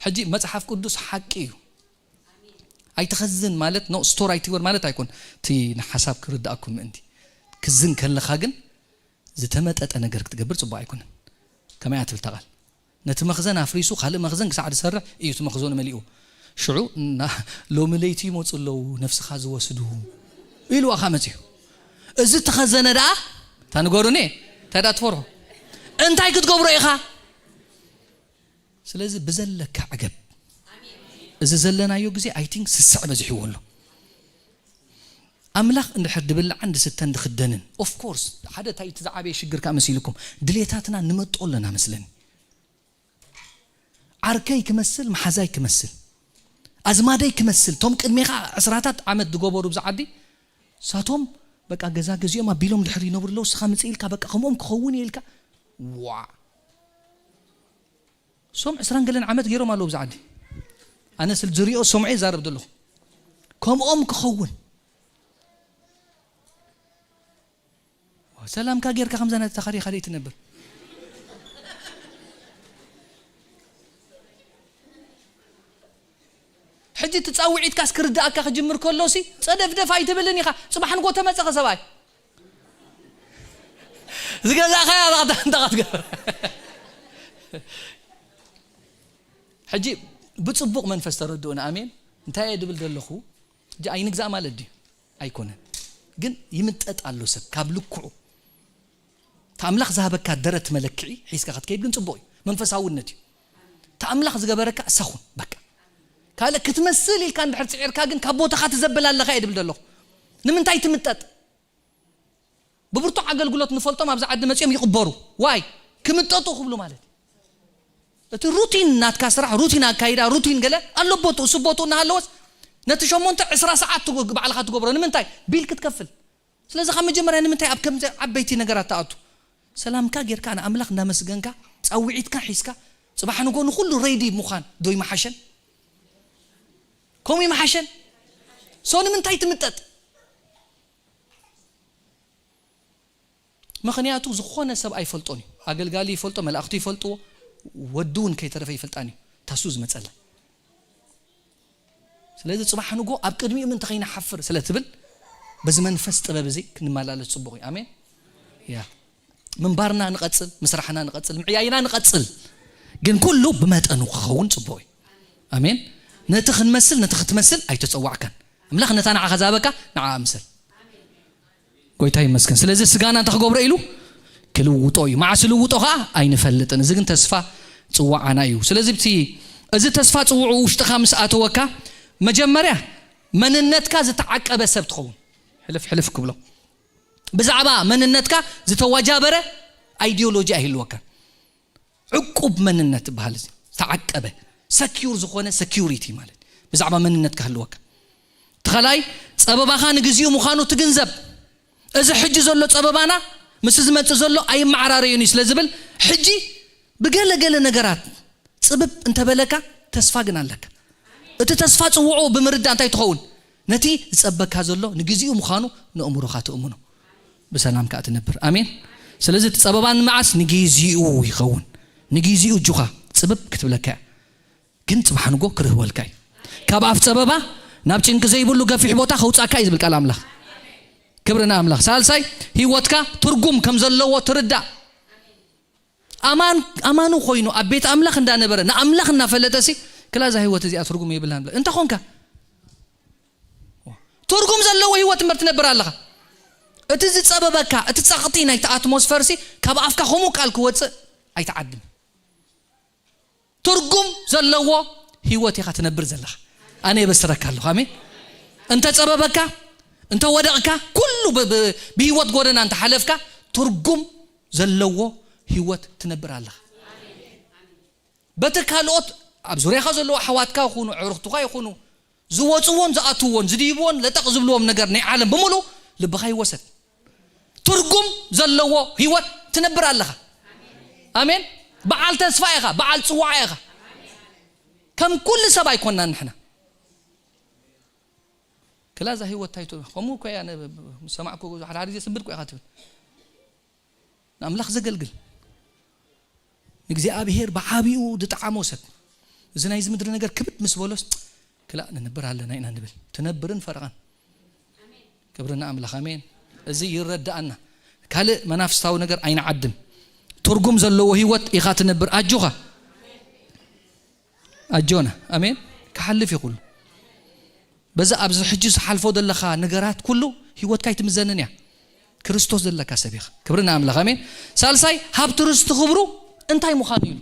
ሕጂ መፅሓፍ ቅዱስ ሓቂ እዩ። ኣይትኸዝን ማለት ኖ ስቶር ኣይትግበር ማለት ኣይኮን። እቲ ንሓሳብ ክርዳእኩም ምእንቲ ክዝን ከለኻ ግን ዝተመጠጠ ነገር ክትገብር ፅቡቅ ኣይኮነን። ከመይ እያ ትብል እታ ቃል? ነቲ መኽዘን ኣፍሪሱ ካልእ መኽዘን ክሳዕ ዝሰርሕ እዩ እቲ መኽዘኑ መሊኡ። ሽዑ እና ሎሚ ለይቲ ይመፁ ኣለዉ ነፍስኻ ዝወስዱ ኢልዋ ካ መፅዩ። እዚ ተኸዘነ ደኣ እታ ንገሩኒ እንታይ ደኣ ትፈርሑ እንታይ ክትገብሮ ኢኻ? ስለዚ ብዘለካ ዕገብ። እዚ ዘለናዮ ግዜ ኣይ ቲንክ ስስዕ በዚሕዎ ኣሎ። ኣምላኽ እንድሕር ድብልዓን ድስተን ድኽደንን፣ ኦፍ ኮርስ፣ ሓደ እንታይ እቲ ዝዓበየ ሽግር ከኣ መሲልኩም፣ ድሌታትና ንመጦ ኣለና መስለኒ። ዓርከይ ክመስል፣ መሓዛይ ክመስል፣ ኣዝማደይ ክመስል፣ ቶም ቅድሜኻ ዕስራታት ዓመት ዝገበሩ ብዛ ዓዲ፣ ሳቶም በቃ ገዛ ገዚኦም ኣቢሎም ድሕር ይነብሩ ኣለዉ። ስኻ ምጽእ ኢልካ በቃ ከምኦም ክኸውን እየ ኢልካ። ዋ ሶም ዕስራን ገለን ዓመት ገይሮም ኣለዉ ብዛ ዓዲ። ኣነ ስል ዝሪኦ ሶምዐ ይዛረብ ዘለኹ ከምኦም ክኸውን። ሰላምካ ጌርካ ከምዛ ናይ ተኻሪ ካልእ ትነብር። ሕጂ እቲ ጻውዒትካስ ክርድኣካ ክጅምር ከሎ ሲ ጸደፍደፍ ኣይትብልን ኢኻ። ጽባሕ ንጎ ተመጸኸ ሰብኣይ ዝገዛእካያ ኣባኻ እንታይ ክትገብር? ሕጂ ብጽቡቕ መንፈስ ተረድኡና። ኣሜን። እንታይ እየ ድብል ዘለኹ? ሕጂ ኣይንግዛእ ማለት ድዩ? ኣይኮነን። ግን ይምጠጥ ኣሎ ሰብ ካብ ልክዑ። እቲ ኣምላኽ ዝሃበካ ደረት መለክዒ ሒዝካ ክትከይድ ግን ጽቡቕ እዩ። መንፈሳውነት እዩ። እቲ ኣምላኽ ዝገበረካ እሳ ኩን በቃ። ካልእ ክትመስል ኢልካ እንድሕር ጽዒርካ ግን ካብ ቦታኻ ትዘብል ኣለኻ እየ ድብል ዘለኹ። ንምንታይ ትምጠጥ? ብብርቱዕ ኣገልግሎት ንፈልጦም ኣብዛ ዓዲ መጺኦም ይቕበሩ። ዋይ? ክምጠጡ ክብሉ ማለት እዩ። እቲ ሩቲን ናትካ ስራሕ፣ ሩቲን ኣካይዳ፣ ሩቲን ገለ ኣሎ ቦትኡ፣ እሱ ቦትኡ እናሃለወስ ነቲ ሸሞንተ ዕስራ ሰዓት ትጎ-፣ ባዕልኻ ትገብሮ ንምንታይ? ቢል ክትከፍል። ስለዚ ካብ መጀመርያ ንምንታይ ኣብ ከምዚ ዓበይቲ ነገራት ትኣቱ? ሰላምካ ጌርካ ንኣምላኽ እንዳመስገንካ፣ ጻውዒትካ ሒዝካ፣ ጽባሕ ንጎ ንኹሉ ሬዲ ምዃን ዶ ይመሓሸን? ከምኡ ይመሓሸን? ሶ ንምንታይ ትምጠጥ? ምኽንያቱ ዝኾነ ሰብ ኣይፈልጦን እዩ። ኣገልጋሊ ይፈልጦ፣ መላእኽቱ ይፈልጥዎ፣ ወዲ እውን ከይተረፈ ይፈልጣን እዩ። ታሱ ዝመጸላ። ስለዚ ጽባሕ ንጎ ኣብ ቅድሚኡ ምእንቲ ከይንሓፍር ስለ ትብል በዚ መንፈስ ጥበብ እዚ ክንመላለስ ጽቡቕ እዩ። ኣሜን። ያ ምንባርና ንቐጽል፣ ምስራሕና ንቐጽል፣ ምዕያይና ንቐጽል። ግን ኩሉ ብመጠኑ ክኸውን ጽቡቕ እዩ። ኣሜን። ነቲ ክንመስል፣ ነቲ ክትመስል ኣይተጸዋዕካን። ኣምላኽ ነታ ንዓኻ ዝሃበካ ንዓ ኣምሰል። ጎይታ ይመስገን። ስለዚ ስጋና እንታይ ክገብሮ ኢሉ? ክልውጦ እዩ። መዓስ ልውጦ ኸዓ ኣይንፈልጥን። እዚ ግን ተስፋ ጽዋዓና እዩ። ስለዚ ብቲ፣ እዚ ተስፋ ጽውዑ ውሽጥኻ ምስ ኣተወካ፣ መጀመርያ መንነትካ ዝተዓቀበ ሰብ ትኸውን። ሕልፍ ሕልፍ ክብሎ። ብዛዕባ መንነትካ ዝተዋጃበረ ኣይዲዮሎጂ ኣይህልወካን። ዕቁብ መንነት ዝበሃል እዚ ዝተዓቀበ፣ ሰኪዩር ዝኾነ ሰኪዩሪቲ ማለት ብዛዕባ መንነት ክህልወካ። እቲ ካልኣይ፣ ጸበባኻ ንግዚኡ ምዃኑ ትግንዘብ። እዚ ሕጂ ዘሎ ጸበባና ምስ ዝመጽእ ዘሎ ኣይመዓራረዩን እዩ ስለ ዝብል፣ ሕጂ ብገለ ገለ ነገራት ጽብብ እንተበለካ፣ ተስፋ ግን ኣለካ። እቲ ተስፋ ጽውዑ ብምርዳእ እንታይ ትኸውን? ነቲ ዝጸበካ ዘሎ ንግዚኡ ምዃኑ ንእምሮኻ ትእምኖ። ብሰላም ከኣ ትነብር። ኣሜን። ስለዚ እቲ ጸበባ ንመዓስ ንጊዜኡ ይኸውን። ንጊዜኡ እጁኻ ጽብብ ክትብለካ እያ። ግን ጽባሕ ንጎ ክርህወልካ እዩ። ካብ ኣፍ ጸበባ ናብ ጭንቂ ዘይብሉ ገፊሕ ቦታ ከውጻካ እዩ ዝብል ቃል ኣምላኽ። ክብሪ ንኣምላኽ። ሳልሳይ፣ ህይወትካ ትርጉም ከም ዘለዎ ትርዳእ። ኣማን-፣ ኣማኑ ኮይኑ ኣብ ቤት ኣምላኽ እንዳነበረ ንኣምላኽ እናፈለጠ ሲ፣ ክላ እዛ ህይወት እዚኣ ትርጉም የብላን ብለ እንተ ኾንካ፣ ትርጉም ዘለዎ ህይወት እምበር ትነብር ኣለኻ። እቲ ዝጸበበካ፣ እቲ ጸቕጢ ናይቲ ኣትሞስፈር ሲ፣ ካብ ኣፍካ ከምኡ ቃል ክወጽእ ኣይትዓድም። ትርጉም ዘለዎ ህይወት ኢኻ ትነብር ዘለኻ። ኣነ የበስረካ ኣለኹ። ኣሜን። እንተ ጸበበካ፣ እንተ ወደቕካ፣ ኩሉ ብ-፣ ብ-፣ ብህይወት ጎደና እንተ ሓለፍካ፣ ትርጉም ዘለዎ ህይወት ትነብር ኣለኻ። በቲ ካልኦት ኣብ ዙርያኻ ዘለዉ ኣሕዋትካ ይኹኑ፣ ኣዕሩኽትኻ ይኹኑ፣ ዝወጽዎን ዝኣትውዎን፣ ዝድይብዎን ለጠቕ ዝብልዎም ነገር ናይ ዓለም ብምሉእ ልብኻ ይወሰድ። ትርጉም ዘለዎ ህይወት ትነብር ኣለኻ። ኣሜን። በዓል ተስፋ ኢኻ፣ በዓል ጽዋዓ ኢኻ። ከም ኩሉ ሰብ ኣይኮንናን ንሕና። ክላ እዛ ህይወት ታይቶ፣ ከምኡ እኮ እያ፣ ኣነ ምስ ሰማዕኩ ሓደ ሓደ ግዜ ስንብድ እኮ ኢኻ ትብል። ንኣምላኽ ዘገልግል፣ ንእግዚኣብሔር ብዓቢኡ ዝጠዓሞ ሰብ፣ እዚ ናይዚ ምድሪ ነገር ክብድ ምስ በሎስ፣ ክላእ ንነብር ኣለና ኢና ንብል። ትነብርን ፈረቓን። ክብሪ ንኣምላኽ። ኣሜን። እዚ ይረድኣና። ካልእ መናፍስታዊ ነገር ኣይንዓድም። ትርጉም ዘለዎ ህይወት ኢኻ ትነብር። ኣጆኻ። ኣጆና። ኣሜን። ክሓልፍ እዩ ኩሉ። በዛ ኣብዚ ሕጂ ዝሓልፎ ዘለኻ ነገራት ኩሉ ህይወትካ ኣይትምዘንን እያ። ክርስቶስ ዘለካ ሰብ ኢኻ። ክብሪ ንኣምላኽ። ኣሜን። ሳልሳይ፣ ሃብቲ ርስቲ ክብሩ እንታይ ምዃኑ ኢሉ።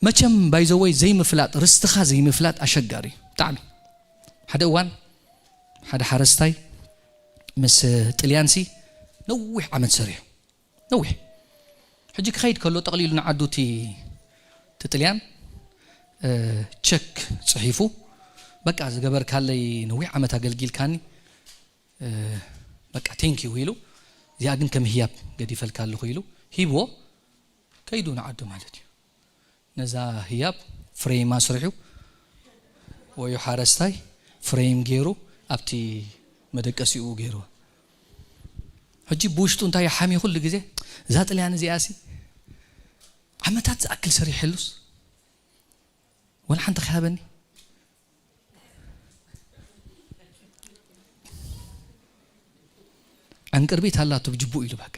መቸም ባይዘወይ ዘይምፍላጥ፣ ርስትኻ ዘይምፍላጥ ኣሸጋሪ እዩ። ብጣዕሚ። ሓደ እዋን ሓደ ሓረስታይ ምስ ጥልያንሲ ነዊሕ ዓመት ሰሪሑ፣ ነዊሕ። ሕጂ ክኸይድ ከሎ ጠቕሊሉ ንዓዱ እቲ፣ እቲ ጥልያን፣ እ፣ ቸክ ጽሒፉ፣ "በቃ ዝገበርካለይ ነዊሕ ዓመት ኣገልጊልካኒ፣ እ፣ በቃ ቴንክ ዩ" ኢሉ፣ "እዚኣ ግን ከም ህያብ ገዲፈልካ ኣለኹ" ኢሉ ሂብዎ፣ ከይዱ ንዓዱ ማለት እዩ። ነዛ ህያብ ፍሬም ኣስሪሑ፣ ወዮ ሓረስታይ ፍሬም ገይሩ ኣብቲ መደቀሲኡ ገይርዋ። ሕጂ ብውሽጡ እንታይ ይሓሚ ኩሉ ግዜ? "እዛ ጥልያን እዚኣሲ ዓመታት ዝኣክል ሰሪሐሉስ ወላ ሓንቲ ክሃበኒ?" ዕንቅርቢት ኣላቶ ብጅቡእ ኢሉ በቃ።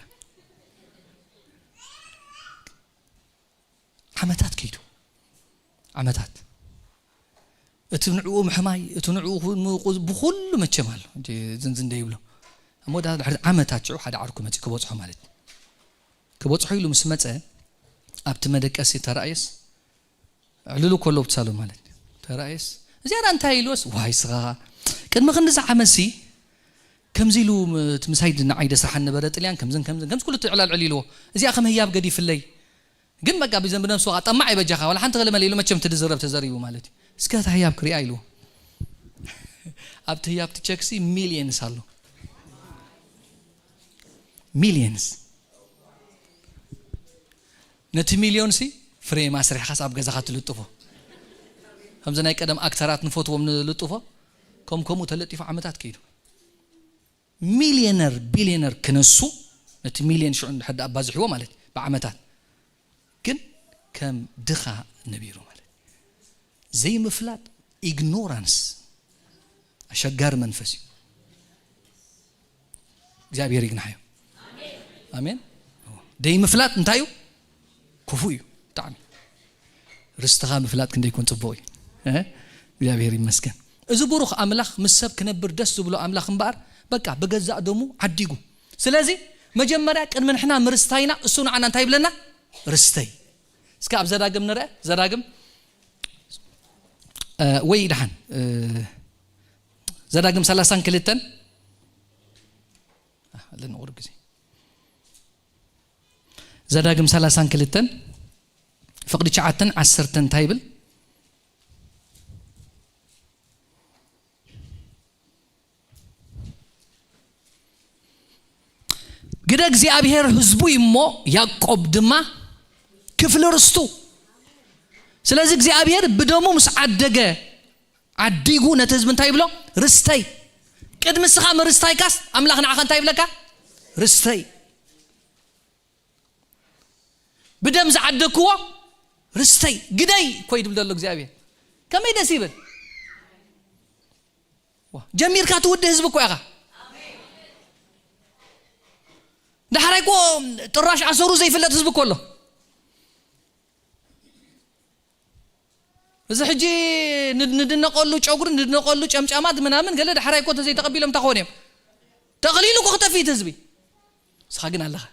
ዓመታት ከይዱ። ዓመታት። እቲ ንዕኡ ምሕማይ፣ እቲ ንዕኡ ኹ-፣ ምቑ-፣ ብኹሉ መቸም ኣሎ። ሕጂ ዝንዝን ደይብሎ። እሞ ዳ-፣ ድሕሪ ዓመታት ሽዑ ሓደ ዓርኩ መጺኡ ክበጽሖ ማለት እዩ። ክበጽሖ ኢሉ ምስ መጸ፣ ኣብቲ መደቀሲ ተራእየስ፣ ዕልሉ ከሎ ኣብቲ ሳሎን ማለት እዩ። ተራእየስ፣ "እዚኣ ዳ እንታይ?" ኢልዎስ፣ "ዋይ ስኻ፣ ቅድሚ ክንዲ ዝዓመሲ ከምዚ ኢሉ ም-፣ እቲ ምሳይ ንዓይ ደስርሓን ነበረ ጥልያን፣ ከምዝን ከምዝን፣ ከምዚ ኩሉ ትዕላልዕል" ኢልዎ። "እዚኣ ከም ህያብ ገዲፍለይ። ግን በቃ ብዘንብ ነብሱ ኸዓ ጠማዕ ይበጃኻ፣ ዋላ ሓንቲ ከለመለ" ኢሉ መቸም እቲ ዝዝረብ ተዘሪቡ ማለት እዩ። "እስከ እታ ህያብ ክሪኣ" ኢልዎ። ኣብቲ ህያብ እቲ ቸክሲ ሚልየንስ ኣሎ። ሚልየንስ። ነቲ ሚልዮንሲ ፍሬም ኣስሪሕኻስ ኣብ ገዛኻ ትልጥፎ። ከምዚ ናይ ቀደም ኣክተራት ንፈትዎም ንልጥፎ። ከም ከምኡ ተለጢፉ ዓመታት ከይዱ። ሚልዮነር፣ ቢልዮነር ክነሱ ነቲ ሚልዮን ሽዑ እንድሕር ደኣ ኣባዝሕዎ ማለት እዩ፣ ብዓመታት። ግን ከም ድኻ ነቢሩ ማለት እዩ። ዘይምፍላጥ፣ ኢግኖራንስ፣ ኣሸጋሪ መንፈስ እዩ። እግዚኣብሔር ይግናሓዮ። ኣሜን። ደይምፍላጥ እንታይ እዩ? ክፉእ እዩ ብጣዕሚ። ርስትኻ ምፍላጥ ክንደይ ይኮን ጽቡቕ እዩ። እ? እግዚኣብሔር ይመስገን። እዚ ብሩኽ ኣምላኽ ምስ ሰብ ክነብር ደስ ዝብሎ ኣምላኽ እምበኣር፣ በቃ ብገዛእ ደሙ ዓዲጉ። ስለዚ መጀመርያ ቅድሚ ንሕና ምርስታይና እሱ ንዓና እንታይ ይብለና? ርስተይ። እስከ ኣብ ዘዳግም ንርአ። ዘዳግም፣ እ፣ ወይ ደሓን፣ እ፣ ዘዳግም ሰላሳን ክልተን፣ እ፣ ኣለኒ ቁሩብ ግዜ። ዘዳግም ሰላሳን ክልተን ፍቕዲ ትሽዓተን ዓሰርተን እንታይ ይብል? "ግደ እግዚኣብሔር ህዝቡ እዩ እሞ ያዕቆብ ድማ ክፍሊ ርስቱ።" ስለዚ እግዚኣብሔር ብደሙ ምስ ዓደገ፣ ዓዲጉ ነቲ ህዝቢ እንታይ ይብሎ? ርስተይ። ቅድሚ እስኻ ምርስታይካስ ኣምላኽ ንዓኻ እንታይ ይብለካ? ርስተይ። ብደም ዝዓደግክዎ ርስተይ፣ ግደይ እኮ እዩ ድብል ዘሎ እግዚኣብሔር። ከመይ ደስ ይብል! ዋ፣ ጀሚርካ ትውድእ ህዝቢ እኮ ኢኻ። ዳሕራይ እኮ ጥራሽ ኣሰሩ ዘይፍለጥ ህዝቢ እኮ ኣሎ። እዚ ሕጂ ን-፣ ንድነቐሉ ጨጉሪ፣ ንድነቐሉ ጨምጫማት ምናምን ገለ ዳሕራይ እኮ ተዘይተቐቢሎም እንታይ ክኾኑ እዮም? ተቕሊሉ እኮ ክጠፍእ እቲ ህዝቢ። ንስኻ ግን ኣለኻ።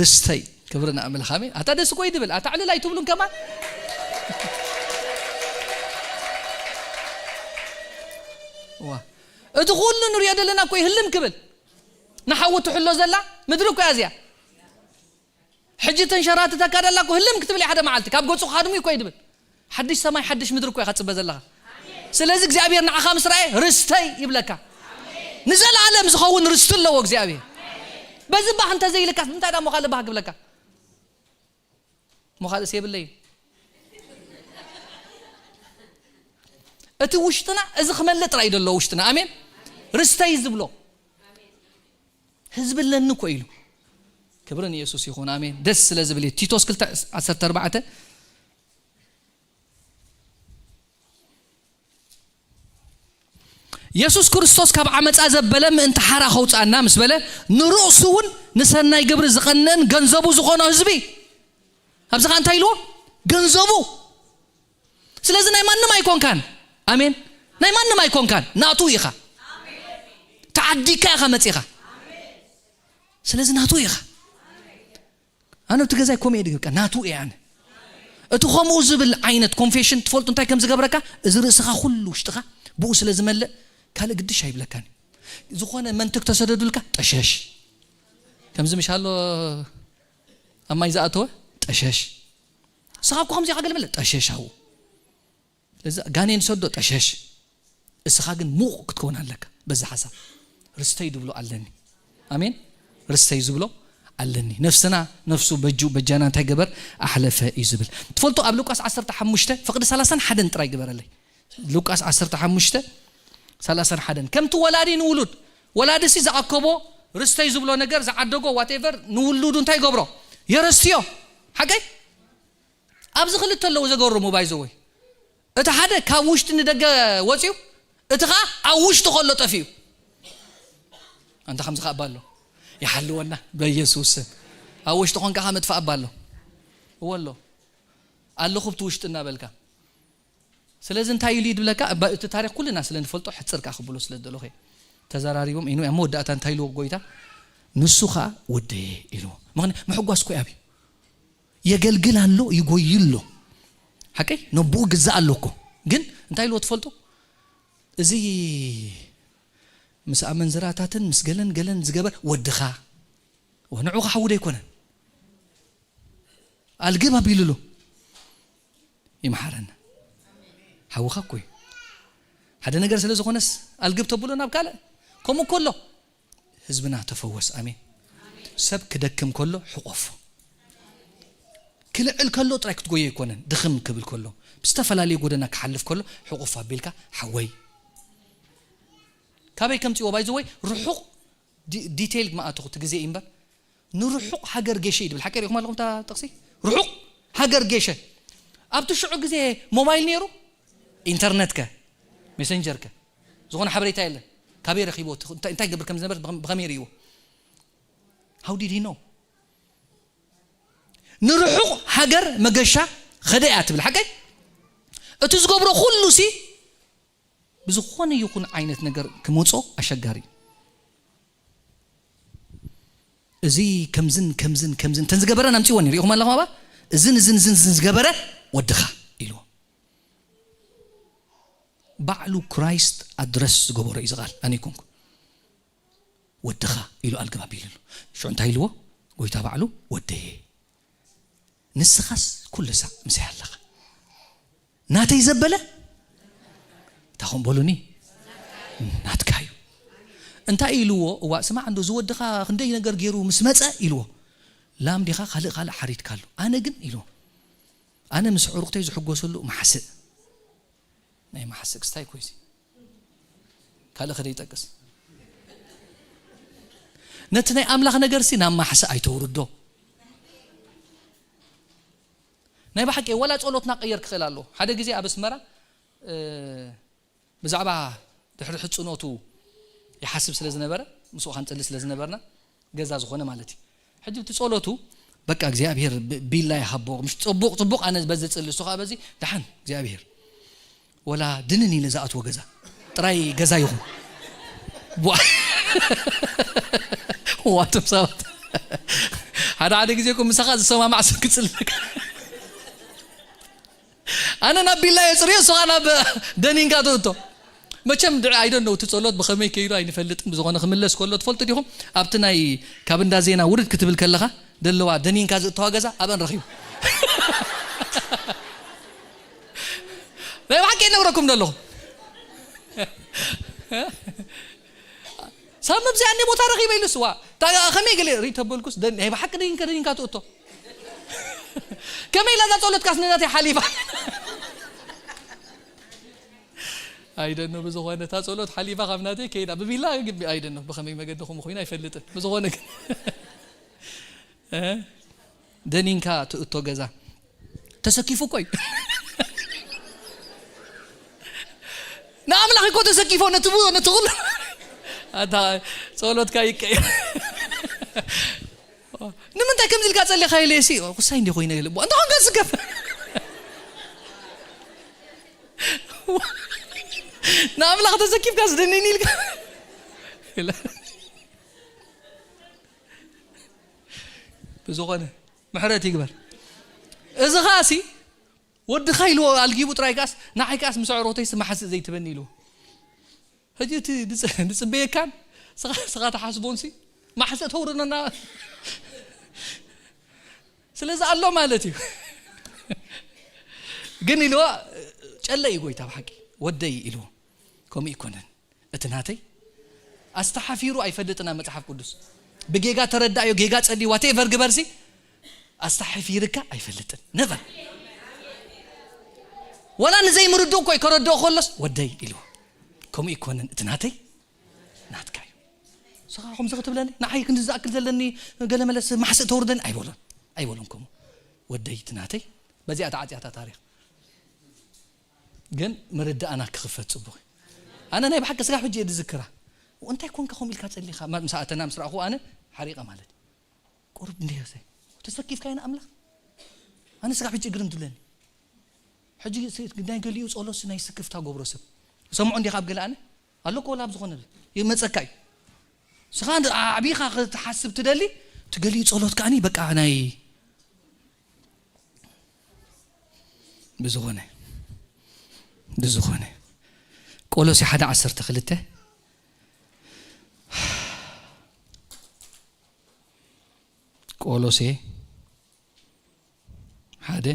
ርስተይ፣ ክብሪ ንኣምላኽ። ኣሜን። ኣታ ደስ እኮ እዩ ድብል። ኣታ ዕልል ኣይትብሉን ከማን? ዋ። እቲ ኩሉ ንሪኦ ዘለና እኮ እዩ ህልም ክብል። ንሓዊ ትሕሎ ዘላ ምድሪ እኮ እያ እዚኣ። ሕጂ ተንሸራትተካ ደላ እኮ ህልም ክትብል እያ ሓደ መዓልቲ። ካብ ገጹ ክሃድሙ እዩ እኮ እዩ ድብል። ሓድሽ ሰማይ ሓድሽ ምድሪ እኮ ኢኻ ትጽበ ዘለኻ። ስለዚ እግዚኣብሔር ንዓኻ ምስ ረኣየ ርስተይ ይብለካ። ንዘለኣለም ዝኸውን ርስቲ ኣለዎ እግዚኣብሔር። በዚ ባህ እንተዘይልካስ እንታይ ደኣ እሞ ካልእ ባህ ክብለካ? እሞ ካልእስ የብለይን። እቲ ውሽጥና እዚ ክመልእ ጥራይ እዩ ዘሎ ውሽጥና። ኣሜን። ርስተይ ዝብሎ ህዝቢ ኣለኒ እኮ ኢሉ። ክብሪ ንየሱስ ይኹን። ኣሜን። ደስ ስለ ዝብል እዩ። ቲቶስ ክልተ ዓሰርተ ኣርባዕተ፣ የሱስ ክርስቶስ ካብ ዓመጻ ዘበለ ምእንቲ ሓራ ከውጽኣና ምስ በለ፣ ንርእሱ እውን ንሰናይ ግብሪ ዝቐንእን ገንዘቡ ዝኾኖ ህዝቢ። ኣብዚ ኸኣ እንታይ ኢልዎ? ገንዘቡ። ስለዚ ናይ ማንም ኣይኮንካን። ኣሜን። ናይ ማንም ኣይኮንካን። ናቱ ኢኻ። ተዓዲግካ ኢኻ መጺኻ። ስለዚ ናቱ ኢኻ። ኣነ ኣብቲ ገዛይ ከምኡ እየ ድገብር፣ ናቱ እየ ኣነ። እቲ ከምኡ ዝብል ዓይነት ኮንፌሽን ትፈልጡ እንታይ ከም ዝገብረካ? እዚ ርእስኻ ኩሉ ውሽጥኻ ብኡ ስለ ዝመልእ፣ ካልእ ግድሽ ኣይብለካን እዩ። ዝኾነ መንትግ ተሰደዱልካ፣ ጠሸሽ። ከምዚ ምሽ ኣሎ ኣብ ማይ ዝኣተወ፣ ጠሸሽ። ንስኻ እኮ ከምዚ ኢኻ ገለ በለ፣ ጠሸሽ። ኣብኡ ስለዚ ጋኔን ሰዶ፣ ጠሸሽ። እስኻ ግን ሙቕ ክትከውን ኣለካ። በዚ ሓሳብ ርስተይ ዝብሎ ኣለኒ። ኣሜን። ርስተይ ዝብሎ ኣለኒ። ነፍስና፣ ነፍሱ በጁ በጃና እንታይ ገበር? ኣሕለፈ እዩ ዝብል። ትፈልጡ፣ ኣብ ሉቃስ ዓሰርተ ሓሙሽተ ፍቕዲ ሰላሳን ሓደን ጥራይ ግበረለይ። ሉቃስ ዓሰርተ ሓሙሽተ ሰላሳን ሓደን። ከምቲ ወላዲ ንውሉድ፣ ወላዲሲ ዝኣከቦ ርስተይ ዝብሎ ነገር፣ ዝዓደጎ ዋቴቨር፣ ንውሉዱ እንታይ ይገብሮ? የረስትዮ። ሓቀይ? ኣብዚ ክልተ ኣለዉ ዘገርሙ፣ ባይዘወይ። እቲ ሓደ ካብ ውሽጢ ንደገ ወፂኡ፣ እቲ ኸዓ ኣብ ውሽጢ ከሎ ጠፊኡ። ኣንታ ከምዚ ኸዓ እባ ኣሎ። ይሓልወና በኢየሱስ ስም። ኣብ ውሽጢ ኾንካ ኸዓ ምጥፋእ እባ ኣሎ። እወ ኣሎ። ኣለኹ ኣብቲ ውሽጢ እናበልካ። ስለዚ እንታይ ኢሉ እዩ ዝብለካ? እባ እቲ ታሪኽ ኩልና ስለ ንፈልጦ ሕጽር ከኣ ክብሎ ስለ ዝደለኹ እየ። ተዘራሪቦም ኢኑ ኣብ መወዳእታ እንታይ ኢልዎ ጎይታ? ንሱ ኸኣ ወደየ ኢልዎ። ምኽንያቱ ምሕጓስ እኮ እዩ ኣብዩ። የገልግል ኣሎ፣ ይጎይ ኣሎ። ሓቀይ? ነብኡ ግዛእ ኣሎ እኮ። ግን እንታይ ኢልዎ ትፈልጡ? እዚ ምስ ኣመንዝራታትን ምስ ገለን ገለን ዝገበር ወድኻ። ወ-፣ ንዑ ኸዓ ሓዉ ዶ ኣይኮነን? ኣልግብ ኣቢሉሉ። ይምሓረና። ሓውኻ እኮ እዩ። ሓደ ነገር ስለ ዝኾነስ ኣልግብ ተብሎ ናብ ካልእ። ከምኡ እኮ ኣሎ። ህዝብና ተፈወስ። ኣሜን። ሰብ ክደክም ከሎ ሕቆፎ። ክልዕል ከሎ ጥራይ ክትጎዮ ኣይኮነን። ድኽም ክብል ከሎ፣ ብዝተፈላለየ ጎደና ክሓልፍ ከሎ ሕቁፍ ኣቢልካ፣ ሓወይ። ካበይ ከምጽእዎ? ባይ ዘ ወይ ርሑቕ ዲ-፣ ዲቴይል ማእተኹ እቲ ግዜ እዩ እምበር፣ ንርሑቕ ሃገር ጌሸ እዩ ድብል። ሓቂ ርኢኹም ኣለኹም እታ ጥቕሲ? ርሑቕ ሃገር ጌሸ። ኣብቲ ሽዑ ግዜ ሞባይል ነይሩ? ኢንተርነት ከ? ሜሰንጀር ከ? ዝኾነ ሓበሬታ የለን። ካበይ ረኺብዎ? እቲ እንታይ፣ እንታይ ገብር ከም ዝነበር ብኸም-፣ ብኸመይ ርእይዎ? How did he know? ንርሑቕ ሃገር መገሻ ኸደ እያ ትብል። ሓቀይ? እቲ ዝገብሮ ኩሉ ሲ ብዝኾነ ይኹን ዓይነት ነገር ክመጾ ኣሸጋሪ እዩ። እዚ ከምዝን ከምዝን ከምዝን እንተን ዝገበረ ኣምጺዎ ነይሩ። ኢኹም ኣለኹም ኣባ? እዝን እዝን እዝን እዝን ዝገበረ ወድኻ ኢልዎ። ባዕሉ ክራይስት ኣድረስ ዝገበሮ እዩ እዚ ቃል። ኣነ ኣይኮንኩ። ወድኻ ኢሉ ኣልግብ ኣቢሉሉ። ሽዑ እንታይ ኢልዎ? ጎይታ ባዕሉ ወደየ። ንስኻስ ኩሉ ሳዕ ምሳይ ኣለኻ። ናተይ ዘበለ? እንታይ ኹም በሉኒ? ናትካ እዩ። እንታይ ኢልዎ? እዋ ስማዕ እንዶ ዝወድኻ ክንደይ ነገር ገይሩ ምስ መጸ ኢልዎ። ላም ዲኻ ካልእ ካልእ ሓሪድካሉ። ኣነ ግን ኢልዎ። ኣነ ምስ ዕሩቕተይ ዝሕጎሰሉ ማሕስእ። ናይ ማሕስእ ክስታይ እኮ እዩ እዚ። ካልእ ከደ ይጠቅስ። ነቲ ናይ ኣምላኽ ነገር ሲ ናብ ማሕስእ ኣይተውርዶ። ናይ ብሓቂ ወላ ጸሎትና ቀየር ክኽእል ኣለዎ። ሓደ ግዜ ኣብ ኣስመራ፣ እ፣ ብዛዕባ ድሕሪ ሕጽኖቱ ይሓስብ ስለ ዝነበረ፣ ምስኡ ኻንጽሊ ስለ ዝነበርና፣ ገዛ ዝኾነ ማለት እዩ። ሕጂ እቲ ጸሎቱ፣ በቃ እግዚኣብሔር ብ-፣ ቢላ ይሃቦ። ምሽ ጽቡቕ፣ ጽቡቕ ኣነ በዚ ጽሊ፣ እሱ ኸኣ በዚ፣ ደሓን እግዚኣብሔር። ወላ ድንን ኢለ ዝኣትዎ ገዛ። ጥራይ ገዛ ይኹን። ዋ-፣ ዋትም ሰባት። ሓደ ሓደ ግዜ እኮ ምሳኻ ዝሰማማዕ ሰብ ክጽልለካ። ኣነ ናብ ቢላ የጽርዮ፣ እሱ ኸኣ ናብ ደኒንካ ትእቶ። መቸም ድዒ፣ I don't know፣ እቲ ጸሎት ብኸመይ ከይዱ ኣይንፈልጥን። ብዝኾነ ክምለስ ከሎ ትፈልጡ ዲኹም? ኣብቲ ናይ ካብ እንዳ ዜና ውርድ ክትብል ከለኻ ደለዋ ደኒንካ ዝእተዋ ገዛ ኣብአን ረኺቡ። ናይ ብሓቂ ነግረኩም ደለኹ። ሳብ መብዚኣ እኔ ቦታ ረኺበ ኢሉ ስዋ። ታ-፣ ከመይ ገለ ርኢ ተበልኩስ፣ ደ-፣ ናይ ብሓቂ ደኒንካ፣ ደኒንካ ትእቶ። ከመይ ኢላ እዛ ጸሎትካስ ንናተይ ሓሊፋ? I don't know፣ ብዝኾነ እታ ጸሎት ሓሊፋ ካብ ናተይ ከይዳ። ብቢላ ግቢ፣ I don't know፣ ብኸመይ መገዲ ኹም ኹይና ኣይፈልጥን። ብዝኾነ ግን፣ እ? ደኒንካ ትእቶ ገዛ። ተሰኪፉ እኮ እዩ። ንኣምላኽ እኮ ተሰኪፎ ነቲ ቡ-፣ ነቲ ኩሉ። ኣታ ጸሎትካ ይቀየር። ንምንታይ ከምዚ ኢልካ ጸሊኻ ኢለ ሲ፣ ቁሳይ እንዲ ኮይነ ኢለ። እንተ ኾንካ ስከፍ። ንኣምላኽ ተሰኪፍካ ዝደኒኒ ኢልካ። ብዝኾነ ምሕረት ይግበር። እዚ ኸኣ ሲ ወድኻ ኢልዎ ኣልጊቡ ጥራይ ከኣስ፣ ንዓይ ከኣስ ምስ ኣዕሩኽተይስ መሓስእ ዘይትበኒ ኢልዎ። ሕጂ እቲ ንጽ- ንጽበየካን ስኻ ስኻ ትሓስቦንሲ ማሕሰ ተውርነና ስለዚ ኣሎ ማለት እዩ። ግን ኢልዋ ጨለ እዩ ጎይታ ብሓቂ ወደይ ኢልዎ። ከምኡ ይኮነን እቲ ናተይ ኣስተሓፊሩ ኣይፈልጥና መጽሓፍ ቅዱስ ብጌጋ ተረዳእዮ ጌጋ ጸሊ ዋቴቨር ግበርሲ ኣስተሓፊርካ ኣይፈልጥን ነበር። ወላ ንዘይምርድኡ እኮ ከረድኦ ከሎስ ወደይ ኢልዎ። ከምኡ ይኮነን እቲ ናተይ ናትካ እዩ። ንስኻ ከምዚ ክትብለኒ ንዓይ ክንዲ ዝኣክል ዘለኒ ገለ መለስ ማሕስእ ተውርደኒ ኣይበሎን ኣይበሎን። ከምኡ ወደይ እቲ ናተይ በዚኣ ተዓጽያታ ታሪኽ ግን ምርዳእና ክኽፈት ጽቡቕ እዩ። ኣነ ናይ ብሓቂ ስጋ ሕጂ እየ ዝዝክራ። እንታይ ኮንካ ከምኡ ኢልካ ጸሊኻ ማ- ምስ ኣተና ምስ ረኣኹ ኣነ ሓሪቐ ማለት እዩ። ቁሩብ እንዲህ ሰ ተሰኪፍካ ኢና ኣምላኽ ኣነ ስጋ ሕጂ ግርም ትብለኒ። ሕጂ ስ- ናይ ገሊኡ ጸሎት ናይ ስክፍታ ገብሮ ሰብ ሰምዖ እንዲኻ ኣብ ገለ ኣነ ኣሎ ኮላ ኣብ ዝኾነ ይመጸካ እዩ። ስኻ ኣዕቢኻ ክትሓስብ ትደሊ ትገሊኡ ጸሎት ከኣኒ በቃ ናይ ብዝኾነ ብዝኾነ ቆሎሲ ሓደ ዓሰርተ ክልተ ቆሎሴ ሓደ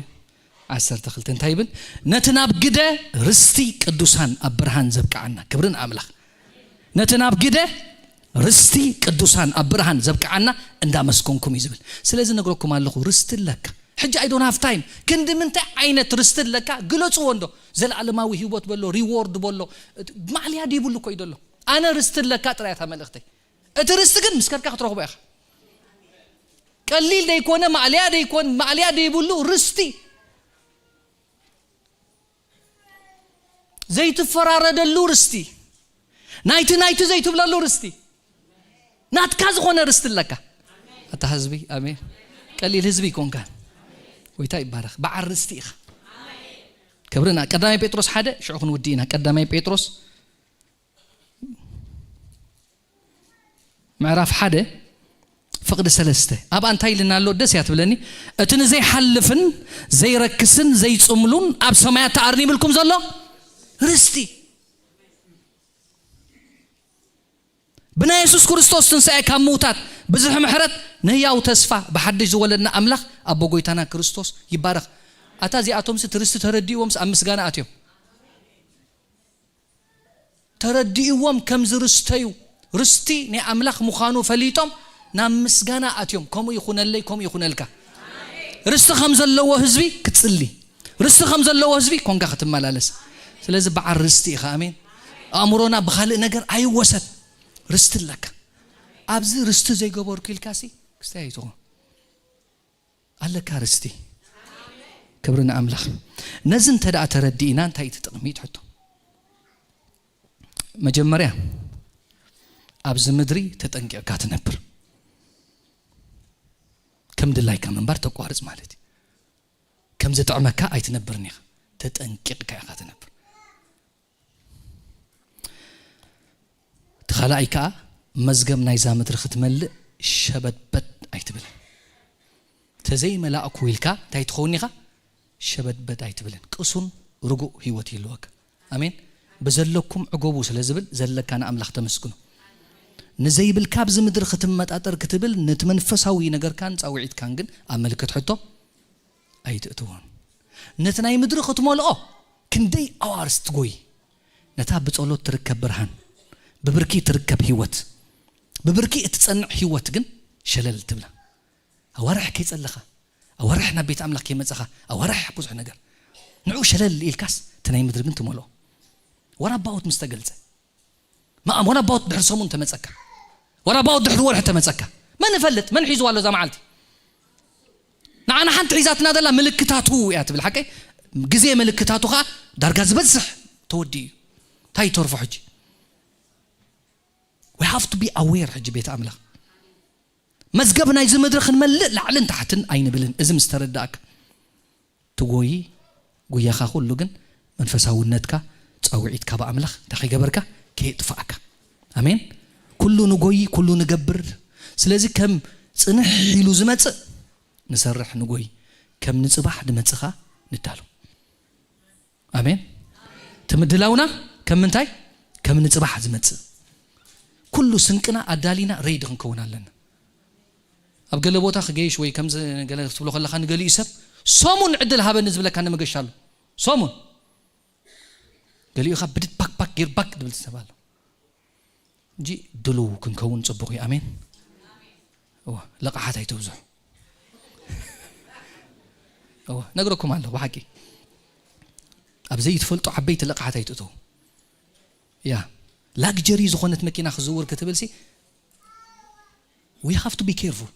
ዓሰርተ ክልተ እንታይ ይብል? ነቲ ናብ ግደ ርስቲ ቅዱሳን ኣብ ብርሃን ዘብቅዓና ክብሪ ንኣምላኽ። ነቲ ናብ ግደ ርስቲ ቅዱሳን ኣብ ብርሃን ዘብቅዓና እንዳመስኮንኩም እዩ ዝብል። ስለዚ ነግረኩም ኣለኹ ርስቲ ኣለካ። ሕጂ I don't have time ክንዲ ምንታይ ዓይነት ርስቲ ኣለካ ግለፅዎ እንዶ። ዘለዓለማዊ ህይወት በሎ ሪዎርድ በሎ ማዕልያ ዲብሉ እኮ እዩ ደሎ። ኣነ ርስቲ ኣለካ ጥራይ እታ መልእኽተይ። እቲ ርስቲ ግን ምስ ከድካ ክትረኽቦ ኢኻ። ቀሊል ደይኮነ ማዕልያ ደይኮን ማዕልያ ደይብሉ ርስቲ ዘይትፈራረደሉ ርስቲ ናይቲ ናይቲ ዘይትብለሉ ርስቲ ናትካ ዝኾነ ርስቲ ኣለካ። ኣታ ህዝቢ ኣሜን። ቀሊል ህዝቢ ይኮንካ። ጎይታ ይባረኽ። በዓል ርስቲ ኢኻ። ክብርና ቀዳማይ ጴጥሮስ ሓደ ሽዑ ክንውዲ ኢና። ቀዳማይ ጴጥሮስ ምዕራፍ ሓደ ፍቕዲ ሰለስተ ኣብኣ እንታይ ኢልና ኣሎ? ደስ እያ ትብለኒ። እቲ ንዘይሓልፍን ዘይረክስን ዘይጽምሉን ኣብ ሰማያት ተኣርኒምልኩም ዘሎ ርስቲ ብናይ የሱስ ክርስቶስ ትንሳኤ ካብ ምውታት ብዝሒ ምሕረት ንህያው ተስፋ ብሓድሽ ዝወለድና ኣምላኽ ኣቦ ጎይታና ክርስቶስ ይባረኽ። ኣታ እዚኣቶምሲ እቲ ርስቲ ተረዲእዎምስ ኣብ ምስጋና ኣትዮም። ተረዲእዎም ከም ዝርስተዩ ርስቲ ናይ ኣምላኽ ምዃኑ ፈሊጦም ናብ ምስጋና ኣትዮም። ከምኡ ይኹነለይ፣ ከምኡ ይኹነልካ። ርስቲ ከም ዘለዎ ህዝቢ ክትጽሊ፣ ርስቲ ከም ዘለዎ ህዝቢ ኮንካ ክትመላለስ። ስለዚ በዓል ርስቲ ኢኻ። ኣሜን። ኣእምሮና ብኻልእ ነገር ኣይወሰድ። ርስቲ ኣለካ። ኣብዚ ርስቲ ዘይገበርኩ ኢልካሲ ክስታይ ኣይትኹን። ኣለካ ርስቲ። ክብሪ ንኣምላኽ። ነዚ እንተ ደኣ ተረዲእና እንታይ እቲ ጥቕሚ ትሕቶ? መጀመርያ ኣብዚ ምድሪ ተጠንቂቕካ ትነብር። ከም ድላይካ ምንባር ተቋርጽ ማለት እዩ። ከም ዝጥዕመካ ኣይትነብርን ኢኻ። ተጠንቂቕካ ኢኻ ትነብር። እቲ ካልኣይ ከኣ መዝገብ ናይዛ ምድሪ ክትመልእ ሸበድበድ ኣይትብል። ተዘይመላእኩ ኢልካ እንታይ ትኸውን ኢኻ? ሸበድበድ ኣይትብልን። ቅሱን ርጉእ ህይወት ይህልወካ። ኣሜን። ብዘለኩም ዕጎቡ ስለ ዝብል ዘለካ ንኣምላኽ ተመስግኑ። ንዘይብልካ ኣብዚ ምድሪ ክትመጣጠር ክትብል ነቲ መንፈሳዊ ነገርካን ጻውዒትካን ግን ኣብ ምልክት ሕቶ ኣይትእትዎን። ነቲ ናይ ምድሪ ክትመልኦ ክንደይ ኣዋርስ ትጎይ። ነታ ብጸሎት ትርከብ ብርሃን፣ ብብርኪ ትርከብ ህይወት፣ ብብርኪ እትጸንዕ ህይወት ግን ሸለል ትብላ። ኣዋርሕ ከይጸለኻ፣ ኣዋርሕ ናብ ቤት ኣምላኽ ከይመጸኻ፣ ኣዋርሕ ብዙሕ ነገር። ንዑ ሸለል ኢልካስ እቲ ናይ ምድሪ ግን ትመልኦ። ወራባውት ምስ ተገልጸ መኣም ወላ ባውት ድሕሪ ሰሙን ተመጸካ፣ ወላ ባውት ድሕሪ ወርሒ ተመጸካ፣ መን ይፈልጥ? መን ሒዝዋ ኣሎ እዛ መዓልቲ? ንዓና ሓንቲ ሒዛትና ዘላ ምልክታቱ እያ ትብል። ሓቀይ ግዜ ምልክታቱ ኸዓ ዳርጋ ዝበዝሕ ተወዲኡ እዩ። እንታይ ይተርፎ ሕጂ? We have to be aware ሕጂ ቤት ኣምላኽ መዝገብ ናይዚ ምድሪ ክንመልእ ላዕልን ታሕትን ኣይንብልን። እዚ ምስ ተረዳእካ ትጎይ ጉያኻ ኩሉ ግን መንፈሳውነትካ ጻውዒትካ ብኣምላኽ እንታይ ከይገበርካ ከየጥፋእካ። ኣሜን። ኩሉ ንጎይ ኩሉ ንገብር። ስለዚ ከም ጽንሕ ኢሉ ዝመጽእ ንሰርሕ ንጎይ ከም ንጽባሕ ድመጽኻ ንዳሎ። ኣሜን። ትምድላውና ከም ምንታይ? ከም ንጽባሕ ዝመጽእ ኩሉ ስንቅና ኣዳሊና ሬዲ ክንከውን ኣለና። ኣብ ገለ ቦታ ክገይሽ ወይ ከምዚ ገለ ክትብሎ ከለኻ ንገሊኡ ሰብ ሰሙን ዕድል ሃበኒ ዝብለካ ንመገሻ ኣሎ። ሰሙን ገሊኡ ካብ ብድድ ፓክ ፓክ ጌር ባክ ድብል ሰብ ኣሎ። እንጂ ድሉው ክንከውን ጽቡቕ እዩ። ኣሜን። እወ፣ ለቃሓት ኣይተብዝሑ። እወ፣ ነግረኩም ኣለኹ ብሓቂ። ኣብ ዘይትፈልጡ ዓበይቲ ለቃሓት ኣይትእተዉ። ያ፣ ላግጀሪ ዝኾነት መኪና ክዝውር ክትብል ሲ፣ we have to be careful።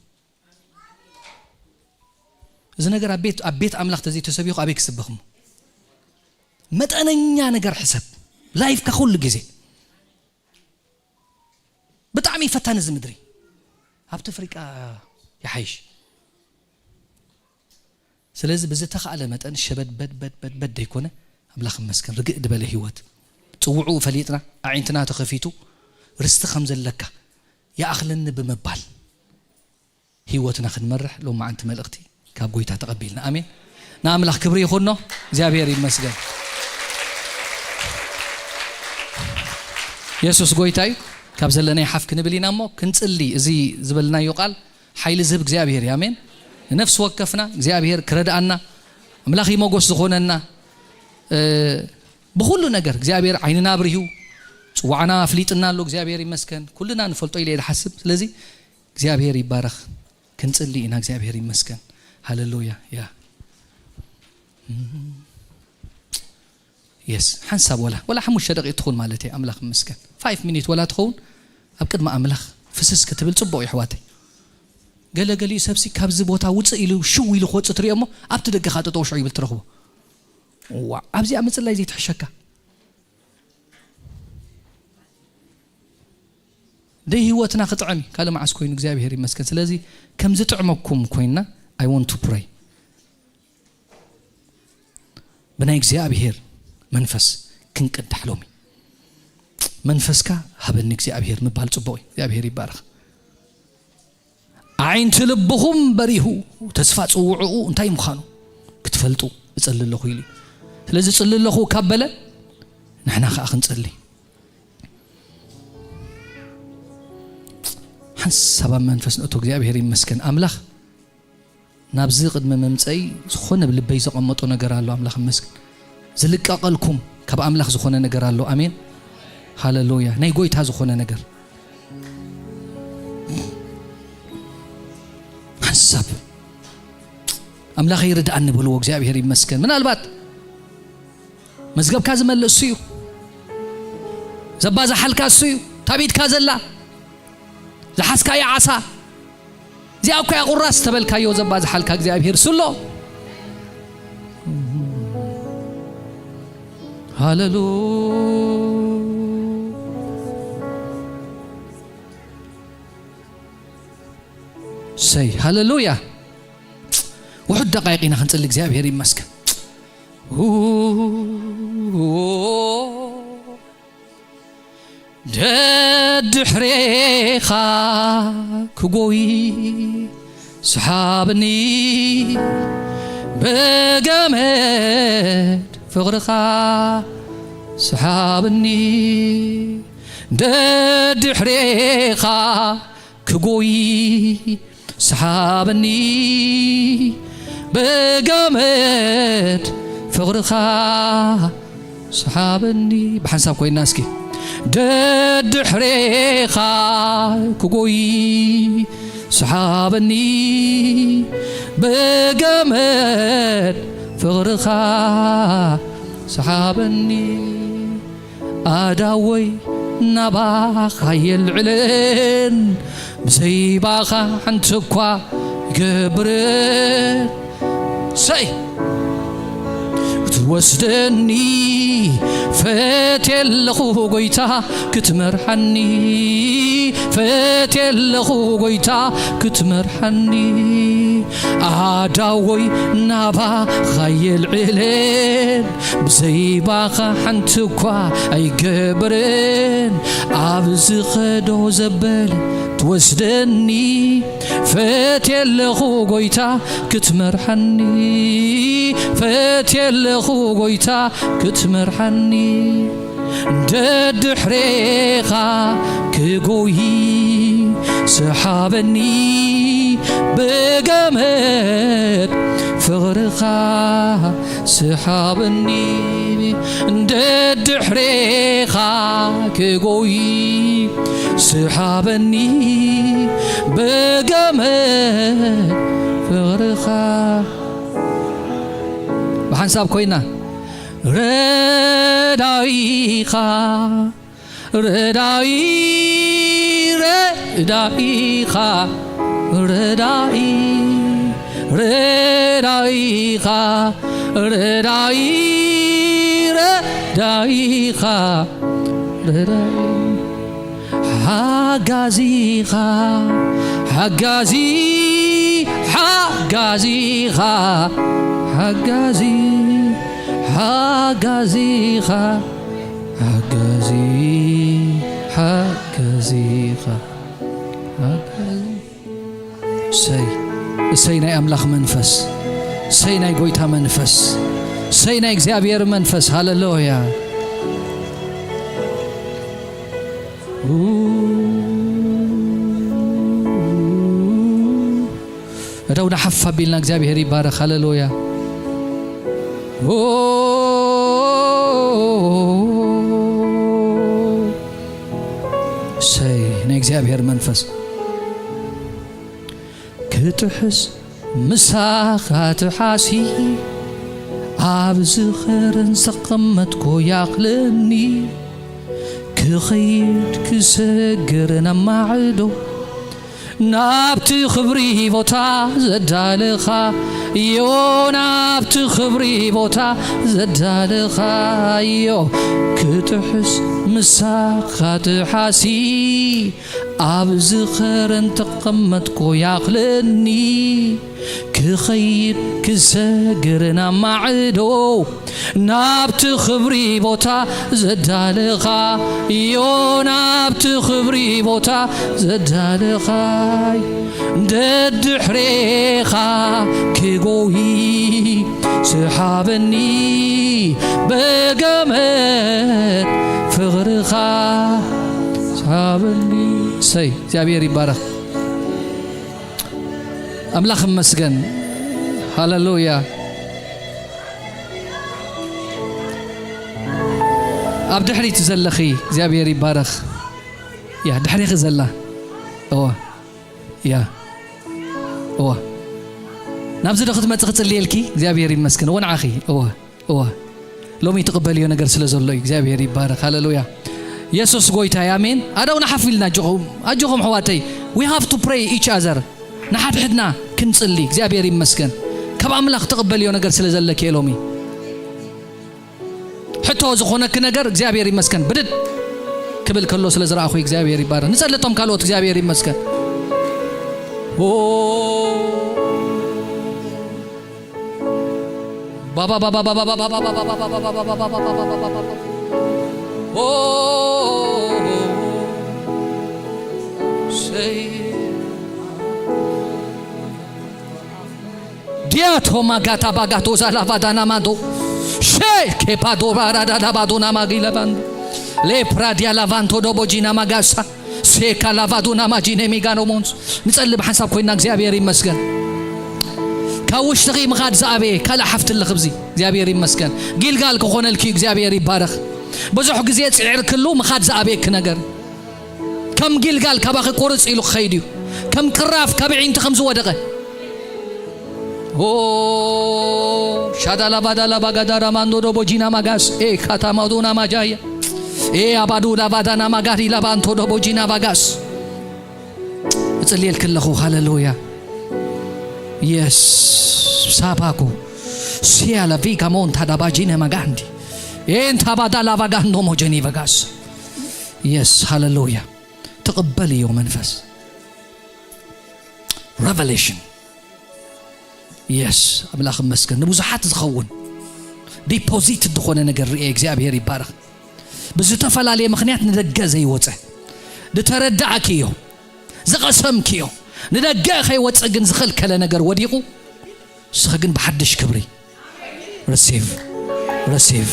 እዚ ነገር ኣብ ቤት፣ ኣብ ቤት ኣምላኽ ተዘይተሰቢኹ ኣበይ ክስበኽ እሞ? መጠነኛ ነገር ሕሰብ። ላይፍካ ኩሉ ግዜ። ብጣዕሚ ፈታኒ እዚ ምድሪ። ኣብቲ ኣፍሪቃ ይሓይሽ። ስለዚ ብዝተኻእለ መጠን ሸበድ በድ በድ በድ በድ ደይኮነ፣ ኣምላኽ ይመስገን፣ ርግእ ዝበለ ህይወት። ጽውዕኡ ፈሊጥና፣ ኣዒንትና ተኸፊቱ፣ ርስቲ ከም ዘለካ፣ ይኣኽለኒ ብምባል ህይወትና ክንመርሕ ሎማዓንቲ መልእኽቲ ካብ ጎይታ ተቐቢልና። ኣሜን። ንኣምላኽ ክብሪ ይኹኖ። እግዚኣብሔር ይመስገን። የሱስ ጎይታ እዩ። ካብ ዘለናይ ሓፍ ክንብል ኢና እሞ ክንጽሊ፣ እዚ ዝበልናዮ ቃል ሓይሊ ዝህብ እግዚኣብሔር እዩ። ኣሜን። ንነፍሲ ወከፍና እግዚኣብሔር ክረድኣና፣ ኣምላኽ እዩ ሞጎስ ዝኾነና። እ፣ ብኹሉ ነገር እግዚኣብሔር ዓይንና ኣብሪሁ፣ ጽዋዕና ኣፍሊጥና ኣሎ። እግዚኣብሔር ይመስገን። ኩልና ንፈልጦ ኢለ እየ ዝሓስብ። ስለዚ እግዚኣብሔር ይባረኽ። ክንጽሊ ኢና። እግዚኣብሔር ይመስገን። ሃሌሉያ። ያ። የስ፣ ሓንሳብ ወላ፣ ወላ ሓሙሽተ ደቂቕ ትኹን ማለት እየ። ኣምላኽ ይመስገን። ፋይቭ ሚኒት ወላ ትኸውን ኣብ ቅድሚ ኣምላኽ ፍስስ ክትብል ጽቡቕ እዩ ኣሕዋተይ። ገለ ገሊኡ ሰብሲ ካብዚ ቦታ ውጽእ ኢሉ ሽው ኢሉ ክወጽእ ትሪኦ እሞ ኣብቲ ደገ ከኣ ጠጠው ሽዑ ይብል ትረኽቦ። ዋ፣ ኣብዚኣ ምጽላይ ዘይትሕሸካ። ደይ ህይወትና ክጥዕም እዩ። ካልእ መዓስ ኮይኑ እግዚኣብሔር ይመስገን። ስለዚ ከም ዝጥዕመኩም ኮይንና I want to pray። ብናይ እግዚኣብሔር መንፈስ ክንቅዳሕ ሎሚ። መንፈስካ ሃበኒ እግዚኣብሔር ምባል ጽቡቕ እዩ። እግዚኣብሔር ይባረኽ። ኣዒንቲ ልብኹም በሪሁ፣ ተስፋ ጽውዕኡ እንታይ ምዃኑ ክትፈልጡ እጸሊ ኣለኹ ኢሉ እዩ። ስለዚ ጽሊ ኣለኹ ካብ በለ ንሕና ከኣ ክንጸሊ። ሓንሳብ ኣብ መንፈስ ንእቶ። እግዚኣብሔር ይመስገን ኣምላኽ ናብዚ ቅድሚ ምምጸይ ዝኾነ ብልበይ ዘቐመጦ ነገር ኣሎ። ኣምላኽ ይመስገን። ዝልቀቐልኩም ካብ ኣምላኽ ዝኾነ ነገር ኣሎ። ኣሜን። ሃሌሉያ። ናይ ጎይታ ዝኾነ ነገር። ሓንሳብ ኣምላኸይ ርድኣኒ በልዎ። እግዚኣብሔር ይመስገን። ምናልባት መዝገብካ ዝመልእ እሱ እዩ። ዘባዝሓልካ እሱ እዩ። ታቢትካ ዘላ ዝሓዝካዮ ዓሳ፣ እዚኣ እኮ እያ ቁራስ ተበልካዮ፣ ዘባዝሓልካ እግዚኣብሔር እሱ ኣሎ። ሃሌሉ-፣ ሰይ፣ ሃሌሉያ። ውሑድ ደቃይቕ ኢና ክንጽሊ፣ እግዚኣብሔር ይመስገን። ደድሕሬኻ ክጎይ ሰሓብኒ፣ ብገመድ ፍቕርኻ ሰሓብኒ። ደድሕሬኻ ክጎይ ሰሓብኒ፣ ብገመድ ፍቕርኻ ሰሓብኒ። ብሓንሳብ ኮይና እስኪ። ደድሕሬኻ ክጎይ ሰሓብኒ፣ ብገመድ ፍቕርኻ ሰሓብኒ። ኣዳወይ ናባኻ የልዕልን፣ ብዘይባኻ ሓንቲ እኳ ይገብርን። ሰይ ክትወስደኒ ፈትየ ኣለኹ ጎይታ ክትመርሓኒ፣ ፈትየ ኣለኹ ጎይታ ክትመርሓኒ። ኣዳወይ ናባኻ የልዕልን፣ ብዘይባኻ ሓንቲ እኳ ኣይገብርን። ኣብ ዝኸዶ ዘበለ ትወስደኒ፣ ፈትየ ኣለኹ ጎይታ ክትመርሓኒ፣ ፈትየ ኣለኹ ጎይታ ክትመርሓኒ። ሓኒ ደድሕሬኻ ክጎይ ስሓበኒ ብገመድ ፍቕርኻ ስሓበኒ ደድሕሬኻ ክጎይ ስሓበኒ ብገመድ ፍቕርኻ ብሓንሳብ ኮይና ረዳኢኻ ረዳኢ ረዳኢኻ ረዳኢ ረዳኢኻ ረዳኢ ረዳኢኻ ረዳኢ ሓጋዚኻ ሓጋዚ ሓጋዚኻ ሓጋዚ ሓጋዚኻ ሓጋዚ ሓጋዚኻ ሓጋዚ እሰይ እሰይ ናይ ኣምላኽ መንፈስ እሰይ ናይ ጎይታ መንፈስ እሰይ ናይ እግዚኣብሔር መንፈስ ሃለሉያ እደው ንሓፍ ኣቢልና እግዚኣብሔር ይባረኽ ሃለሉያ እሰይ ናይ እግዚኣብሔር መንፈስ ክጥሕስ ምሳኻ ትሓሲ ኣብ ዝኸርን ዘቐመጥኮ ያኽለኒ ክኸይድ ክሰግር ነማዕዶ ናብቲ ክብሪ ቦታ ዘዳለኻ ዮ ናብቲ ክብሪ ቦታ ዘዳለኻ ዮ ክጥሕስ ምሳኻ ትሓሲ ኣብ ዝኸረን ተቐመጥኩ ያኽለኒ ክኸይድ ክሰግር ናብ ማዕዶ ናብቲ ክብሪ ቦታ ዘዳለኻ ዮ ናብቲ ክብሪ ቦታ ዘዳለኻይ ደድሕሬኻ ክጎይ ስሓበኒ በገመድ ፍቕርኻ ስሓበኒ ሰይ እግዚኣብሔር ይባረኽ ኣምላኽ ይመስገን ሃለሉያ ኣብ ድሕሪት ዘለኺ እግዚኣብሔር ይባረኽ ያ ድሕሪኺ ዘላ እዋ ያ እዋ ናብዚ ዶ ክትመፂ ክፅልየልኪ እግዚኣብሔር ይመስገን እወ ንዓኺ እወ እወ ሎሚ ትቕበልዮ ነገር ስለ ዘሎ እዩ እግዚኣብሔር ይባረክ ሃለሉያ የሱስ ጎይታ ኣሜን ኣደው ንሓፍ ኢልና ኣጆኹም ኣጆኹም ሕዋተይ we have to pray each other ንሓድሕድና ክንፅሊ እግዚኣብሔር ይመስገን ካብ ኣምላኽ ትቕበልዮ ነገር ስለ ዘለኪ ሎሚ ሕቶ ዝኾነኪ ነገር እግዚኣብሔር ይመስገን ብድድ ክብል ከሎ ስለ ዝረኣኹ እግዚኣብሔር ይባረክ ንጸልቶም ካልኦት እግዚኣብሔር ይመስገን ዲያቶ ማጋታ ባጋቶ ዛላቫዳና ማንዶ ሼ ኬፓዶ ባራዳዳ ባዶና ማጊለባን ሌፕራዲያ ላቫንቶ ዶቦጂና ማጋሳ ሴካ ላቫዱና ማጂኔ ሚጋኖሞንስ ንጸልብ ሓንሳብ ኮይና እግዚኣብሔር ይመስገን ካብ ውሽጥኺ ምኻድ ዝኣበየ ካልእ ሓፍቲ ኣለኽ ብዚ እግዚኣብሔር ይመስገን ጊልጋል ክኾነልኪ እግዚኣብሔር ይባረኽ ብዙሕ ግዜ ጽዒርክሉ ምኻድ ዝኣበየኪ ነገር ከም ጊልጋል ካባኺ ቁርጽ ኢሉ ክኸይድ እዩ ከም ቅራፍ ካብ ዒንቲ ከም ዝወደቐ ሻዳላባዳላባጋዳራማንዶዶቦጂና ማጋስ ኤ ካታማዶና ማጃያ ኤ አባዱላባዳና ማጋዲላባንቶዶቦጂና ባጋስ እጽልየልክ ኣለኹ ሃሌሉያ የስ ሳባኮ ሲያላ ቪጋ ሞንታ ዳባጂነ ማጋንዲ ኤንታ ባዳላባጋንዶ ሞጀኒ ባጋስ የስ ሃሌሉያ ትቕበል እዮ መንፈስ revelation የስ ኣምላኽ መስገን ንብዙሓት ዝኸውን ዲፖዚት ዝኾነ ነገር ርኤ እግዚኣብሔር ይባረኽ ብዝተፈላለየ ምኽንያት ንደገ ዘይወፀ ዝተረዳእክዮ ዝቐሰምክዮ ንደገ ከይወፀ ግን ዝኸልከለ ነገር ወዲቑ ንስኺ ግን ብሓድሽ ክብሪ receive receive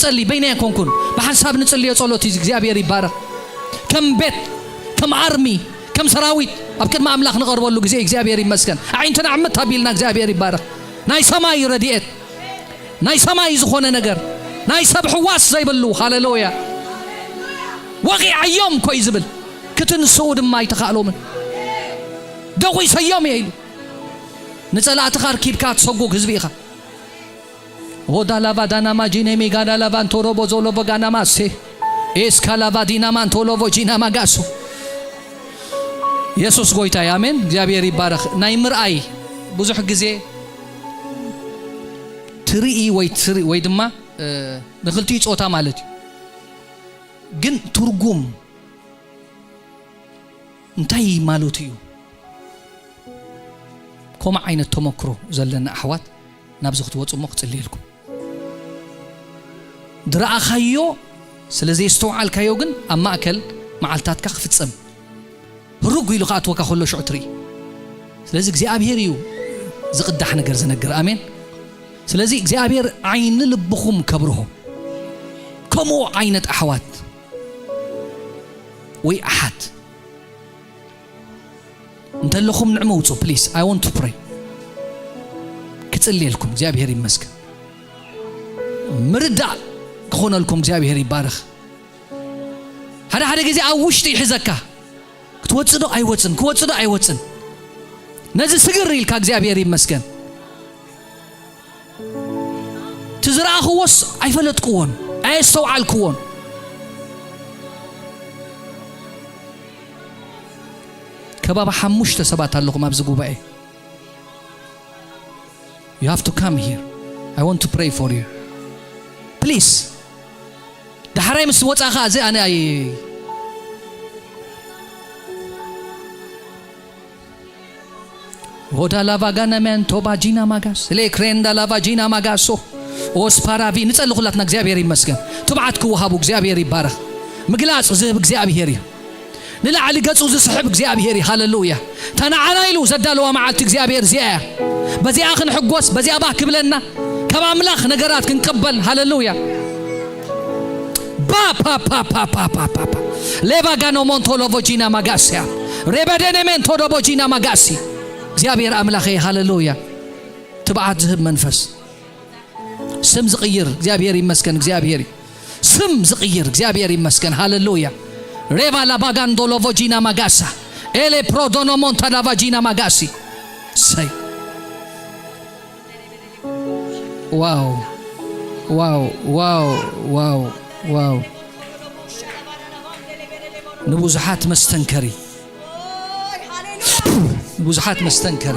ንጸሊ፣ በይነይ ኣይኮንኩን። ብሓንሳብ ንጽልዮ ጸሎት እዩ እግዚኣብሔር ይባረኽ። ከም ቤት፣ ከም ኣርሚ፣ ከም ሰራዊት ኣብ ቅድሚ ኣምላኽ ንቐርበሉ ግዜ እግዚኣብሔር ይመስገን። ኣዒንትና ዕምት ኣቢልና እግዚኣብሔር ይባረኽ። ናይ ሰማይ ረድኤት፣ ናይ ሰማይ ዝኾነ ነገር፣ ናይ ሰብ ሕዋስ ዘይብሉ፣ ሃሌሉያ። ወቒዓዮም እኮ እዩ ዝብል። ክትንስኡ ድማ ኣይተኻእሎምን። ደቑሰዮም እየ ኢሉ። ንጸላእትኻ ኣርኪብካ ትሰጉግ ህዝቢ ኢኻ። ሆዳ ላቫ ዳናማ ጂኔሚ ጋዳ ላቫ እንቶሮቦ ዞሎቦ ጋናማ ሴ ኤስካ ላቫ ዲናማ እንቶሎቦ ጂናማ ጋሶ። የሱስ ጎይታ እዩ። ኣሜን። እግዚኣብሔር ይባረኽ። ናይ ምርኣይ ብዙሕ ግዜ ትርኢ ወይ ትርኢ ወይ ድማ፣ እ፣ ንኽልቲኡ ጾታ ማለት እዩ። ግን ትርጉም እንታይ ማለቱ እዩ? ከምኡ ዓይነት ተመክሮ ዘለና ኣሕዋት ናብዚ ክትወጹ እሞ ክጽልየልኩም። ዝረኣኻዮ ስለ ዘየስተውዓልካዮ ግን ኣብ ማእከል መዓልታትካ ክፍጸም ህሩግ ኢሉ ክኣትወካ ከሎ ሽዑ ትርኢ። ስለዚ እግዚኣብሔር እዩ ዝቕዳሕ ነገር ዝነግር። ኣሜን። ስለዚ እግዚኣብሔር ዓይኒ ልብኹም ከብርሆ። ከምኡ ዓይነት ኣሕዋት ወይ ኣሓት እንተለኹም ንዕመ ውጹ፣ please, I want to pray። ክጽልየልኩም፣ እግዚኣብሔር ይመስገን። ምርዳእ ክኾነልኩም፣ እግዚኣብሔር ይባረኽ። ሓደ ሓደ ግዜ ኣብ ውሽጢ ይሕዘካ። ክትወጽእ ዶ ኣይወጽን፣ ክወጽእ ዶ ኣይወጽን። ነዚ ስግር ኢልካ፣ እግዚኣብሔር ይመስገን። እቲ ዝረኣኽዎስ ኣይፈለጥክዎን፣ ኣየስተውዓልክዎን። ከባቢ ሓሙሽተ ሰባት ኣለኹም ኣብዚ ጉባኤ። You have to come here. I want to pray for you. Please. ዳሕራይ ምስ ወጻኻ እዚ ኣነ ኣይ ሆዳ ላቫ ጋነመን ቶባ ጂና ማጋስ ሌክሬንዳ ላቫ ጂና ማጋሶ ኦስፓራቪ ንጸሊ ኩላትና። እግዚኣብሔር ይመስገን። ትብዓት ክወሃቡ እግዚኣብሔር ይባረኽ። ምግላጽ ዝህብ እግዚኣብሔር እዩ። ንላዕሊ ገጹ ዝስሕብ እግዚኣብሔር እዩ። ሃሌሉያ። እታ ንዓና ኢሉ ዘዳለዋ መዓልቲ እግዚኣብሔር እዚኣ እያ። በዚኣ ክንሕጎስ፣ በዚኣ ባህ ክብለና፣ ካብ ኣምላኽ ነገራት ክንቅበል። ሃሌሉያ። ባ ፓ ፓ ፓ ፓ ፓ ፓ ፓ ሌቫ ጋኖ ሞንቶ ሎቮ ጂና ማጋስያ ሬበደኔ ሜንቶ ዶቦ ጂና ማጋሲ። እግዚኣብሔር ኣምላኸ፣ ሃሌሉያ። ትብዓት ዝህብ መንፈስ፣ ስም ዝቕይር እግዚኣብሔር ይመስገን። እግዚኣብሔር እዩ። ስም ዝቕይር እግዚኣብሔር ይመስገን። ሃሌሉያ። ሬቫ ላቫ ጋንዶ ሎቮ ጂና ማጋሳ ኤሌ ፕሮዶኖ ሞንታ ላቫ ጂና ማጋሲ። ሰይ ዋው፣ ዋው፣ ዋው፣ ዋው፣ ዋው። ንብዙሓት መስተንከሪ፣ ንብዙሓት መስተንከሪ።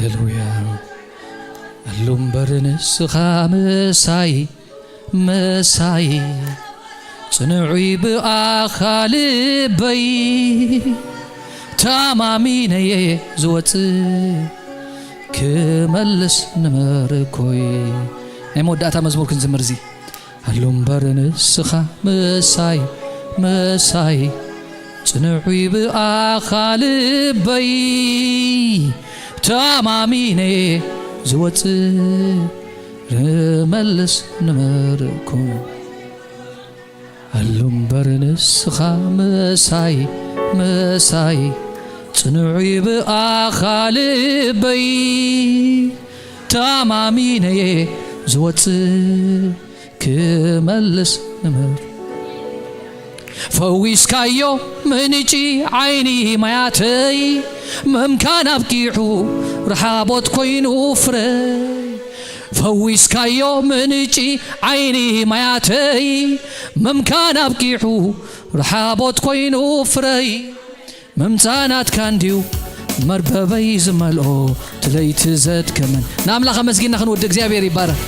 ሃሌሉያ። ኣሉ እምበር ንስኻ ምሳይ፣ ምሳይ፣ ጽኑዕ'ዩ ብኣኻ ልበይ። ተኣማሚነ'የ ዝወጽእ፣ ክመልስ ንምርኮይ። ናይ መወዳእታ መዝሙር ክንዝምር እዚ። ኣሉ እምበር ንስኻ ምሳይ፣ ምሳይ፣ ጽኑዕ'ዩ ብኣኻ ልበይ። ተኣማሚነ'የ ዝወጽእ፣ ክመልስ ንምርኮይ። ኣሉ እምበር ንስኻ ምሳይ፣ ምሳይ፣ ጽኑዕ'ዩ ብኣኻ ልበይ። ተኣማሚነ'የ ዝወጽእ፣ ክመልስ ንምር። ፈዊስካዮ ምንጪ ዓይኒ ማያተይ፣ ምምካን ኣብቂዑ ረሓቦት ኮይኑ ፍረይ። ፈዊስካዮ ምንጪ ዓይኒ ማያተይ፣ ምምካን ኣብቂዑ ረሓቦት ኮይኑ ፍረይ። ምምጻእ ናትካ እንድዩ መርበበይ ዝመልኦ፣ እቲ ለይቲ ዘድከመኒ። ንኣምላኽ ኣመስጊንና ክንውድእ። እግዚኣብሔር ይባረኽ።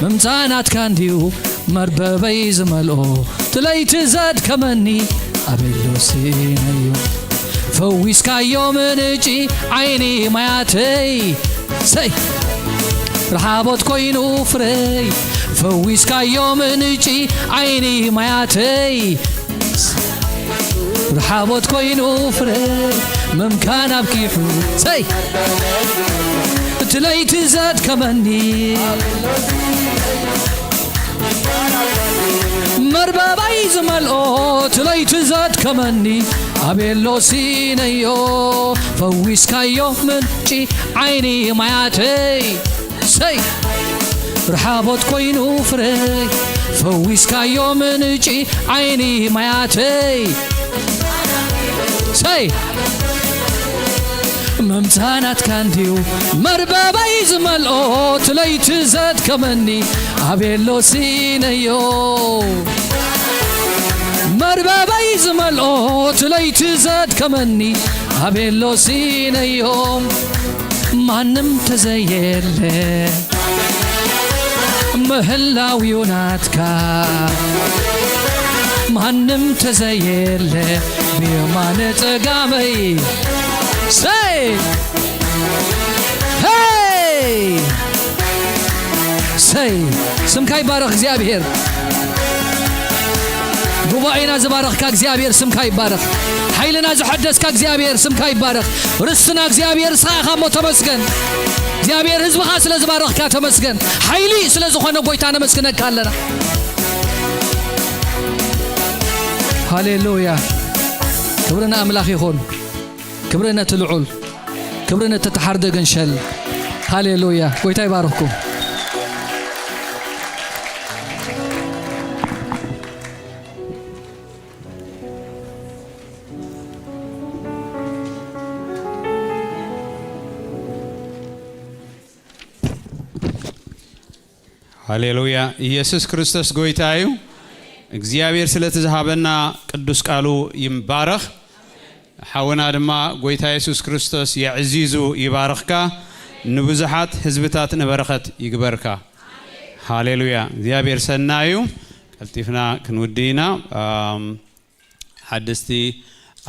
ምምጻእ ናትካ እንድዩ መርበበይ ዝመልኦ፣ እቲ ለይቲ ዘድከመኒ ኣቤሎ ስኢነዮ። ፈዊስካዮ ምንጪ ዓይኒ ማያተይ፣ ሰይ፣ ረሓቦት ኮይኑ ፍረይ። ፈዊስካዮ ምንጪ ዓይኒ ማያተይ፣ ረሓቦት ኮይኑ ፍረ ምምካን ኣብቂሑ፣ ሰይ፣ እቲ ለይቲ ዘድከመኒ መርበባይ ዝመልኦ፣ እቲ ለይቲ ዘድከመኒ ኣቤሎ ሲነዮ። ፈዊስካዮ ምንጪ ዓይኒ ማያተይ፣ ሰይ፣ ረሓቦት ኮይኑ ፍረይ። ፈዊስካዮ ምንጪ ዓይኒ ማያተይ፣ ሰይ፣ ምምጻእ ናትካ እንድዩ መርበበይ ዝመልኦ፣ እቲ ለይቲ ዘድከመኒ ኣቤሎ ሲነዮ። መርበበይ ዝመልኦ፣ እቲ ለይቲ ዘድከመኒ ኣቤሎ ሲነዮ። ማንም ተዘየለ ምህላው እዩ ናትካ፣ ማንም ተዘየለ ብየማነ ጸጋመይ። ሰይ፣ ሄይ፣ ሰይ፣ ስምካ ይባረኽ እግዚኣብሔር። ጉባኤና ዝባረኽካ እግዚኣብሔር ስምካ ይባረኽ። ሓይልና ዝሐደስካ እግዚኣብሔር ስምካ ይባረኽ። ርስትና እግዚኣብሔር ንስኻ ኢኻ እሞ ተመስገን። እግዚኣብሔር ህዝብኻ ስለ ዝባረኽካ ተመስገን። ሓይሊ ስለ ዝኾነ ጎይታ ነመስግነካ ኣለና። ሃሌሉያ። ክብሪ ንኣምላኽ ይኹን። ክብሪ ነቲ ልዑል፣ ክብሪ ነቲ ተሓርደ ገንሸል። ሃሌሉያ። ጎይታ ይባርኽኩም። ሃሌሉያ። ኢየሱስ ክርስቶስ ጎይታ እዩ። እግዚኣብሔር ስለቲ ዝሃበና ቅዱስ ቃሉ ይባረኽ። ሓውና ድማ ጎይታ የሱስ ክርስቶስ የዕዚዙ ይባርኽካ። ንብዙሓት ህዝብታት ንበረኸት ይግበርካ። ሃሌሉያ። እግዚኣብሔር ሰናይ እዩ። ቀልጢፍና ክንውዲ ኢና። ኣም፣ ሓደስቲ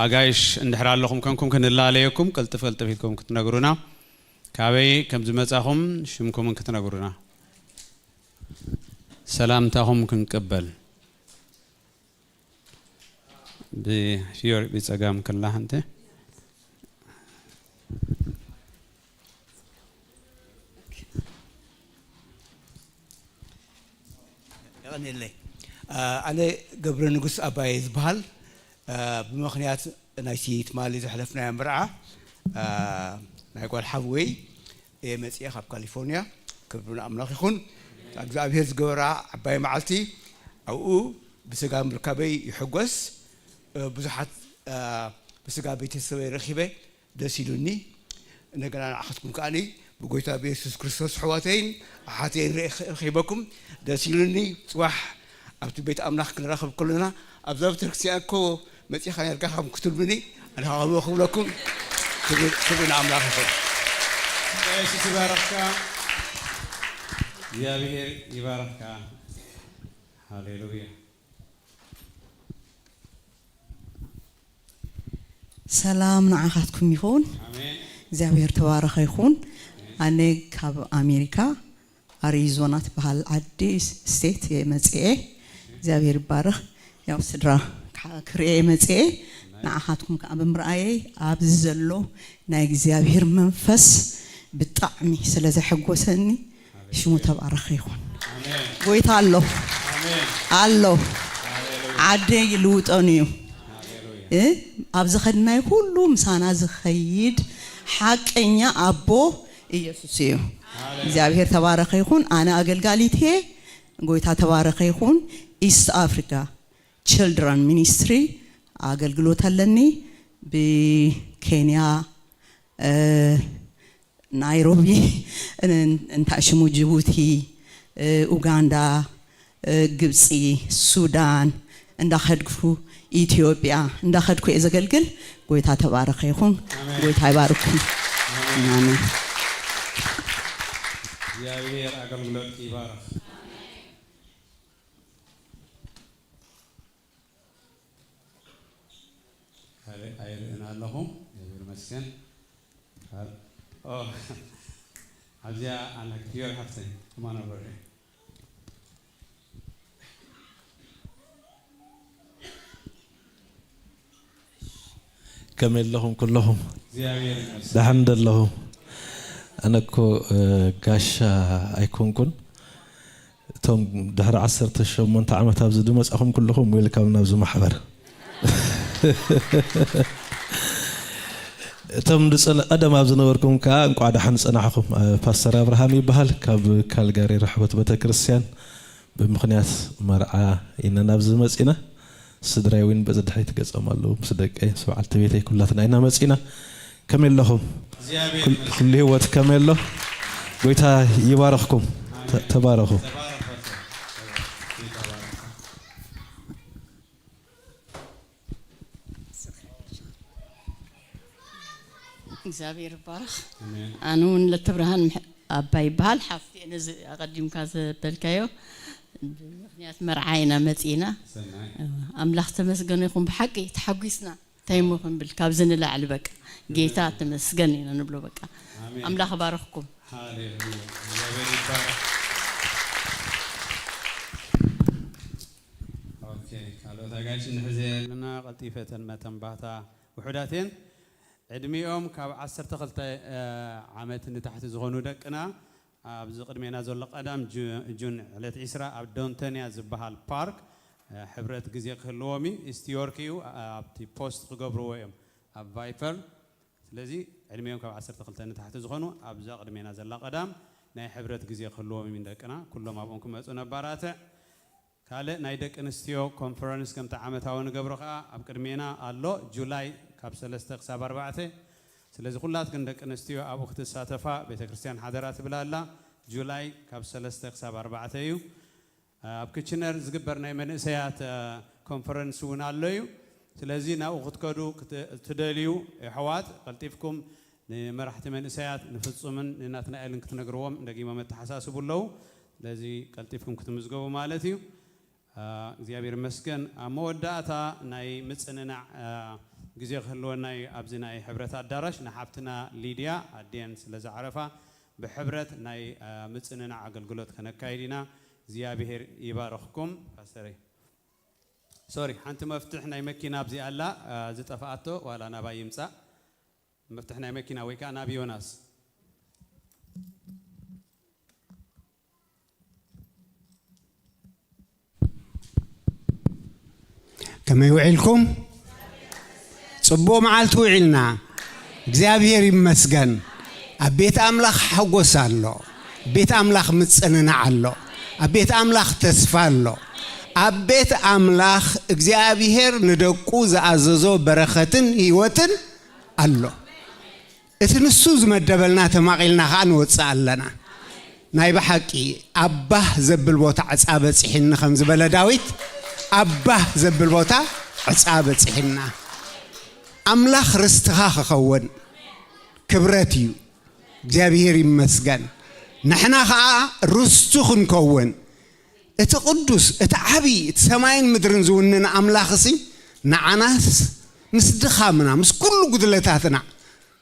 ኣጋይሽ እንድሕር ኣለኹም፣ ከንኩም ክንላለየኩም፣ ቅልጥፍ ቅልጥፍ ኢልኩም ክትነግሩና። ካበይ ከም ዝመጻኹም ሽምኩምን ክትነግሩና። ሰላምታኹም ክንቅበል። ብፊዮሪ ብጸጋም ክላ ሓንቲ። የቐንየለይ። አ፣ ኣነ ገብረ ንጉስ ኣባየ ዝበሃል። አ፣ ብምኽንያት ናይቲ ትማሊ ዘሕለፍናዮ መርዓ፣ አ፣ ናይ ጓል ሓወይ እየ መጺኤ ካብ ካሊፎርኒያ። ክብሪ ንኣምላኽ ይኹን። እግዚኣብሔር ዝገበራ ዓባይ መዓልቲ፣ ኣብኡ ብስጋ ምርካበይ ይሕጎስ። አ፣ ብዙሓት፣ አ፣ ብስጋ ቤተሰበይ ረኺበ ደስ ኢሉኒ። እንደገና ንዓኻትኩም ከኣኒ ብጎይታ ብየሱስ ክርስቶስ ኣሕዋተይን ኣሓተይን ረኺበኩም ደስ ኢሉኒ። ጽባሕ ኣብቲ ቤት ኣምላኽ ክንራኸብ ከለና ኣብዛ ቤተክርስትያን እኮ መጺኻ ነርካ ከም ክትብሉኒ ኣነ ከዓ ክብለኩም። ክብሪ፣ ክብሪ ንኣምላኽ ይኹን። ኢየሱስ ይባርኽካ። እግዚኣብሔር ይባርኽካ። ሃሌሉያ። ሰላም ንዓኻትኩም ይኹን። እግዚኣብሔር ተባረኸ ይኹን። ኣነ ካብ ኣሜሪካ ኣሪዞና ትበሃል ዓዲ፣ ስቴት እየ መፅኤ። እግዚኣብሔር ይባረኽ። ያው ስድራ ክዓ- ክርእየ መፅኤ፣ ንዓኻትኩም ከዓ ብምርኣየይ ኣብዚ ዘሎ ናይ እግዚኣብሔር መንፈስ ብጣዕሚ ስለ ዘሐጎሰኒ ሽሙ ተባረኸ ይኹን። ጎይታ ኣሎ ኣሎ። ዓደይ ይልውጠን እዩ። እ ኣብ ዝኸድናይ ኩሉ ምሳና ዝኸይድ ሓቀኛ ኣቦ ኢየሱስ እዩ። እግዚኣብሔር ተባረኸ ይኹን። ኣነ ኣገልጋሊት እየ። ጎይታ ተባረኸ ይኹን። ኢስት ኣፍሪካ ችልድረን ሚኒስትሪ ኣገልግሎት ኣለኒ። ብኬንያ፣ ናይሮቢ፣ እንታይ ሽሙ፣ ጅቡቲ፣ ኡጋንዳ፣ ግብፂ፣ ሱዳን እንዳኸድኩ፣ ኢትዮጵያ እንዳኸድኩ እየ ዘገልግል። ጎይታ ተባረኸ ይኹን። ጎይታ ይባርኩም። ኣሜን። እግዚኣብሔር ኣገልግሎት ይባርኽ። ካልእ ኣይርእን ኣለኹ። እግዚኣብሔር ይመስገን። ካል- ኦ፣ ኣብዚኣ ኣላ ፒዮር ሓፍተይ፣ come on over here። ከመይ ኣለኹም ኩለኹም? እግዚኣብሔር ይመስገን። ደሓን ዶ ኣለኹም? ኣነ እኮ እ፣ ጋሻ ኣይኮንኩን። እቶም ድሕሪ ዓሰርተ ሸሞንተ ዓመት ኣብዚ ዝመጻኹም ኩልኹም ዌልካም ናብዚ ማሕበር። እቶም ዝጸነ ቀደም ኣብ ዝነበርኩም ከኣ እንቋዕ ደሓን ጸናሕኹም። ፓስተር ኣብርሃም ይበሃል፣ ካብ ካልጋሪ ርሕወት ቤተክርስትያን። ብምኽንያት መርዓ ኢና ናብዚ መጺና። ስድራይ እውን በዚ ድሕሪት ገጾም ኣለዉ፣ ምስ ደቀይ፣ ምስ በዓልቲ ቤተይ ኩላትና ኢና መጺና። ከመይ ኣለኹም? እግዚኣብሔር ኩል- ኩሉ ህይወት ከመይ ኣሎ? ጎይታ ይባረኽኩም። ተ- ተባረኹ። እግዚኣብሔር ይባረኽ። ኣነ እውን ለተብርሃን ምሕ- ኣባ ይበሃል። ሓፍቲ እየ ነዚ ኣቐዲምካ ዘበልካዮ። ብምኽንያት መርዓ ኢና መፂና። ኣምላኽ ተመስገነ ይኹን። ብሓቂ ተሓጒስና። እንታይ እሞ ክንብል ካብዚ ንላዕሊ በቃ ጌታ ተመስገን ኢና ንብሎ። በቃ ኣምላኽ ባረኽኩም። ሃሌሉያ። እግዚኣብሔር ይባረክ። ኦኬ፣ ካልኦት ኣጋይሽ ንሕዘ ኣለና። ቀልጢፈ ተን መተንባህታ ውሑዳት እየን። ዕድሚኦም ካብ ዓሰርተ ክልተ ዓመት ንታሕቲ ዝኾኑ ደቅና ኣብዚ ቅድሜና ዘሎ ቀዳም ጁ- ጁን ዕለት ዒስራ ኣብ ዶንተንያ ዝበሃል ፓርክ ሕብረት ግዜ ክህልዎም እዩ። ኢስት ዮርክ እዩ። ኣብቲ ፖስት ክገብርዎ እዮም ኣብ ቫይፐር። ስለዚ ዕድሜኦም ካብ ዓሰርተ ክልተ ንታሕቲ ዝኾኑ ኣብዛ ቅድሜና ዘላ ቀዳም ናይ ሕብረት ግዜ ክህልዎም እዩ ደቅና። ኩሎም ኣብኦም ክመፁ ነባራትዕ። ካልእ ናይ ደቂ ኣንስትዮ ኮንፈረንስ ከምቲ ዓመታዊ ንገብሮ ከዓ ኣብ ቅድሜና ኣሎ፣ ጁላይ ካብ ሰለስተ ክሳብ ኣርባዕተ። ስለዚ ኩላትክን ደቂ ኣንስትዮ ኣብኡ ክትሳተፋ ቤተ ክርስቲያን ሓደራ ትብል ኣላ። ጁላይ ካብ ሰለስተ ክሳብ ኣርባዕተ እዩ። ኣብ ክችነር ዝግበር ናይ መንእሰያት ኮንፈረንስ እውን ኣሎ እዩ። ስለዚ ናብኡ ክትከዱ ትደልዩ ኣሕዋት ቀልጢፍኩም ንመራሕቲ መንእሰያት ንፍፁምን ንናትናኤልን ክትነግርዎም ደጊሞም ኣተሓሳስቡ ኣለዉ። ስለዚ ቀልጢፍኩም ክትምዝገቡ ማለት እዩ። እግዚኣብሔር ይመስገን። ኣብ መወዳእታ ናይ ምፅንናዕ ግዜ ክህልወና እዩ። ኣብዚ ናይ ሕብረት ኣዳራሽ ንሓፍትና ሊድያ ኣዴን ስለ ዝዓረፋ ብሕብረት ናይ ምፅንናዕ ኣገልግሎት ከነካይድ ኢና። እግዚኣብሔር ይባረኽኩም። ፓስተረይ ሶሪ፣ ሓንቲ መፍትሕ ናይ መኪና ኣብዚ ኣላ ዝጠፍኣቶ ዋላ ናባይ ይምፃእ። መፍትሕ ናይ መኪና ወይ ከዓ ናብ ዮናስ። ከመይ ውዒልኩም? ጽቡቕ መዓልቲ ውዒልና። እግዚኣብሔር ይመስገን። ኣብ ቤት ኣምላኽ ሓጎስ ኣሎ። ቤት ኣምላኽ ምጽንናዕ ኣሎ። ኣብ ቤት ኣምላኽ ተስፋ ኣሎ። ኣብ ቤት ኣምላኽ እግዚኣብሔር ንደቁ ዝኣዘዞ በረኸትን ህይወትን ኣሎ። እቲ ንሱ ዝመደበልና ተማቒልና ኸዓ ንወፅእ ኣለና። ናይ ብሓቂ ኣብ ባህ ዘብል ቦታ ዕፃ በፂሕኒ ከም ዝበለ ዳዊት ኣብ ባህ ዘብል ቦታ ዕፃ በፂሕና። ኣምላኽ ርስትኻ ክኸውን ክብረት እዩ። እግዚኣብሔር ይመስገን። ንሕና ኸዓ ርስቱ ክንከውን፣ እቲ ቅዱስ፣ እቲ ዓብዪ፣ እቲ ሰማይን ምድርን ዝውንን ኣምላኽሲ ንዓናስ ምስ ድኻምና፣ ምስ ኩሉ ጉድለታትና፣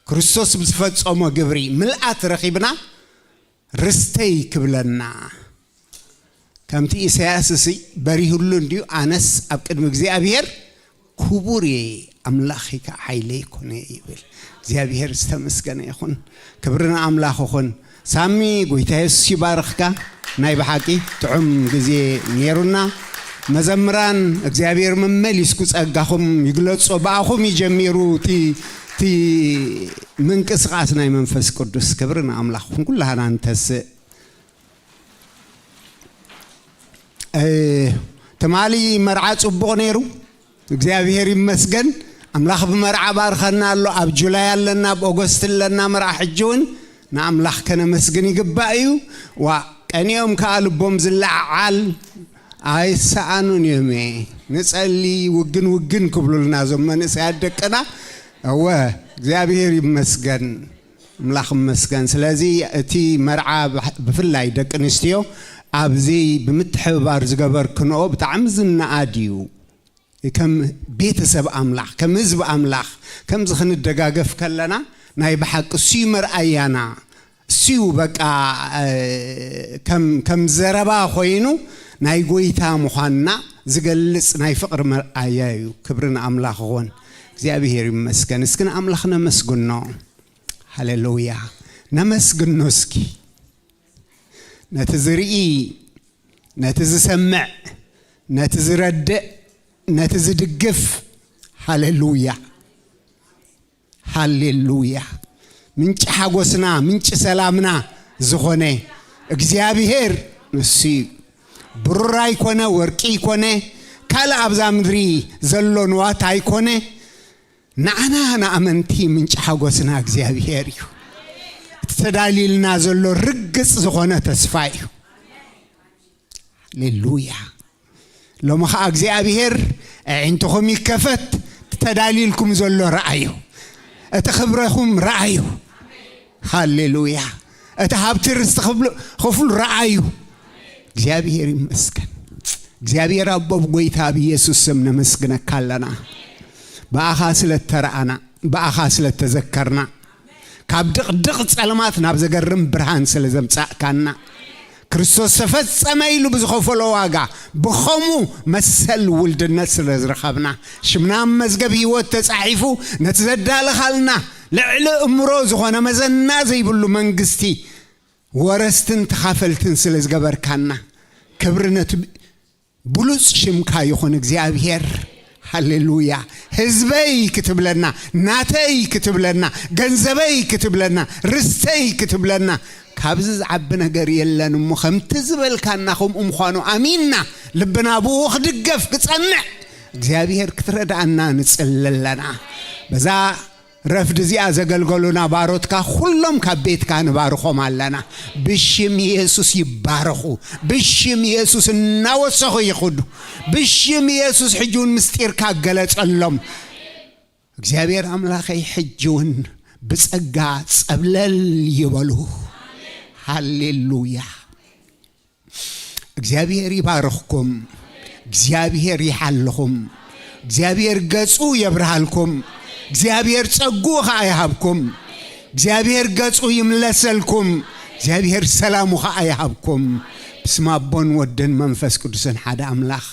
ክርስቶስ ብዝፈጸሞ ግብሪ ምልኣት ረኺብና፣ ርስተይ ክብለና። ከምቲ ኢሳያስ እሲ በሪሁሉ እንድዩ፣ ኣነስ ኣብ ቅድሚ እግዚኣብሔር ክቡር እየ፣ ኣምላኸይ ከዓ ሓይለይ ይኮነ ይብል። እግዚኣብሔር ዝተመስገነ ይኹን። ክብሪ ንኣምላኽ ይኹን። ሳሚ፣ ጎይታ የሱስ ይባርኽካ። ናይ ብሓቂ ጥዑም ግዜ ነይሩና። መዘምራን፣ እግዚኣብሔር መመሊስኩ ጸጋኹም ይግለጾ። ብኣኹም እዩ ጀሚሩ እቲ፣ እቲ ምንቅስቓስ ናይ መንፈስ ቅዱስ። ክብሪ ንኣምላኽ ይኹን። ኩላህና ንተስእ። እ፣ ትማሊ መርዓ ጽቡቕ ነይሩ። እግዚኣብሔር ይመስገን። ኣምላኽ ብመርዓ ባርኸና ኣሎ። ኣብ ጁላይ ኣለና፣ ኣብ ኦገስት ኣለና መርዓ። ሕጂ እውን ንኣምላኽ ከነመስግን ይግባእ እዩ። ዋ፣ ቀኒኦም ከኣ ልቦም ዝለዓዓል ኣይሰኣኑን እዮም። ንጸሊ ውግን ውግን ክብሉልና እዞም መንእሰያት ደቅና። እወ፣ እግዚኣብሔር ይመስገን። ኣምላኽ ይመስገን። ስለዚ እቲ መርዓ ብሕ-፣ ብፍላይ ደቂ ኣንስትዮ ኣብዚ ብምትሕብባር ዝገበርክንኦ ብጣዕሚ ዝነኣድ እዩ። ከም ቤተሰብ ኣምላኽ፣ ከም ህዝቢ ኣምላኽ፣ ከምዚ ክንደጋገፍ ከለና ናይ ብሓቂ እሱ እዩ መርኣያና። እሱ እዩ በቃ፣ እ፣ ከም፣ ከም ዘረባ ኮይኑ ናይ ጎይታ ምዃንና ዝገልጽ ናይ ፍቕሪ መርኣያ እዩ። ክብሪ ንኣምላኽ ይኹን። እግዚኣብሔር ይመስገን። እስኪ ንኣምላኽ ነመስግኖ። ሃሌሉያ። ነመስግኖ እስኪ። ነቲ ዝርኢ፣ ነቲ ዝሰምዕ፣ ነቲ ዝረድእ፣ ነቲ ዝድግፍ። ሃሌሉያ። ሃሌሉያ። ምንጪ ሓጎስና፣ ምንጪ ሰላምና ዝኾነ እግዚኣብሔር ንሱ እዩ። ብሩር ኣይኮነ፣ ወርቂ ኣይኮነ፣ ካልእ ኣብዛ ምድሪ ዘሎ ንዋት ኣይኮነ። ንዓና ንኣመንቲ ምንጪ ሓጎስና እግዚኣብሔር እዩ። እቲ ተዳልዩልና ዘሎ ርግጽ ዝኾነ ተስፋ እዩ። ሃሌሉያ። ሎሚ ኸዓ እግዚኣብሔር ኣዒንትኹም ይከፈት፣ እቲ ተዳልዩልኩም ዘሎ ረኣዩ፣ እቲ ክብረኹም ረኣዩ። ሃሌሉያ። እቲ ሃብቲ ርስቲ ክፍሉ፣ ክፍሉ ረኣዩ። እግዚኣብሔር ይመስገን። እግዚኣብሔር ኣቦ፣ ብጎይታ ብኢየሱስ ስም ነመስግነካ ኣለና። ብኣኻ ስለ እተረኣና፣ ብኣኻ ስለ እተዘከርና፣ ካብ ድቕድቕ ጸልማት ናብ ዘገርም ብርሃን ስለ ዘምጻእካና፣ ክርስቶስ ተፈጸመ ኢሉ ብዝኸፈሎ ዋጋ ብኸሙ መሰል ውልድነት ስለ ዝረኸብና፣ ሽምና ኣብ መዝገብ ህይወት ተጻሒፉ ነቲ ዘዳለኻልና ልዕሊ እምሮ ዝኾነ መዘና ዘይብሉ መንግስቲ ወረስትን ተኻፈልትን ስለ ዝገበርካና፣ ክብሪ ነቲ ብሉጽ ሽምካ ይኹን እግዚኣብሔር። ሃሌሉያ። ህዝበይ ክትብለና፣ ናተይ ክትብለና፣ ገንዘበይ ክትብለና፣ ርስተይ ክትብለና፣ ካብዚ ዝዓቢ ነገር የለን እሞ፣ ከምቲ ዝበልካና ከምኡ ምዃኑ ኣሚንና፣ ልብና ብኡ ክድገፍ ክጸንዕ እግዚኣብሔር ክትረድኣና ንጽሊ ኣለና። በዛ ረፍዲ እዚኣ ዘገልገሉና ባሮትካ ኩሎም ካብ ቤትካ ንባርኾም ኣለና። ብሽም የሱስ ይባረኹ። ብሽም የሱስ እናወሰኹ ይኹዱ። ብሽም የሱስ ሕጂ እውን ምስጢርካ ገለጸሎም። እግዚኣብሔር ኣምላኸይ ሕጂ እውን ብጸጋ ጸብለል ይበሉ። ሃሌሉያ። እግዚኣብሔር ይባርኽኩም። እግዚኣብሔር ይሓልኹም። እግዚኣብሔር ገጹ የብርሃልኩም። እግዚኣብሔር ጸጉኡ ኸዓ ይሃብኩም። እግዚኣብሔር ገጹ ይምለሰልኩም። እግዚኣብሔር ሰላሙ ኸዓ ይሃብኩም። ብስመ ኣቦን ወድን መንፈስ ቅዱስን ሓደ ኣምላኽ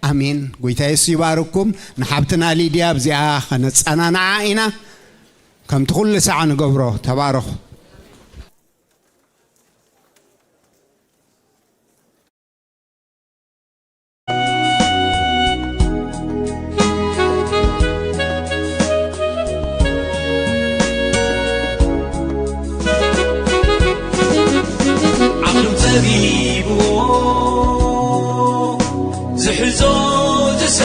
ኣሜን። ጎይታ የሱስ ይባርኩም። ንሓብትና ሊድያ ኣብዚኣ ኸነጸናንዓ ኢና። ከምቲ ኩሉ ሳዕ ንገብሮ። ተባረኹ። ዓቕሎም ጸቢብዎ ዝሕዞ